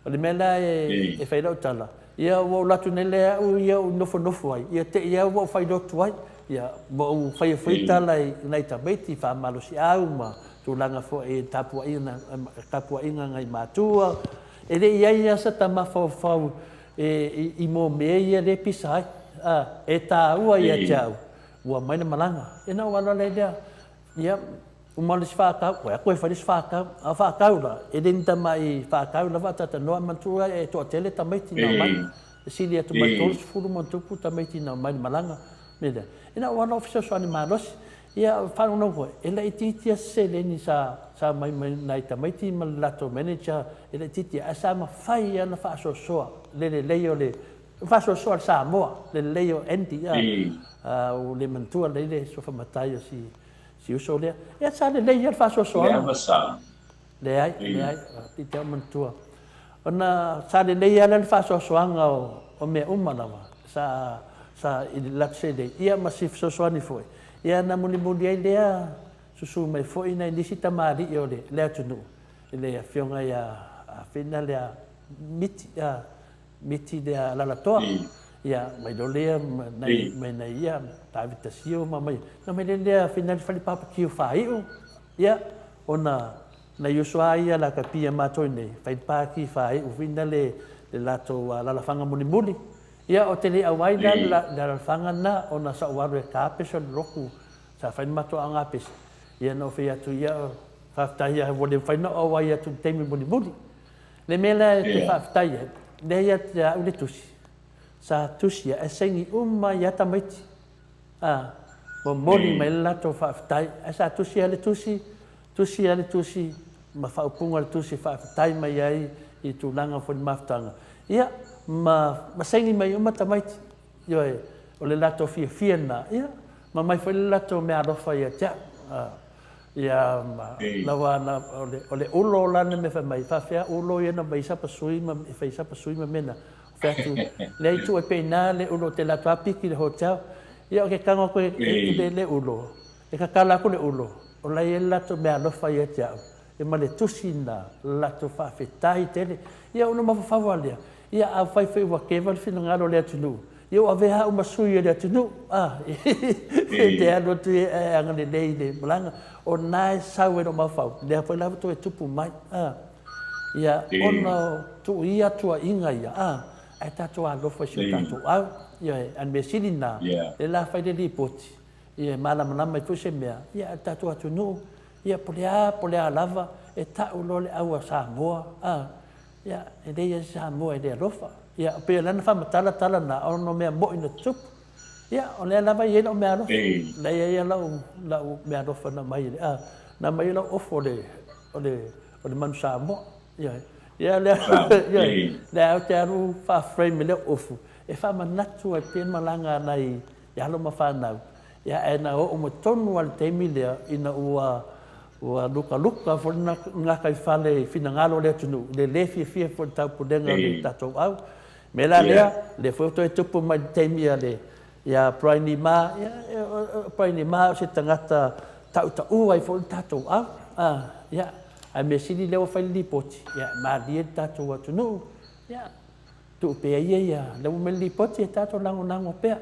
O le mea la e, e fai lau tala, ia ua ou alu atu nei lea au ia ou nofonofo ai, ia te i lava ua ou fai lotu ai, ia ua ou faia foi tala i nai tamaiti, faamalosiau ma tulaga foi i tapuaiga, tapuaiga a nai matua. E le i ai lava sa ta mafaufau e, i mea mea ia lea e pisa ai. A, e taua ia te au, ua mai le malaga. Ia na ou alu ala ai lea, ia, Uma le isi 40, koe atu e fai le isi 40. A o 40 la, e le ni tamai 40 lava a talatalanoa ae manatua e toatele tamaiti na omai. E sili atu ma le 30 ma ona tupu tamaiti na omai i le malaga. Mea lea, ina ua lou fesoasoani malosi. Ia, faalogologo foi, e laitiiti lava se seleni sa sa aumai mai nai tamaiti ma le latou manager, e laitiiti lava, ae sa mafai lava ona faasoasoa le lelei o le faasoasoa a le Samoa, le lelei o Andy, a ua le manatua lelei le suafa matai o si si uso lea. Ia sa lelei lava le faasoasoaga. Leaga sa. Leai, leai, i te au manatua. Ona sa lelei lava le faasoasoaga o, o mea uma lava, sa, sa i le latou selei, ia ma si fesoasoani foi. Ia na mulimuli ai lea susu mai foi nai nisi tamalii o le, le atunuu, i le afioga ia Fina lea Miti, a, Miti lea Alalatoa, ia, mai loa lea nai, mai nai ia, Tavita Sio ma mai, na mai lea Fina le fale papakiu faaiu, ia, ona nai uso a ia lakapi a matou nei, fai le paki faaiu fina le, le latou alalafaga mulimuli. Ia, ou te le auai la le alalafaga lena, ona sa ou alu e ta pese o le lotu, sa fai le matou aoga pese, ia na ou fai atu, ia, faafetai lava ua le mafai ona ou auai atu i le taimi mulimuli. Le mea lea e te faafetai ai, lea ia te au le tusi, sa tusi ae saini uma ai lava tamaiti, a, momoli mai le latou faafetai, ae sa tusi lava le tusi, tusi lava le tusi ma faaupuga o le tusi e faafetai mai ai i tulaga foi o le mafutaga, ia, ma, ma saini mai uma tamaiti, ioe, o le latou fiafia lena, ia, ma aumai foi le latou meaalofa ia te au. A. Ia ma lawa na o le o le ulo la na mea fai mai faafefea ulo ia na mai sapasui ma e fai sapasui ma mea na fai atu lea i tuu ai pea ina le ulo te alu atu a piki i le hotel ia o ke kago aku e le le ulo e kakala aku le ulo o la e i ai le latou meaalofa ia te au e ma le tusi na latou faafetai tele ia ona mafaufau a lea ia afai foi ua keva le finagalo o le atunuu Ia ua avea au ma sui o le atunuu, a, e te alu atu e agalelei i le malaga, o na e sau ai lou mafaufau, lea foi la ua toe tupu mai, a. Ia, ona o tuu ia tuuaiga ia, a, ae tatou alofa i si o tatou au. Ioe, a o le mea sili lena, lea la fai le lipoti, ia e malamalama ai foi se mea, ia a le tatou atunuu, ia po o le a, po o le a lava, e tau loa le au a Samoa, a, Ia, e leai lava se Samoa e le alofa. Ia, pei o lana faamatala tala na, ona o mea moi na tutupu. Ia, o lea lava e i ai lau meaalofa. O lea e i ai lau, lau meaalofa na aumai e le, a, na aumai ai lau ofo o le, o le, o le manu Samoa. Ioe. Ia, lea, ioe, lea ou te alu faa-frame i lea ofu, e faamanatu ai pea malaga a nai alo ma fanau. Ia, ae na oo mai tonu lava i le taimi lea ina ua Ua lukaluka foi le gataifale i finagalo o le atunuu i le le fiafia foi i le taupulega o le tatou au. Mea la lea, lea foi ua toe tupu mai i le taimi a le ia Brian Lee Ma, ia o Brian Lee Ma o se tagata tautaua ai foi le tatou au. A, ia, ae mea sili lea ua fai le lipoti, ia e malie le tatou atunuu, ia tuu pea ia ia, lea ua aumai le lipoti e tatou lagolago pea.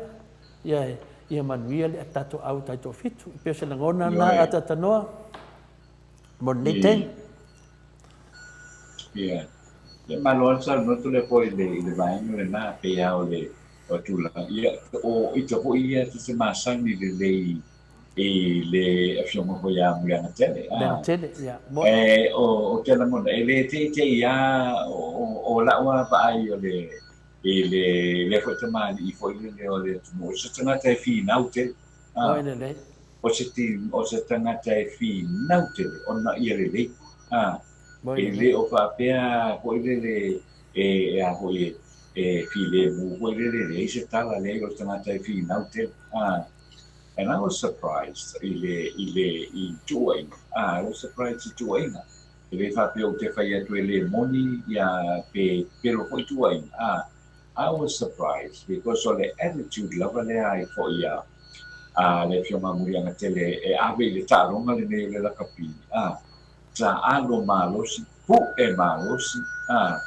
Ia, ia manuia le tatou au taitoafitu. E pei o se lagona lena a Tatanoa mo lenei taimi. Ia, ia malo lava le saunoa atu lea foi i le, i le vaega lena, pei lava o le o tulaga. Ia, o ita foi ia ta te masani lelei i le afioga foi ia Muliagatele. Muliagatele, ia. E, o, o te lagona, e le teitei lava o, o lau lava vaai o le, i le lea foi tamalii foi lele o le atunuu, o se tagata e finau tele. Oi lelei. O se ti, o se tagata e finau tele ona ia lelei. A, e le o faapea foi lele e, e a foi e, e filemu foi lele, leai se tala, leai o le tagata e finau tele. A, and I was surprised i le, i le, i tuuaiga. A, I was surprised i tuuaiga. E le faapea ou te fai atu e le moni ia pe pelo foi tuuaiga a I was surprised because o le attitude lava lea ai foi a a le Afioga Muliagatele e ave i le taaloga lenei o le lakapi a taalo malosi pu'e malosi a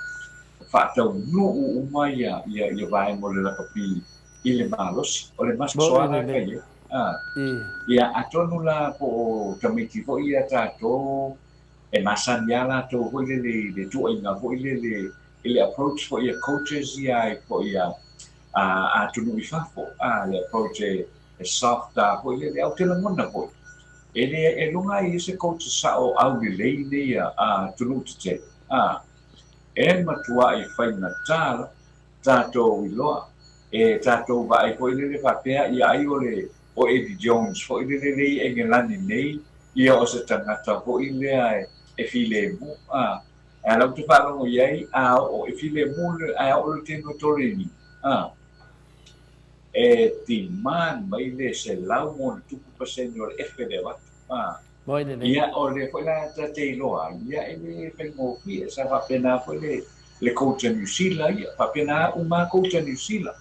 faataunuu uma ia ia ia vaega o le lakapi i le malosi o le masoala ka ia a ia atonu la po o tamaiti foi ia tatou e masani lava latou foi lele i le tuuaiga foi lele i le approach foi a coaches ia ai foi a a atunuu i fafo a le approach e, e soft a foi lele. Ae ou te lagona foi E le e luga ai se coach sa'o aulelei nei a atunuu tetele, a e matua'i faigata la tatou iloa e tatou vaai foi lele faapea ia ai o le o Eddie Jones foi lele le i Engelani nei ia o se tagata foi lea e filemu a ae la ou te faalogo i ai a oo e filemu le ae oo le taimi o Toreni a e demand mai le 100+ pasene o le efe le avatu a Moi lelei. Ia o lea foi la ta te iloa ai ia e le faigofie sa faapena foi le le coach a Niu Sila ia faapena uma coach a Niu Sila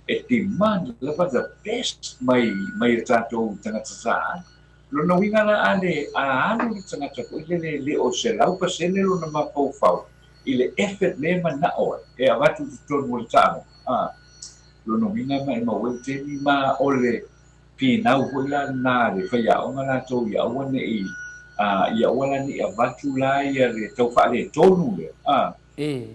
e demand lava the best mai mai a tatou tagata taaalo. Lona uiga la a le a alu le tagata foi lele le o 100% lona mafaufau i le effort lea e manao ai e avatu i totonu o le taaloga a lona uiga ma e maua ai le taimi ma o le Finau foi la lena a le faiaoga latou ia aua ne i, a, ia aua la ne i avatu la ia le tau faaletonu lea, a,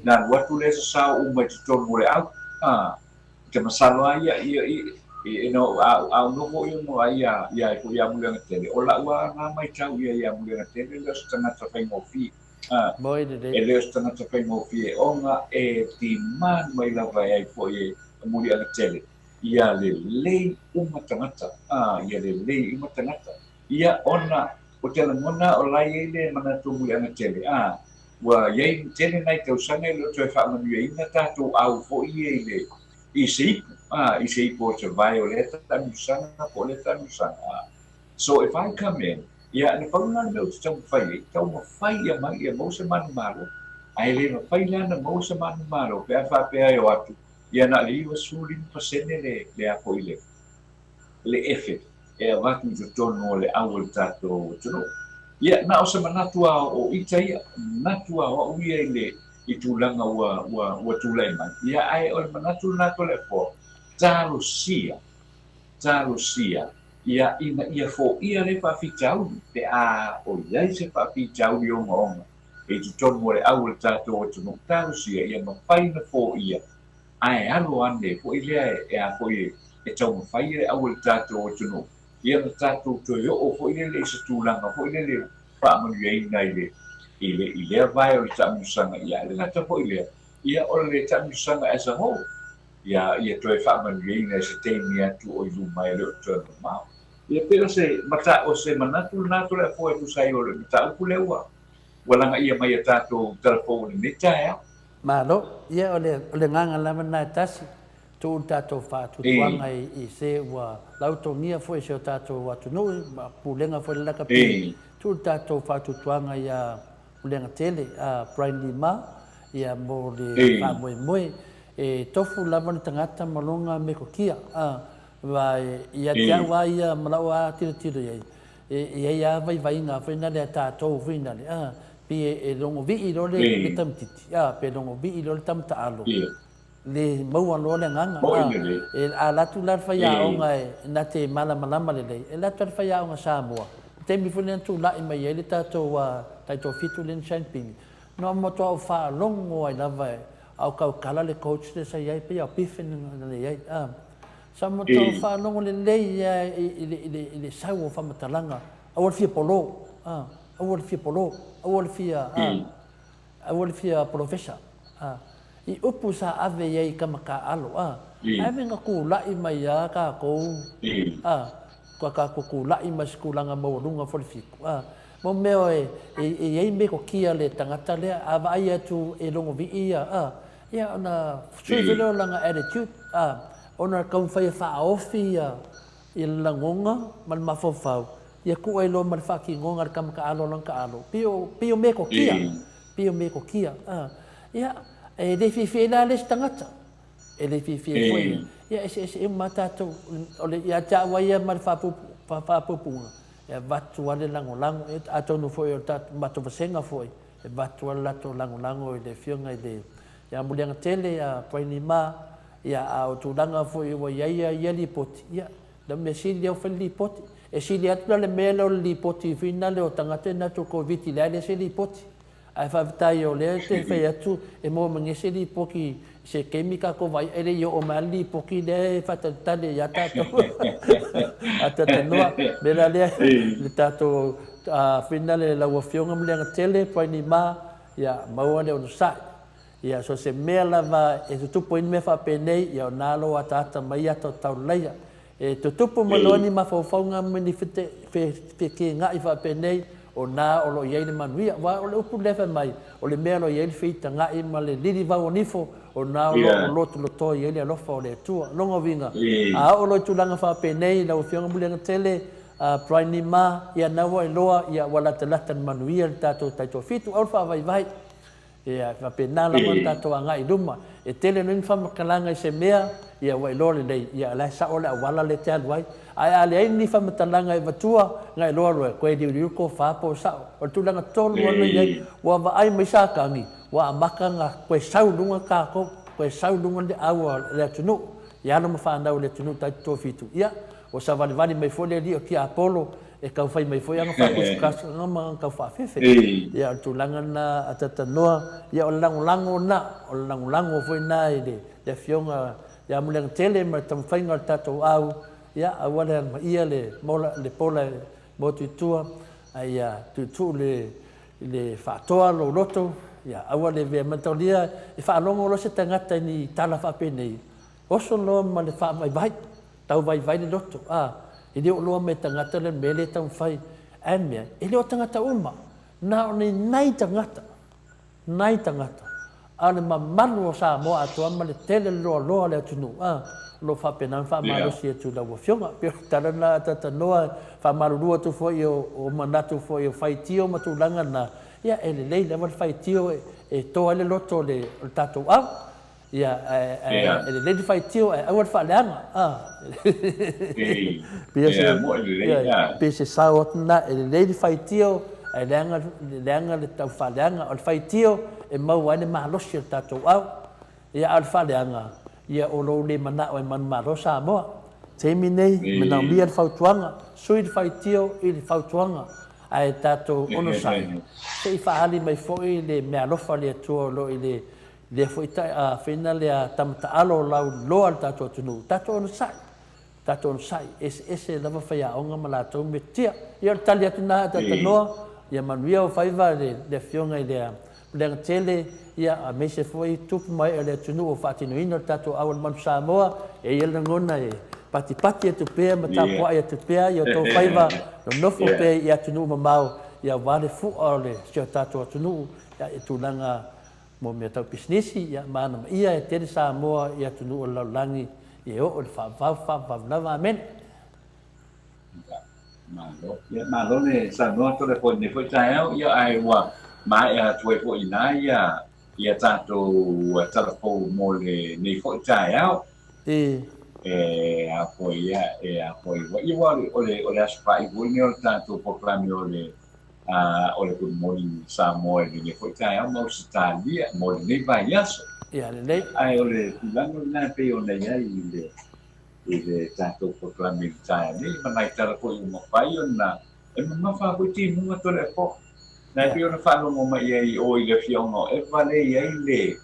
na alu atu lea sasao uma i totonu o le au, a, ou te masalo lava ia, ia, i, i, no, a, a ou nofo ia ma vaai ia, ia ai foi ia Muliagatele, o lau lava na maitau ia ia Muliagatele e le o se tagata faigofie, a, Moi lelei. e le o se tagata faigofie ona e demand mai lava e ai foi e Muliagatele Ia lelei uma tagata, ā, ia lelei uma tagata. Ia, ona o te lagona o la e i ai le manatu o Muliagatele, ā, ua i ai tele nai tausaga e le o toe faamanuiaina tatou au foi ia i le, i se ipu, ā, i se ipu o se vae o lea taamilosaga po o lea taamilosaga, ā. So if I come in, ia, na pau lena o le mea ou te taumafai ai, taumafai ia mai ia maua se manumalo, ae le mafai la ona maua se manumalo pe a faapea e o atu Ia na o le 95% le le a foi le le efe e avatu i totonu o le au o le tatou atunuu. Ia na o se manatu a o ita ia, manatu a o au ia i le i tulaga ua ua ua tulai mai. Ia ae o le manatu lena Toleafoa, talosia, talosia ia ina ia foia lea faafitauli pe a o i ai se faafitauli ogaoga i totonu o le au o le tatou atunuu, talosia ia mafai ona foia, ae alo ane foi lea e a foi e taumafai le au o le tatou atunuu, ia ona tatou toe oo foi lele i se tulaga foi lele faamanuiaina i le i le i lea vae o le taamilosaga, ia ae le gata foi lea, ia o le taamilosaga as a whole, ia ia toe faamanuiaina i se taimi atu o i luma e le o toe mamao. Ia pei o se mata o se manatu lena Toleafoa e tusa ai o le mataupu lea ua ua lagaia mai e tatou talafou i lenei taeao. Malo. Ia o le o le agaga lava lena e tasi, tuu le tatou faatuatuaga i i se ua lautogia foi e si o tatou atunuu ma pulega foi le lakapi, tuu le tatou faatuatuaga ia Pulega Tele a Brian Lee Ma ia mo le faamoemoe. E tofu lava le tagata ma lona metotia, a, aua ia te au lava ia ma lau lava tilotilo i ai, e i ai lava vaivaiga foi nale a tatou foi nale, a, pei e logovii loa le tamaitiiti, a, pe logovii loa le tama taalo, le maua loa le agaga, a, e ala atu la le faiaoga e na te malamalama lelei, e alu atu lava le faiaoga Samoa, i le taimi foi lea na tulai mai ai le tatou taitoafitu lea na Shine Ping, na matua ou faalogo ai lava a o tautala le coach lea sa i ai, pei a o Biffen na i ai, a. Sa matua ou faalogo lelei lava i le sau o faamatalaga, aua le fia polo, a, aua le fia polo, aua le fia, a, aua le fia polofesa, a. I upu sa ave i ai i tama taaalo, a. Ae mea na tulai mai lava tatou, a, ua tatou tulai mai i se tulaga maualuga foi le fitu, a. Mo mea e i ai metotia le tagata lea, a vaai atu e logovii ia, a, ia ona sui foi lea o lana attitude, a, ona taumafai e faaofi ia le lagona ma le mafaufau, ia tuu ai loa ma le faatinoga a le tama taalo lana taalo, pei o, pei o metotia, pei o metotia, a. Ia, e le fiafia ai la le isi tagata, e le fiafia ai foi, ia eseese uma lava tatou, o le, ia te au lava ia ma le faapuupuuga, e avatu lava le lagolago, atonu foi o le matou vasega foi, e avatu lava le latou lagolago i le Afioga i le ia Muliagatele, ia Brainy Ma, ia a o tulaga foi ua i ai ia lipoti, ia, o le mea sili lea ua fai le lipoti. E sili atu la le mea lea o le lipoti foi lea o tagata ia o le Koviti leai leai se lipoti. Ae faafetai o lea e te fai atu e maua mai nei se lipoti se taimi tatou vaai e le i oo mai lava le lipoti lea e faatalitali ai ia tatou a talanoa. O le mea la lea le tatou finale lau Afioga Muliagatele Tuainima, ia maua le onosai. Ia so o se mea lava e tutupu ai ni mea faapenei, ia o na lou ataata mai ata o tauleleia. E tutupu mai loa ni mafaufauga ma ni fekega'i faapenei, o na o lo o i ai le manuia. Aua o le upu lea fai mai, o le mea o lo o i ai le feitaga'i ma le lilivau o nifo, o na o lo o lotoloto i ai le alofa o le Atua. Lona uiga, a oo loa i tulaga faapenei, lau Afioga Muliagatele, Brian Lima, ia na ua iloa, ia ua latalata le manuia i le tatou taitoafitu. Aua le faavaivai. Ia, e faapena lava le tatou agai i luma. E tele nei ni faamatalaga i se mea, ia ua iloa lelei, ia o la e sao le auala lea e te alu ai. Ae a leai ni faamatalaga e avatua, na iloa loa, toe liuliu le tofa po o sao. O le tulaga tonu lava lea e i ai, ua vaai mai Satani, ua amata ona toe sau i luga tatou, toe sau i luga le au a le atunuu, i alo ma fanau a le atunuu taitoafitu. Ia, ua savalivali mai foi le alii o Tiapolo, e tau fai mai foi ana faatusatusaga ma ana tau faafefe. Ia, o le tulaga lena a Tatanoa, ia o le lagolago lena, o le lagolago foi lena i le Afioga ia Muliagatele ma le taumafaiga o le tatou au, ia aua le alamaia le mola, le pola e motu i tua, a ia tuutuu le i le faatoa lou loto, ia aua le avea mataulia e faalogo loa se tagata i ni tala faapenei, Oso loa ma le faavaivai, tau vaivai le loto, a, e le o loa mai tagata le mea lea e taumafai. Ae mea, e le o tagata uma, na o ni nai tagata, nai tagata, a o le mamalu o Samoa atoa ma le tele le loaloa o le atunuu, a, o lo o faapena ona faamalosi atu i lau Afioga. E pei o le tala lena a Tatanoa, e faamalulu atu foi o manatu foi o faitio ma tulaga na, ia e lelei lava le faitio e toa ai le loto o le tatou au. Ia, ae e lelei le faitio ae aua le faaleaga. Pei se sao atu lena, e lelei le faitio ae leaga, leaga le tau faaleaga. O le faitio e maua ai le malosi o le tatou au. Ia, a o le faaleaga, ia o lou le manao e manumalo Samoa. Taimi nei, manaomia le fautuaga, sui le faitio i le fautuaga, ae tatou onosai, se i faaali mai foi le meaalofa a le Atua o lo o i le Lea foi afena lea tama taalo lau loa le tatou atunuu, tatou onosai, tatou onosai, eseese lava faiaoga ma latou metotia. Ia o le tali atu lena Tatanoa, ia manuia ou faiva le le afioga i le Puleagatele, ia aemaise foi tupu ma ee o le atunuu o faatinoina le tatou au o le Manu Samoa, e i ai le lagona e patipati atu pea ma tapuai atu pea i outou faiva nonofo pea i atunuu mamao, ia aua le fua o le si o tatou atunuu i tulaga Mo mea tau pisinisi, ia manamaia e tele Samoa i atunuu o le lalolagi e oo i le faavavau faavavau lava. Amene. Ia, malo. Ia, malo le saunoa atu le foi nei foi taeao, ia, ae ua maea atu ai foi ina ia, ia tatou tala fou mo lenei foi taeao. E. E a foi, ia, e a foi, ua, ia, ua, o le, o le aso faaiu foi lenei o le tatou polokalame o le o le Good Morning Samoa i lenei foi taeao ma Ausetalia mo lenei vaiaso. Ia lelei. Ae o le tulaga lena e pei ona i ai i le, i le tatou polokalame i le taeao nei, ma nai tala foi ua mafai ona e mamafa foi timuga Toleafoa. Na e pei ona faalogo mai i ai i o i le afioaga o Eva lea e i ai le,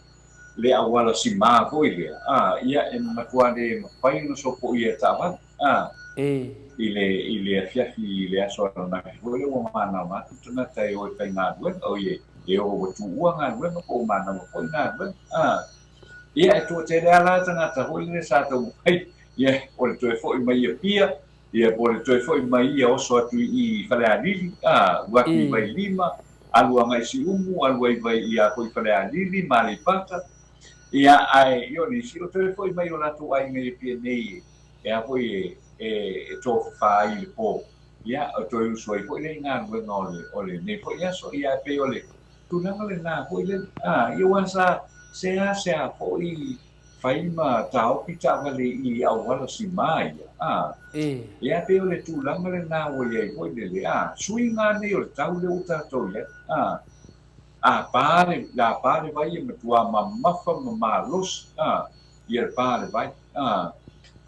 le auala simā foi lea, a, ia e matua le mafai ona sopoia e taavale. A, i le, i le afiafi i le aso ananafi foi lea ua manava atu tagata e o e faigaluega, oi, e o ua tuua galuega po ua manava foi galuega. A, ia, e toatele lava la tagata foi lele sa taumafai, ia, o le toe foi mai i Apia, ia, po o le toe foi mai ia oso atu i i i Falealili, a, alu atu i Vailima, alu agai i Siumu, alu ai vai, ia foi i Falealili ma Aleipata, ia, ae, ia o nisi, o toe foi mai i o latou aiga i Apia nei e, e a foi e, e, e tofafa ai i le pō, ia, e toe usu ai foi lea i galuega o le, o lenei foi aso. Ia, e pei o le tulaga lena foi lele. A, ia aua sa seasea foi fai ma taofi taavale i auala simā ia. A, ia, e pei o le tulaga lena ua i ai foi lele. A, suiga nei o le tau lea ua tatou i ai. A, a pā le, a pā le vai e matua mamafa ma malosi. A, ia le pa le vai. A,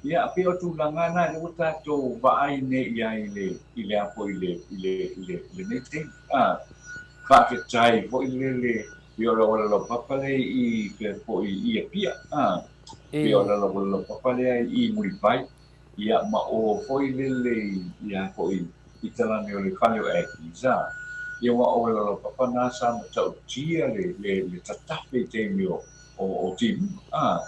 ia, pei o tulaga na lea ua tatou vaai nei i ai i le, i le a foi i le, i le, i le, i lenei taimi. A, faafetai foi lele Pei o le auala laupapa lea i fea foi i Apia, a. Pei o le auala laupapa lea i Mulivai, ia ma o foi lele i a foi i talane o le fale o Aggies, a. Ia aua o auala laupapa na sa matautia le le tatafe i taimi o o timuga, a.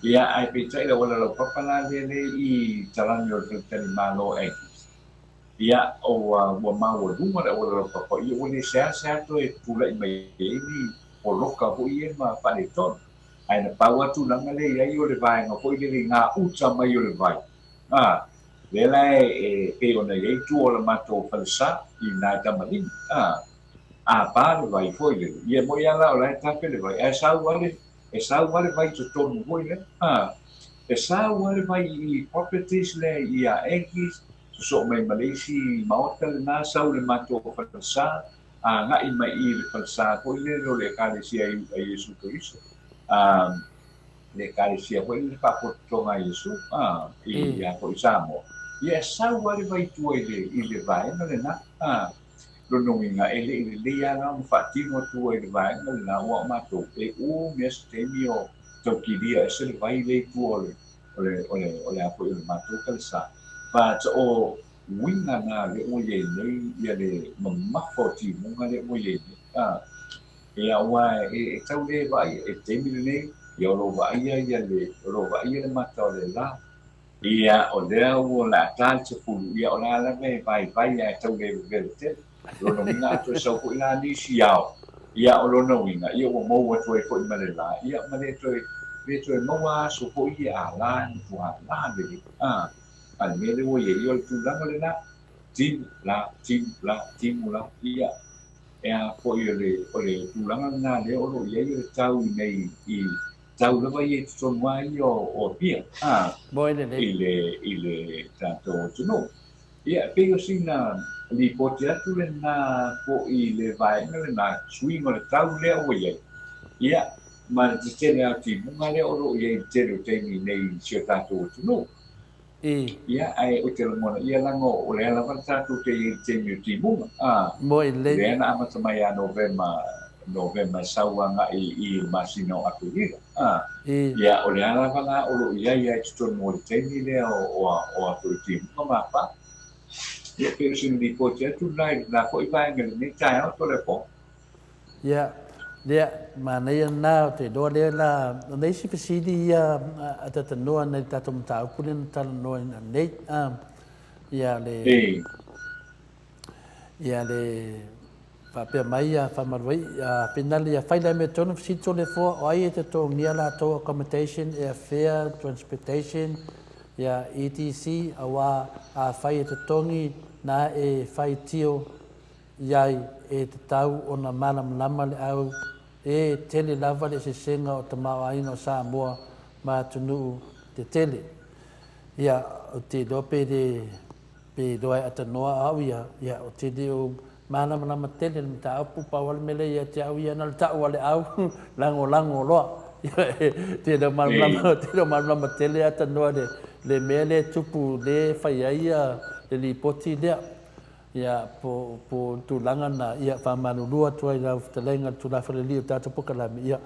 Ia ae peitai le auala laupapa la lea lea i talane o le faletalimalo o Aggies, Ia, ua maualuga le auala laupapa, ia ua le seasea toe tulai mai ai ni poloka foi ia ma faaletonu. Ae na pau lava tulaga lea i ai o le vaega foi lele i gauta mai o le vai, a, lea la e pei ona i ai tua o le matou falesa i ina i Tamalima, a, a pa le vai foi lele, ia e moni lava la o la e tafe le vai, ae sau lava le, e sau lava le vai i totonu foi lea, a, e sau lava le vai i properties lea i Aggies, Sosoo mai ma le isi maota lena, sau i le matou falesa, agai mai i le falesa foi lele o le Ekalesia a Iesu Keriso, a, le Ekalesia foi lele Faapotopotoga a Iesu, a, i a foi Samoa. Ia, e sau lava le vai i tua i le, i le vaega lena, a. Lona uiga, e le i lelei lava la ona faatino atu ai le vaega lena, aua o matou, e umi lava se taimi o tau kilia ese le vai lea i tua o le, o le, o le, o le a foi o le matou falesa. But o uiga na lea ua i ai nei ia le mamafa o timuga lea ua i ai nei. A, ia aua e, e tau le vaaia, e taimi lenei, ia o lo o vaaia ia le, o lo o vaaia le mata o le la. Ia, o lea ua le a ta le 10, ia o la lava e vaivai ae tau le vevela tele. O lona uiga a toe sau foi la nisi ao, ia o lona uiga, ia ua mou atu ai foi ma le la, ia ma le toe, le toe maua aso foi ia a la e matua la lelei. A, a le mea lea ua i ai, ia o le tulaga lena, timu, la, timu, la, timu, la, ia, e a foi o le, o le tulaga lena lea o lo o i ai o le tau i nei i, tau lava ia i totonu lava ia o Apia, a, Moe lelei. I le, i le tatou atunuu. Ia, e pei o sina lipoti atu lena foi i le vaega lena, suiga o le tau lea ua i ai, ia, ma le tetele lava o timuga lea o lo o i ai i le tele o taimi nei i si o tatou atunuu. Ia, ae ou te lagona, ia leaga o lea lava tatou te i ai i le taimi o timuga, a, Moe lelei. lea na amata mai ia Novema, Novema e sau agai i le masina o Aperila, a. Ia, o lea lava la o lo o i ai lava i totonu o le taimi lea o o a foi timuga ma pa. Ia, pei o sina lipoti atu lena i lena foi vaega i lenei taeao Tolepo. Ia, lea, manaia lena, ou te iloa lea la, o nai isi fesili ia a talanoa nai le tatou mataupu lea na talanoaina nei, a, ia le, Ia le faapea mai ia Faamaluai, ia Finale ia fai le amiotonu fesili Toleafoa o ai e totogia latou accommodation, airfare, transportation, ia etc aua afai e totogi na e faitio iai e tatau ona malamalama le au e tele lava le eseesega o tamaoaiga o Samoa ma atunuu tetele. Ia ou te iloa pe le Pe iloa e atanoa au ia, ia, ou te le o malamalama tele i le mataupu, pau lava le mea lea ia te au ia, na o le tau a le au, lagolago loa. Ia, te le o malamalama, te le o malamalama tele atanoa i le mea lea e tupu, lea e fai ai ia le lipoti lea. Ia, po, po o le tulaga lena, ia, faamalulu atu ai i lau fetalaiga i le Tulafono Alii o le tatou polokalame, ia,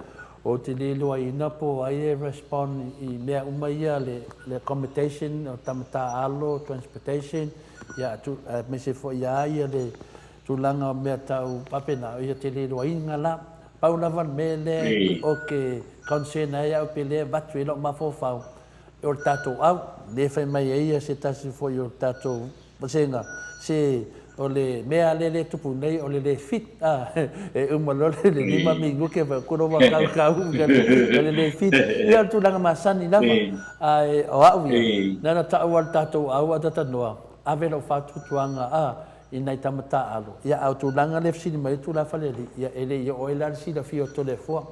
ou te le iloaina po o ai e respond i mea uma ia, le, le accommodation, o tama taaalo, transportation, ia, tu, aemaise foi lava ia le tulaga o mea tau faapena, ia te le iloaina la. Pau lava le mea lea ou te concern ai au pe le avatu i ai lou mafaufau, o le tatou au, lea fai mai ai ia se tasi foi o le tatou Vasega, se o le mea lea e tupu nei o le le fit a, e uma loa le 5 minute ma kuro wa kau kau o le le fit. Ia o le tulaga masani lava, ae o au ia, na ona tau lava le tatou au a talanoa, ave lau faatuatuaga a i nai tama taaalo. Ia a o tulaga lea e fesili mai ai Tulafalealii, ia e le i oo ai la le silafia o Toleafoa.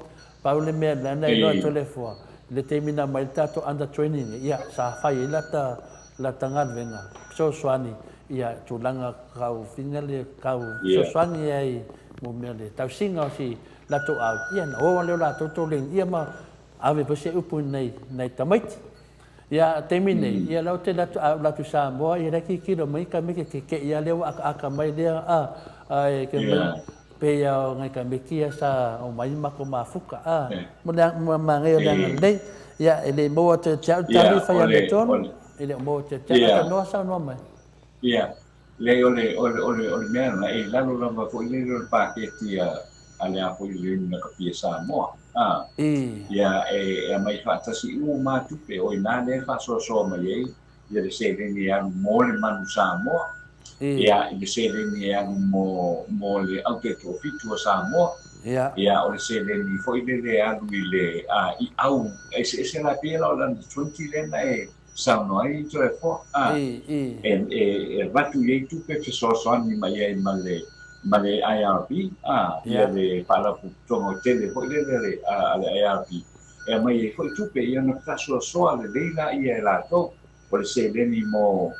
Pau le mea lea na iloa e Toleafoa, i le taimi na aumai ai le tatou under training nei, ia sa fai ai lata lata galuega fesoasoani ia tulaga kau finga le kau fesoasoani ai mo mea le tausiga o si latou au, ia na o lea o latou toleni ia ma ave foi se upu i nai nai tamaiti. Ia taimi nei, ia lea ou te alu atu a ou alu atu i Samoa, ia la e tilotilo mai tamaiti keke'i lava lea ua akaaka mai lea a, ae ke mai. Pei a o ngai tamaiti ia sa omai ma matou mafuta a mo le manaia o le agalelei. Ia e le maua atu ia te au le tali fai amiotonu, e le o maua atu ia te au. Ae tanoa saunoa mai. Ia, leai o le o le o le o le mea lena, e i lalo lava foi lele o le paketi a a le a foi le Union Lakapi a Samoa. A, ia e e aumai faatasi uma lava tupe, o i ina lea e faasoasoa mai ai ia le seleni e alu mo le Manu Samoa, ia, i le seleni e alu mo, mo le Au Taitoafitu a Samoa, ia, o le seleni foi lele e alu i le, a, i au eseese la, pei la o le under 20 lea na e saunoa ai Toleafoa, a, e, e, e avatu i ai tupe fesoasoani mai ai ma le, ma le IRB, a, ia le Faalapotopotoga tele foi lele a le, a le IRB. E aumai ai foi tupe, ia ona faasoasoa lelei laia e latou. O le seleni mo,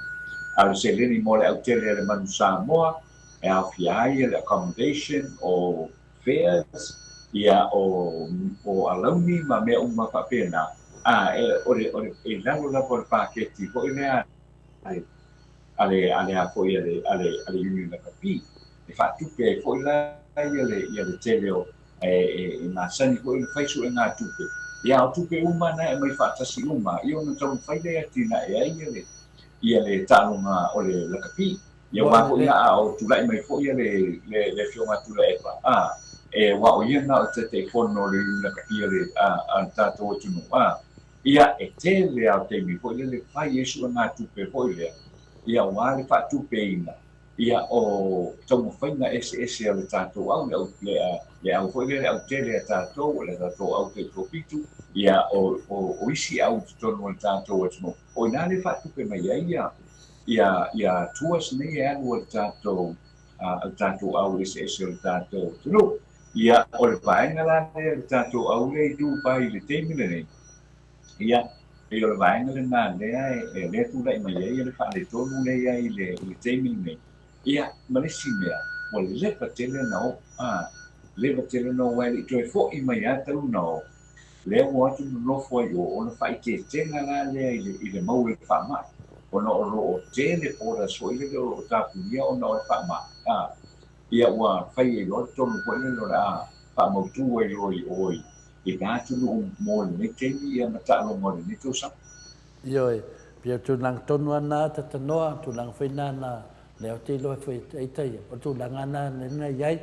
a o le seleni mo le autele a le Manu Samoa, e aofia ai le accommodation, o fares, ia, o, o alauni ma mea uma faapena. A, e, o le, o le, e i lalo lava o le paketi foi lea a le, a le, a le a foi a le, a le, a le Union Lakapi, e faatupe ai foi la ia le, ia le tele o, e masani foi ona fai suegatupe, ia o tupe uma na e aumai faatasi uma, ia ona taumafai lea e atinae ai ia le, ia le taaloga o le lakapi. Ia aua foi la a o tulai mai foi ia le, le, le Afioga a Tuilaepa, a, e, aua o ia na o le Taitaifono o le lakapi a le, a, a le tatou atunuu, a, ia e tele lava o taimi foi lele fai ai suegatupe foi lea, ia aua le faatupeina Ia, o taumafaiga eseese a le tatou au, le au, le, le au foi lea, le au tele a tatou, o le tatou au taitoafitu, ia, o, o, o isi au i totonu o le tatou atunuu. O i ina lea e faatupe mai ai ia, ia, ia tours nei e alu a le tatou, a le tatou au eseese o le tatou atunuu. Ia, o le vaega la lea le tatou au lea i Dubai i le taimi lenei, Ia, pei o le vaega lena lea e lea tulai mai ai le faaletonu lea i ai i le, i le taimi lenei. Ia, ma le isi mea, ua leva tele ona o, a, leva tele ona o aua e le i toe foi mai lava talu ona o, lea ua o atu nonofo ai i o, ona faaeteetega la lea i le, i le mau o le faamai, ona o lo o tele borders foi lele o lo o tapunia ona o le faamai, a, ia ua fai ai loa le tonu foi lele o le a faamautu ai loa i o i i na atunuu mo lenei taimi ia ma taaloga o lenei tausaga. Ioe, pei o tulaga tonu lava na Tatanoa, tulaga foi na na lea ou te iloa foi e ita ia, o tulaga na na i ai,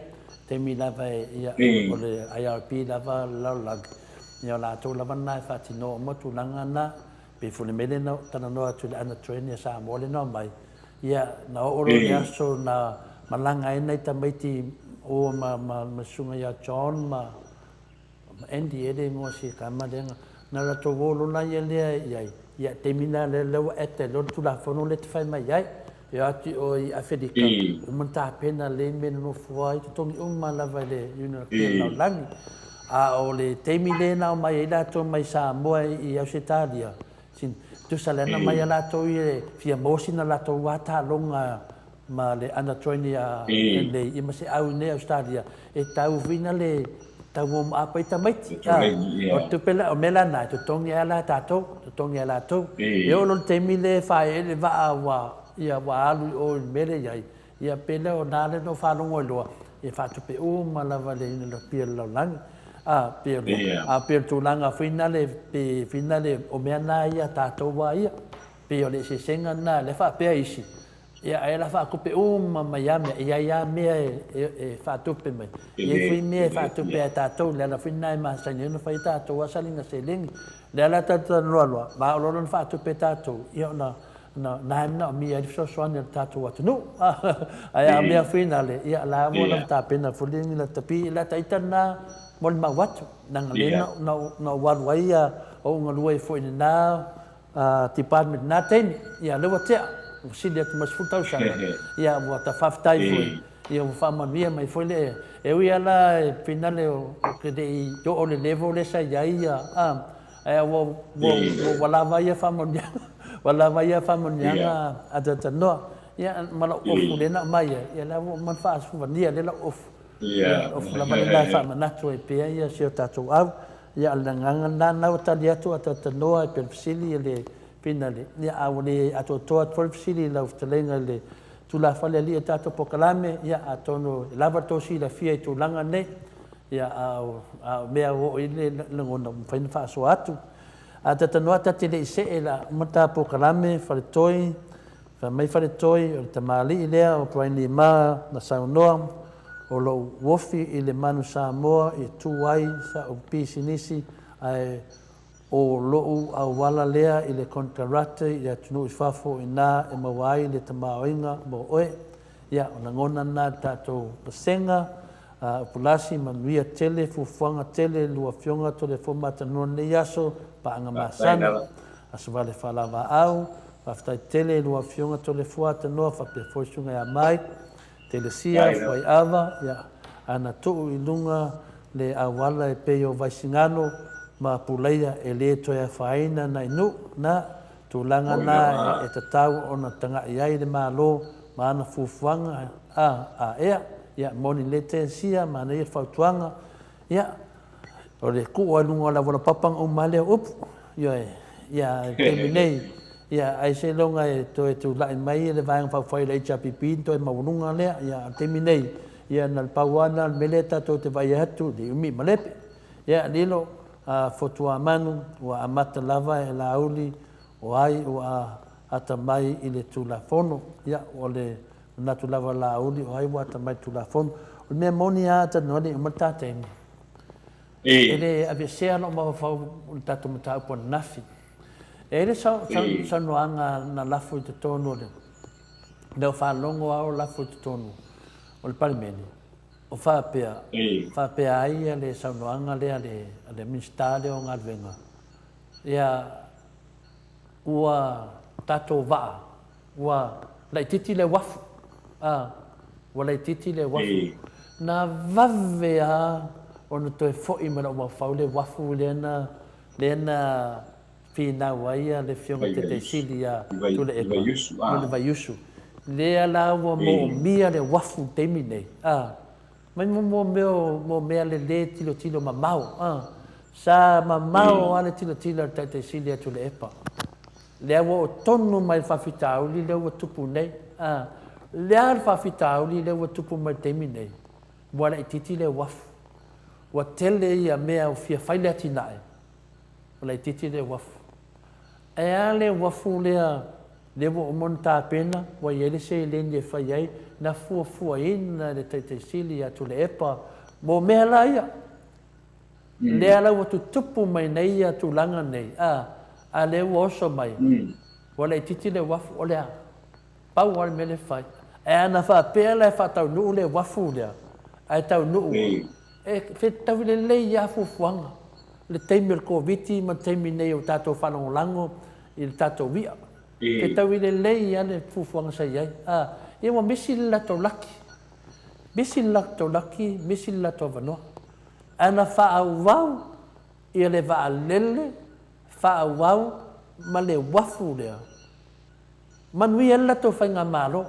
taimi lava e ia o le IRB lava le lalolagi, ia o latou lava na e faatinoa uma tulaga na, pei foi le mea lea na ou talanoa atu i le Ana Train ia Samoa lea na omai, ia na oo loa le aso na malaga ai nai tamaiti o ma ma ma susuga ia John ma Ma Andy e le igoa si tama lea na latou o lola ia lea i ai, ia taimi la lea lea ua act ai loa le Tulafono lea te fai mai ai. E o atu i o i Afelika, uma ona tapena lelei mea e nonofo ai, totogi uma lava e le Union of le lalolagi. A o le taimi lea na omai ai latou mai Samoa i Ausetalia, tusa lea na omai a latou ia e fia maua sina latou lava taaloga ma le ana join ia nei ia ma se au nei Australia e tau vina le tau mo maapa i tamaiti a o tupe la o mea la na e totogi ai la tatou totogi ai latou e oo loa le taimi le fae le vaa ua ia ua alu i o i le mea lea i ai ia pei lea o na lea na ou faalogo ai loa e faatupe uma lava le ina pei o le lalolagi a pei o le a pei o le tulaga foi nale pe foi nale o mea na ia tatou a ia pei o le eseesega lena lea faapea isi Ia, ae la faatupe uma mai lava mea, e i ai lava mea e faatupe mai. E i ai foi mea e faatupe a tatou, le ala foi lena e masani ai ona fai e tatou lava saliga seleni. O lea la tatou te talanoa loa, ma o loa ona faatupe e tatou, ia ona na e manaomia ai le fesoasoani a le tatou atunuu. Ae a mea foi nale, ia la ua lava tapena foi le la tapi, la ta ita lena molimau atu, leaga lea na ou alu ai ou galue ai foi i lena Department i na taimi, ia lea ua tea, ua sili atu ma le 10 tausaga, ia ua ta faafetai foi, ia ua faamanuia mai foi le, e ui lava la e finale ou te le i oo i le level lea sa i ai ia, ae ua, ua, ua lava ia faamanuiaga, ua lava ia faamanuiaga a Talanoa, ia ma lau ofu lea na aumai ai, ia lea ua uma ona faasuvania lea lau ofu, ia ofu lava lena e faamanatu ai pea ia si o tatou au. Ia, o le agaga lena lena ua tali atu a talatalanoa e pei o le fesili i le Pinale. Ia, a ua le atoatoa atu foi le fesili i lau fetalaiga i le Tulafale alii o tatou polokalame, ia atonu e lava le tou silafia i tulaga nei, ia a o, a o mea ua oo i ai le lagona ua mafai ona faasoa atu. A talanoa ta te le i see la uma ta polokalame Faletoi, fai mai Faletoi o le tamalii lea o Briny Ma na saunoa, o lou uofi i le Manu Samoa e tu ai sa'u pisinisi ae O lou auala lea i le konekarate i atunuu i fafo inā e maua ai le tamaoaiga mo oe. Ia, o lagona na i le tatou vasega, Upulasi, manuia tele, fuafuaga tele, lua afioga Toleafoa Matanua lenei aso, paaga masani, Aso Vale Faalavaau, faafetai tele i lua afioga Toleafoa Atanoa faapea foi Susuga ia Mike, Telesia, Fuaiava, ia, ana tuu i luga le auala e pei o Vaisigano ma Pulaia e le toe afaina nai nuu, na, tulaga na e tatau ona taga'i ai le Malo ma ana fuafuaga a, a ea, ia, moni lelei Telesia, manaia le fautuaga, ia, O le tuu lava i luga o le auala papa ona uma lava lea o upu. Ioe. Ia, i le taimi nei, ia, ai seiloga e toe tulai mai le Vaega Faaupufai a le HRPP ona toe maualuga lea. Ia, a o le taimi nei, ia na o le pau lava lena o le mea lea tatou te vaai atu i le umi malepe. Ia, lilo, a Fotuamanu, ua amata lava e Laauli o ai ua atamai i le Tulafono. Ia, o le manatu lava o Laauli o ai ua atamai i le Tulafono. O le mea moni lava talu ai ne i uma le ta taimi, E le aveesea lou mafaufau i le tatou mataupu ananafi. E i ai le saunoaga na lafo i totonu o le, lea ua faalogo lava o lafo i totonu o le Palemene, o faapea, faapea ai le saunoaga lea a le Minisita lea o Galuega, ia, ua tatou vaa, ua laitiiti le uafu, a, ua laitiiti le uafu. Na vave lava ona toe foi mai lou mafaufau le uafu lea na, lea na finau ai le Afioga i le Taitaisili ia Tuilaepa mo le Vaiusu. Lea la ua moomia le uafu i le taimi lenei, a. Mai mo mea o mo mea le lē tilotilo mamao a. Sa mamao a le tilotilo a le Taitai Sili a Tuilaepa. Lea ua oo tonu mai le faafitauli lea ua tupu nei a. Lea le faafitauli lea ua tupu mai le taimi nei, ua laitiiti le uafu. Ua tele ia mea ua fia fai le atinae, ua laitiiti le uafu. Ae a le uafu lea lea ua uma ona tapena, ua i ai le seleni e fai ai, na fuafuaina e le Taitai Sili ia Tuilaepa mo mea la ia. Lea la ua tutupu mai nei ia tulaga nei, a, a lea ua oso mai, ua laitiiti le uafu, o le a? Pau lava le mea lea e fai. Ae ana faapea la e faataunuu le uafu lea, ae taunuu, e fetaui lelei lava fuafuaga, le taimi o le Koviti ma le taimi nei o tatou faalagolago i le tatou i'a. Fetaui lelei lava le fuafuaga sa i ai. A, ia ua misi le latou laki, misi le latou laki, misi le latou avanoa. Ae na faaauau ia le vaalele, faaauau ma le uafu lea, Manuia ai le latou faigamalo.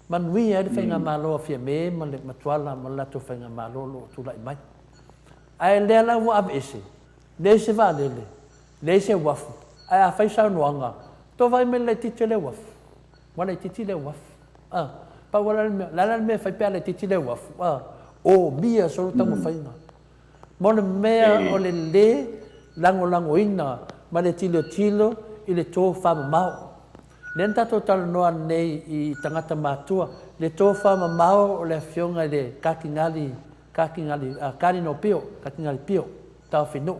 Manuia ai le faigamalo a Fiame ma le ma Tuala ma le latou faigamalo o lo o tulai mai. Ae lea la ua aveese, leai se vaalele, leai se uafu, ae a fai saunoaga, tou vaai mai i le laitiiti o le uafu. Ua laitiiti le uafu. A, pau lava la le mea, o le a la le mea e fai pe a laitiiti le uafu? A, omia solo taumafaiga. Mo le mea o le lē lagolagoina ma le tilotilo i le tofamamao. Lea na tatou talanoa nei i tagata matua, le tofamamao o le Afioga i le Katinali, Katinali, Kalinal Pio, Katinali Pio, Taofinuu,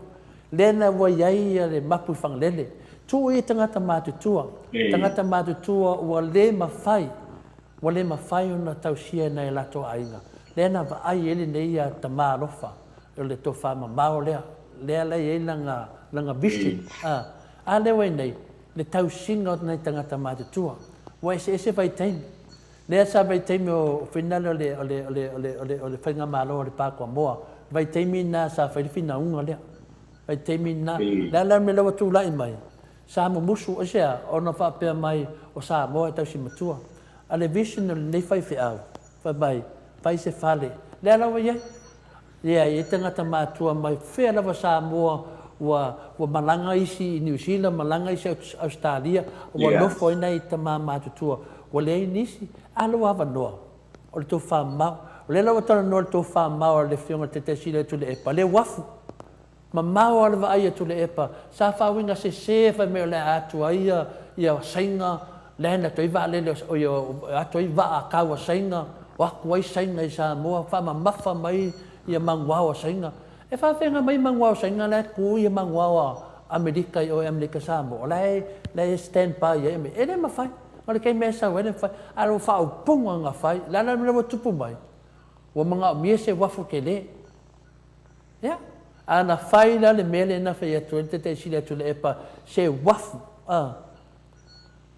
lea na ua i ai le mapu i Fagalele. Tuu ia i tagata matutua, tagata matutua ua le mafai Ua le mafai ona tausia e nai a latou aiga. Lea na vaai ai lenei ia tama alofa, o le tofa mamao lea, lea la e i ai lana, lana vision. A, a lea ua i ai nei, le tausiga o nai tagata matutua. Ua eseese vaitaimi. Lea sa vaitaimi o finale o le, o le, o le, o le, o le, o le faigamalo a le Pakoamoa, vaitaimi na sa fai le finauga lea. Vaitaimi na, le a la le mea lea ua tulai mai? Sa mumusu, aisea? Ona faapea mai o Samoa e tausi matua. A le vision o lenei faifeau, fai mai, fai se fale. Lea la ua i ai. Lea e i ai tagata matua mai fea lava Samoa ua ua malaga isi i Niu Sila, malaga isi Ausetalia, ua nofo ai nai tama matutua, ua leai nisi. A lou avanoa, o le tofamamao. O lea la ua talanoa i le tofamamao a le Afioga i le Taitai Sili o Tuilaepa, le uafu. Mamao lava le vaai a Tuilaepa, sa faauiga sese fai mai o le a atu ai ia Saina, land atu ai vaalele, oi atu ai vaa tau a Saina, o atu ai Saina i Samoa, faamamafa mai ia manuao a Saina. E faafeaga mai manuao a Saina la e tu ia manuao a Amerika i o i Amerika Samoa, o la e la e stand by ai Amerika. E le mafai. O le taimi e sau ai le mafai. A o le faaupuga na fai, o le a la le mea ua tupu mai? Ua manaomia se uafu tele. Ia, a na fai la le mea lea na fai atu ai le Taitai Sili a Tuilaepa, se uafu, a,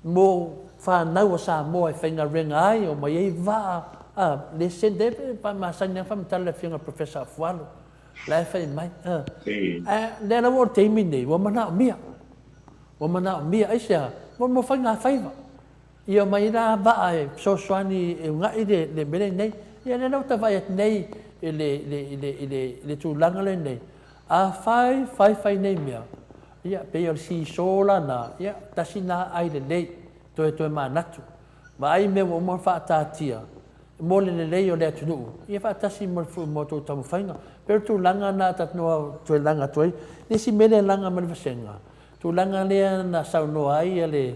mo fanau a Samoa e faigaluega ai, omai ai vaa, a, le send e masani lava faamatala le Afioga i le Professor Afualo, la e fai mai, a. Ae lea lava o le taimi lenei, ua manaomia, ua manaomia, aisea? Mo faigafaiva. Ia omai la vaa e fesoasoani e una'i le mea lenei. Ia lea la ua ta vaai atu nei i le, i le, i le, i le, i le tulaga lenei, a fai, fai, fai nei mea, ia, pei o le seesaw la na, ia, tasi na aai lelei, toe, toe manatu. Vaai mea ua uma ona faataatia mo le lelei o le atunuu, ia faatasi mo le, mo tou taumafaiga. Pei o le tulaga na ta toe laga atu ai. Le isi mea lea e laga mai le vasega, tulaga lea na saunoa ai le,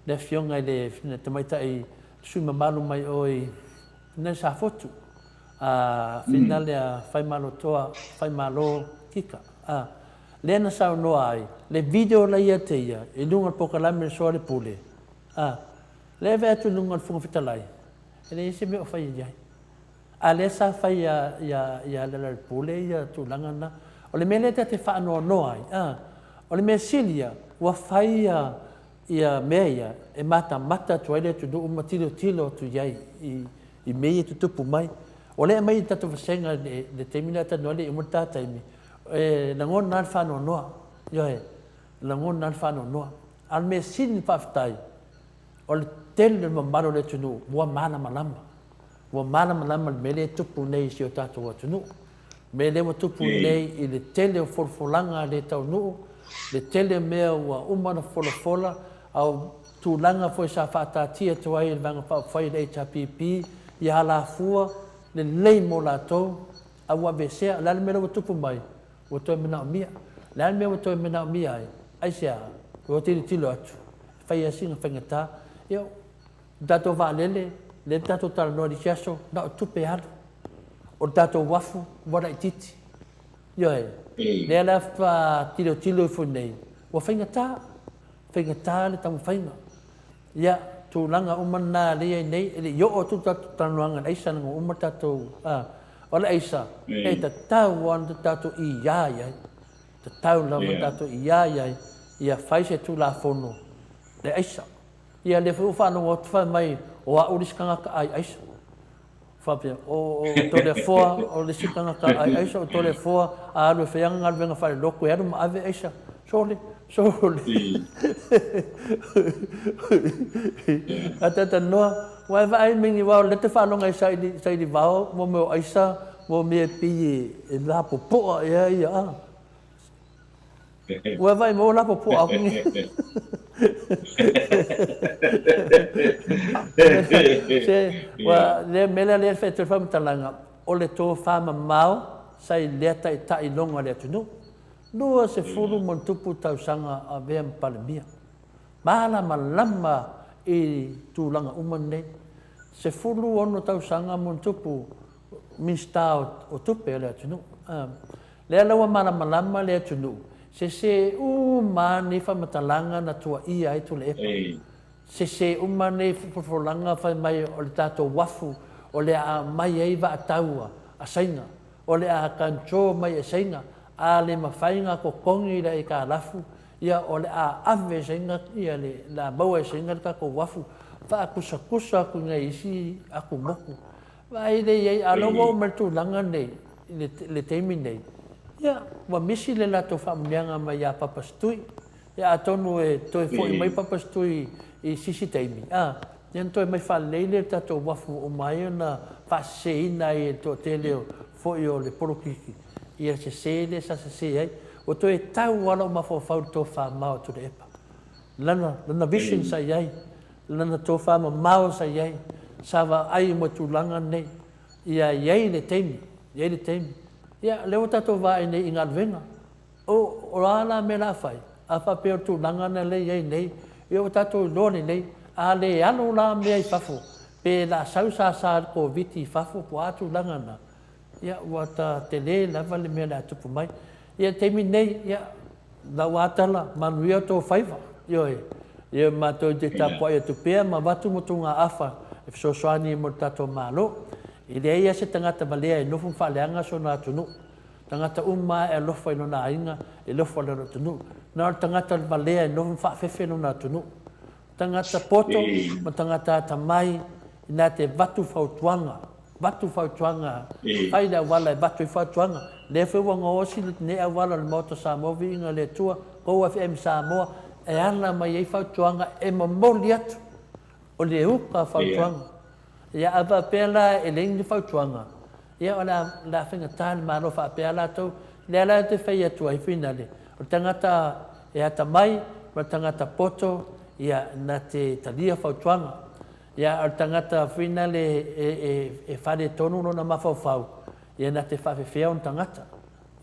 le Afioga i le Tamaitai sui mamalu mai o i Finale Safotu, a Finale a Faimalotoa, Faimalo Kika, a lea na saunoa ai, le video la ia te ia i luga o le polokalame o le Soa le Pule, a lea e vaai atu i luga o le Fofoga Fetalai, e leai se mea o fai i ai. A lea sa fai ia, ia, ia Lealailepule ia tulaga na. O le mea lea ta te faanoanoa ai, a o le mea sili ia, ua fai ia ia mea ia e matamata atu ai le atunuu ma tilotilo atu i ai i mea ia e tutupu mai. O lea e aumai i le tatou vasega i le taimi lea a talanoa ai le i uma le ta taimi, e lagona lava le faanoanoa, ioe, e lagona lava le faanoanoa. A o le mea sili ona faafetai, o le tele o le mamalu o le atunuu ua malamalama. Ua malamalama i le mea lea e tupu nei i si o tatou atunuu. Mea lea ua tupu nei i le tele o folafolaga a le taunuu, le tele o mea ua uma ona folafola, a o tulaga foi sa faataatia atu ai e le Vaega Faaupufai le HRPP ia alafua lelei mo latou, a ua aveesea. O le a le mea lea ua tupu mai? Ua toe manaomia. O le a le mea ua toe manaomia ai? Aisea? Ua tilotilo atu, e fai lava sina faigata. Ia, o le tatou vaalele, lea na tatou talanoa i le isi aso, na o tupe alu. O le tatou uafu, ua laitiiti. Ioe. Lea la faatoa tilotilo ifo nei, ua faigata, faigata le taumafaiga. Ia, tulaga uma na lea i ai nei, e le i oo atu le tatou talanoaga i le aisa leaga ua uma le tatou, a, o le aisa, e tatau lava ona tatou ia i ai. Tatau lava ona tatou ia i ai, ia fai se Tulafono le aisa. Ia lea foi ua faalogo atu fai mai o a'u le isi tagata ai aisa. Faapea, o Toleafoa o le isi tagata ai aisa, o Toleafoa a alu e fai ana galuega faalelotu e alu ma ave aisa. Sole, sole. A talanoa, ua e vaai mai ni aua o lea e te faalogo i saili, saili vao mo mea o aisa, mo mea e pei e lapopoa ea ia, a. Ua vaai mai ua lapopoa aku ni. Se, ua le mea lea lea e fai atu ai le faamatalaga, o le tofamamao sa i lea taitai logo a le atunuu. 20 ma ona tupu tausaga avea ma Palemia. Malamalama i tulaga uma nei. 16 tausaga ma ona tupu Minisita o Tupe o le atunuu. Lea la ua malamalama le atunuu, sese uma lava nei faamatalaga na tuaia ai Tuilaepa. Sese uma nei folafolaga fai mai o le tatou uafu o le a aumai ai vaataua a Saina, o le a control mai e Saina, a le mafai ona totogi le aitalafu, ia o le a ave e Saina ia le, le a maua e Saina le tatou uafu, faatusatusa atu i nai isi atumotu. Vaai lea i ai, a o lea ua oo mai i le tulaga lenei, i le taimi lenei, ia, ua misi le latou faamanuiaga mai ia Papasitui. Ia atonu e toe foi mai Papasitui i se isi taimi, a, ia ona toe mai faalelei lea i le tatou uafu ua uma ai ona faaseseina ai e le toatele foi o le polokiki ia le sese lea sa sese ai. Ua toe tau lava lou mafaufau i le tofamamao a Tuilaepa. Lana, lana vision sa i ai, lana tofamamao sa i ai. Sa vaai mo tulaga nei, ia i ai le taimi, i ai le taimi. Ia, lea ua tatou vaai nei i galuega. O, o a la mea la fai? A faapea o le tulaga lena lea e i ai nei, ia ua tatou iloa lelei, a le alu la mea i fafo, pe la sau sasa le Koviti i fafo po o a tulaga na, ia ua ta tele lava le mea o le a tupu mai. Ia, i le taimi nei, ia, lau lava tala, manuia outou faiva. Ioe, ia matou te tapuai atu pea ma avatu motugaafa e fesoasoani mo le tatou Malo. E leai lava se tagata valea e nofo ma faaleaga sona atunuu. Tagata uma lava e alofa i lona aiga, e alofa i lona atunuu. Na o le tagata valea e nofo ma faafefe lona atunuu. Tagata poto ma tagata atamai ina te avatu fautuaga, avatu fautuaga, fai le auala e avatu ai fautuaga. Lea foi ua gaosi lenei auala o le Maota Samoa Viiga i le Atua, Go FM Samoa, e ala mai ai fautuaga e momoli atu. O le uka fautuaga. Ia a faapea la e leai ni fautuaga, ia o le a, o le a faigata le Malo faapea latou. Lea la ou te fai atu ai finale, o le tagata e atamai ma le tagata poto, ia na te talia fautuaga. Ia a o le tagata finale e, e, e faaletonu lona mafaufau, ia na te faafefea ona tagata.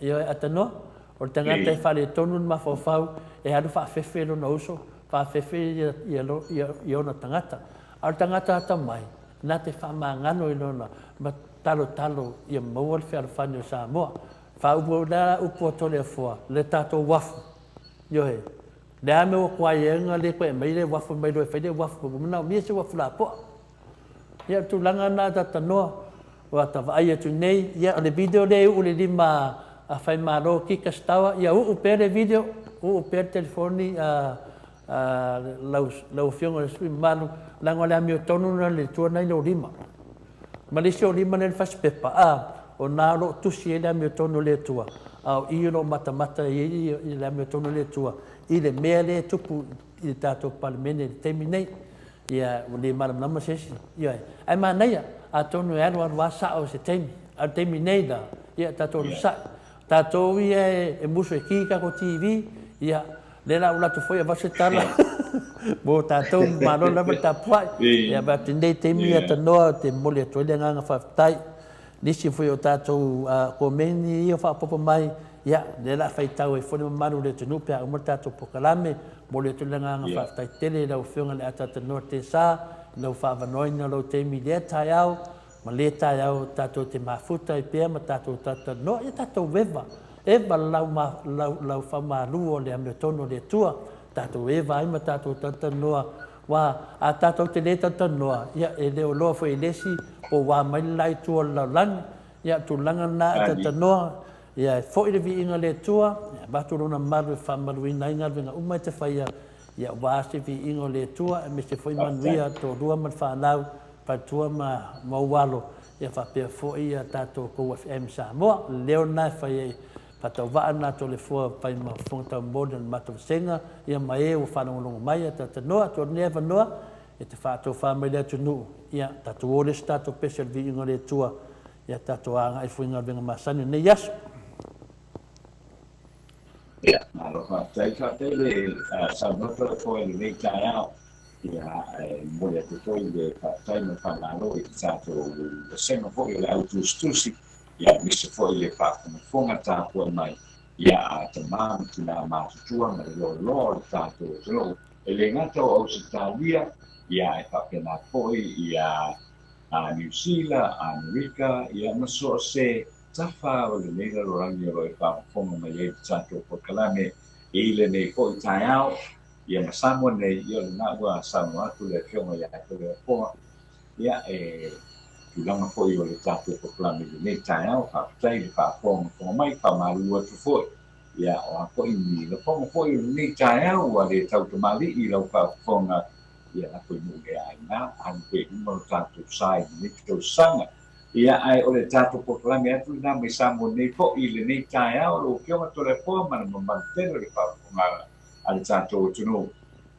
Ioe, atanoa, o le tagata e faaletonu le mafaufau, e alu faafefe lona uso, faafefe ia ona tagata. A o le tagata atamai, na te faamagalo i lona ma talotalo ia maua le fealofani o Samoa. Faaupu, le a upu a Toleafoa, le tatou uafu. Ioe, le a mea ua kuai ai ona le toe aumai le uafu mai loa e fai le uafu, ua manaomia se uafu lapoa. Ia, o le tulaga lena a talanoa, ua ta vaai atu nei, ia, o le video lea e uu i le lima a Faimalo Kika Stower, ia uu pea le video, uu pea le telefoni a lau, lau Afioga i le sui usufono mamalu, leaga o le amiotonu lena a le Atua lena e i lou lima. Ma le isi ou lima lea i le fasipepa, a, o na o lo o tusi ai le amiotonu a le Atua, a o i o lo o matamata ai le amiotonu a le Atua i le mea lea e tupu i le tatou Palemene i le taimi nei. Ia, ua le malamalama se isi. Ioe. Ae manaia, atonu e alu alu lava sao i se taimi. A o le taimi nei la, ia, tatou onosai. O tatou ia e musu e ki tatou TV, ia, lea la ua alu atu foi avatu se tala mo tatou, malo lava le tapuai. Ia, vaai atu i lenei taimi ia tanoa ou te momoli atu ai le agaga faafetai. Nisi foi o tatou komeni ia ua faaopoopo mai, ia, lea o le a faitau ai foi le mamalu o le atunuu pe a uma le tatou polokalame. Momoli atu le agaga faafetai tele i lau Afioga i le Ataatanoa Tesa i lau faaavanoaina o lou taimi i lea taeao ma lea taeao tatou te mafuta ai pea ma tatou talatalanoa, ia tatou eva, eva lau, lau, lau faamalu o le amiotonu o le Atua, tatou eva ai ma tatou talatalanoa, aua a tatou te le talatalanoa, ia e le o iloa foi e le isi po ua mai le la itu o le lalolagi, ia o le tulaga lena a talatalanoa, Ia e foi le viiga i le Atua, e avatu Lona malu e faamaluina ai galuega uma e te faia, ia aua se viiga o le Atua, aemaise foi manuia toalua ma le fanau, faletua ma ou alo, ia faapea foi ia tatou Go FM Samoa. O le leo lena e fai ai faatauvaa lena Toleafoa fai ma fofoga taumoli o le matou vasega, ia ma e ua faalogologo mai, ia talatalanoa atu lenei avanoa e te faatofa mai le atunuu, ia tatou o le isi tatou pese o le viiga o le Atua, Ia tatou agai foi i galuega masani o lenei aso. Ia, malo faafetai, faafetai le saunoa Toleafoa i lenei taeao. Ia, e momoli atu foi le faafetai ma le faamalo i le tatou vasega foi o le au tusitusi, ia aemaise foi le faafogafoga tapuai mai ia a tama ma tina matutua ma le loaloa o le tatou atunuu. E le gata o Ausetalia, ia ae faapena foi ia a Niu Sila, Amerika, ia ma so o se tafa o lenei lalolagi o lo o e faafofoga mai ai i le tatou polokalame i lenei foi taeao, ia ma Samoa nei, ia o lena ua saunoa atu le Afioga ia Toleafoa, ia e tulaga foi o le tatou polokalame i lenei taeao, faafetai i le faafogafoga mai, faamalulu atu foi, ia o a foi ni lafoga foi o lenei taeao ua le tautamalii i lau faafofoga, Ia lafo i nuu le aina, alu pea i luma lo tatou sa i lenei tausaga. Ia, ae o le tatou polokalame atu lena mai Samoa nei foi i lenei taeao, lau Afioga Toleafoa ma le mamalu tele o le faafofoga a le tatou atunuu.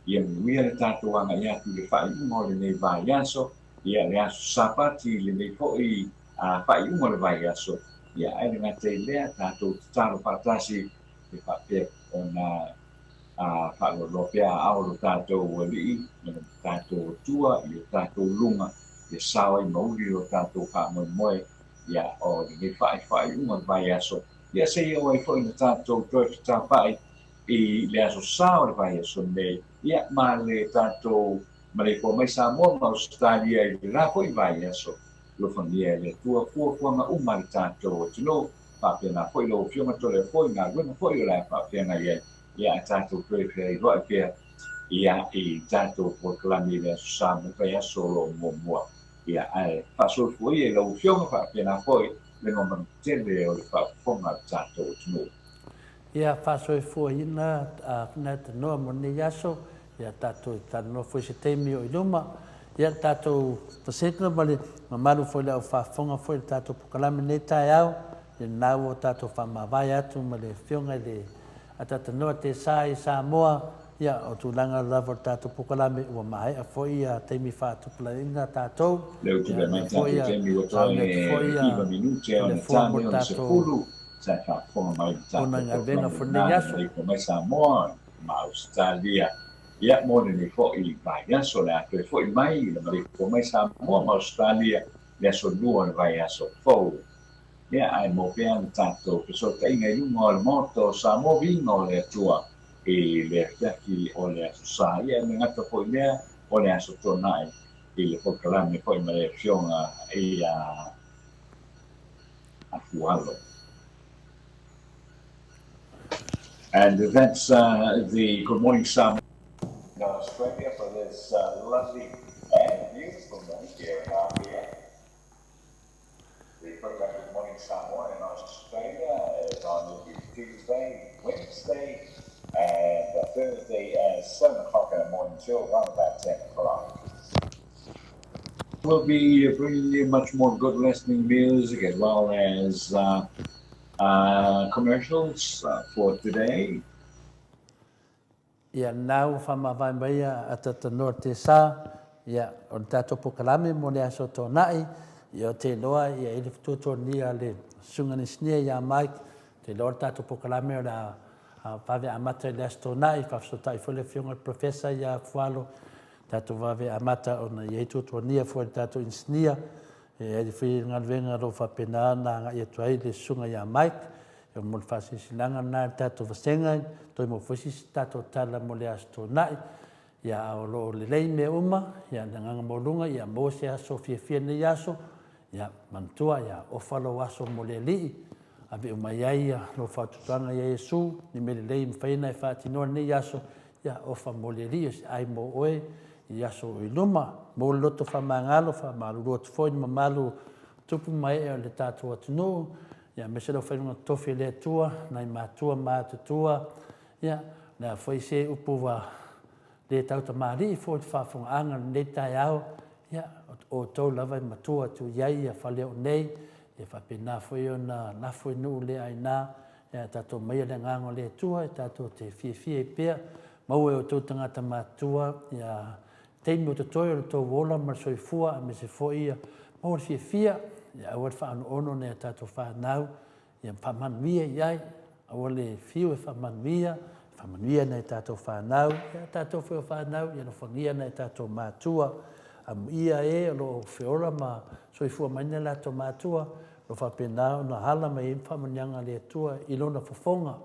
Ia manuia le tatou agai atu i le faaiuga o lenei vaiaso, ia le aso Sapati i lenei foi faaiuga o le vaiaso. Ia, ae le gata i lea, tatou tatalo faatasi e faapea ona a faaloaloa pea aao lo tatou Alii ma lo tatou Atua i o tatou luga. Ia sao ai ma uli lo tatou faamoemoe, ia, o lenei faaifaaiuga o le vaiaso, ia seia oo ai foi ina tatou toe fetapa'i i le aso sa o le vaiaso nei, ia, ma le tatou maleifua mai Samoa ma Ausetalia i le la foi vaiaso. Alofagia e le Atua fuafuaga uma a le tatou atunuu, faapena foi lau Afioga Toleafoa i galuega foi o le a faafeagai ai, ia ae tatou toe feiloai pea ia i tatou polokalame i le Aso Sa ma le vaiaso o lo o muamua. Ia ae faasoifua ia i lau Afioga faapena foi le mamalu tele o le faafofoga a le tatou atunuu. Ia faasoifuaina a Natanoa mo lenei aso, ia tatou talanoa foi i se taimi o i luma. Ia le tatou vasega ma le mamalu foi o le au faafofoga foi i le tatou polokalame i lenei taeao, ia lena ua tatou faamavae atu ma le Afioga i le Atatanoa Tesa i Samoa, ia o tulaga lava o le tatou polokalame ua maea foi ia taimi faatupulaina a tatou, Lea ua ia tulai lena mai foi tatou ia taimi ua toe sauni atu foi ia 9 minute ona Toleafoa ta mo lea le o le tatou 10 sa e faafofoga mai i le ona tatou galuega polokalame foi lena lenei le aso. maleifua mai Samoa ma Ausetalia. Ia mo lenei foi vaiaso o le a toe foi mai le maleifua mai Samoa ma Ausetalia le aso Lua o le vaiaso fou. Ia ae mo pea le tatou fesootaiga i luga o le Maota o Samoa viiga o le Atua i le afiafi o le Aso Sa. Ia e le gata foi lea o le Aso Toonai i le polokalame foi ma le Afioga ia Afualo. And that's the Good Morning Samoa in Australia for this lovely and beautiful morning here in Apia. The program Good Morning Samoa in Australia is on every Tuesday, Wednesday, and Thursday at 7 o'clock in the morning till around about 10 o'clock. We'll be bringing you much more good listening music as well as commercials for today. Ia, lena ua faamavae mai a Atatanoa Tesa, ia, o le tatou polokalame mo le Aso Toonai, ia, ou te iloa, ia, i le fetuatuania a le Susuga Inisinia ia Mike, ou te iloa le tatou polokalame o le a vave amata i le Aso Toonai, faafesootai foi le Afioga i le Professor ia Fualo, tatou vave amata ona e i ai tuatuania foi a le tatou Inisinia, e i ai foi le galuega o lo o faapena ona agai atu ai le Susuga ia Mike, Ia mo le faasilasilaga lena i le tatou vasega, toe maua foi se isi tatou tala mo le Aso Toonai. Ia a o lo o lelei mea uma, ia le agaga maualuga, ia maua se aso fiafia i lenei aso, ia manatua, ia ofa lou aso mo le Alii, ave uma i ai lou faatuatuaga ia Iesu, ni mea lelei e mafai ona e faatinoa i lenei aso, ia ofa mo le Alii, o se ai mo oe i aso o i luma. Maua le loto faamagalo, faamalulu atu foi i le mamalu o tupu ma ee o le tatou atunuu, Ia, aemaise le aufaigaluega totofi a le Atua, nai matua ma atutua, ia, o le a foi se upu ua le tautamalii foi i le faafofogaaga i lenei taeao, ia, o outou lava e matua atu i ai ia Faleoo nei, ia faapena foi ona lafo i nuu le aina, ia tatou aumaia le agaga o le Atua e tatou te fiafia ai pea, maua e outou tagata matutua, ia, taimi o totoe o le tou ola ma le soifua aemaise foi ia maua le fiafia, ia aua le faaonoono nai a tatou fanau, ia faamanuia i ai, aua le fiu e faamanuia, faamanuia nai a tatou fanau, ia tatou foi o fanau, ia alofagia nai a tatou matua, amuia e o lo o feola ma soifua mai nai a latou matua, o lo o faapena ona hala mai ai faamanuiaga a le Atua i lona fofoga.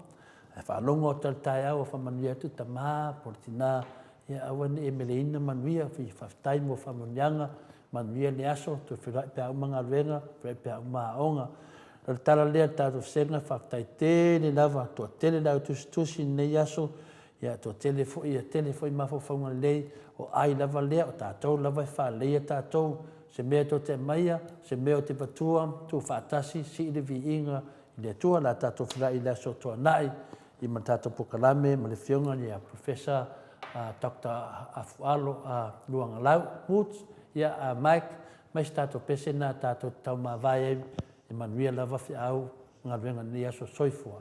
Ae faalogo atu lava i le taeao ua faamanuia atu tama po o le tina, Ia aua ne i e meleina manuia, faafetai mo faamanuiaga, manuia le aso, toe feiloai pe a uma galuega, feiloai pe a uma aoga. O le tala lea le tatou vasega, faafetai tele lava, toatele le au tusitusi i lenei aso, ia toatele foi, ia tele foi mafaufauga lelei, o ai lava lea, o tatou lava e faaleleia tatou, se mea tou te aumaia, se mea ou te avatua, tuu faatasi, sii le viiga i le Atua, o le a tatou feiloai i le aso Toonai. I ma le tatou polokalame ma le Afioga ia Professor Doctor Afualo Luagalau Woods, ia Mike, mai se tatou pese lena tatou te taumavae ai e manuia lava feau galuega i lenei aso. Soifua.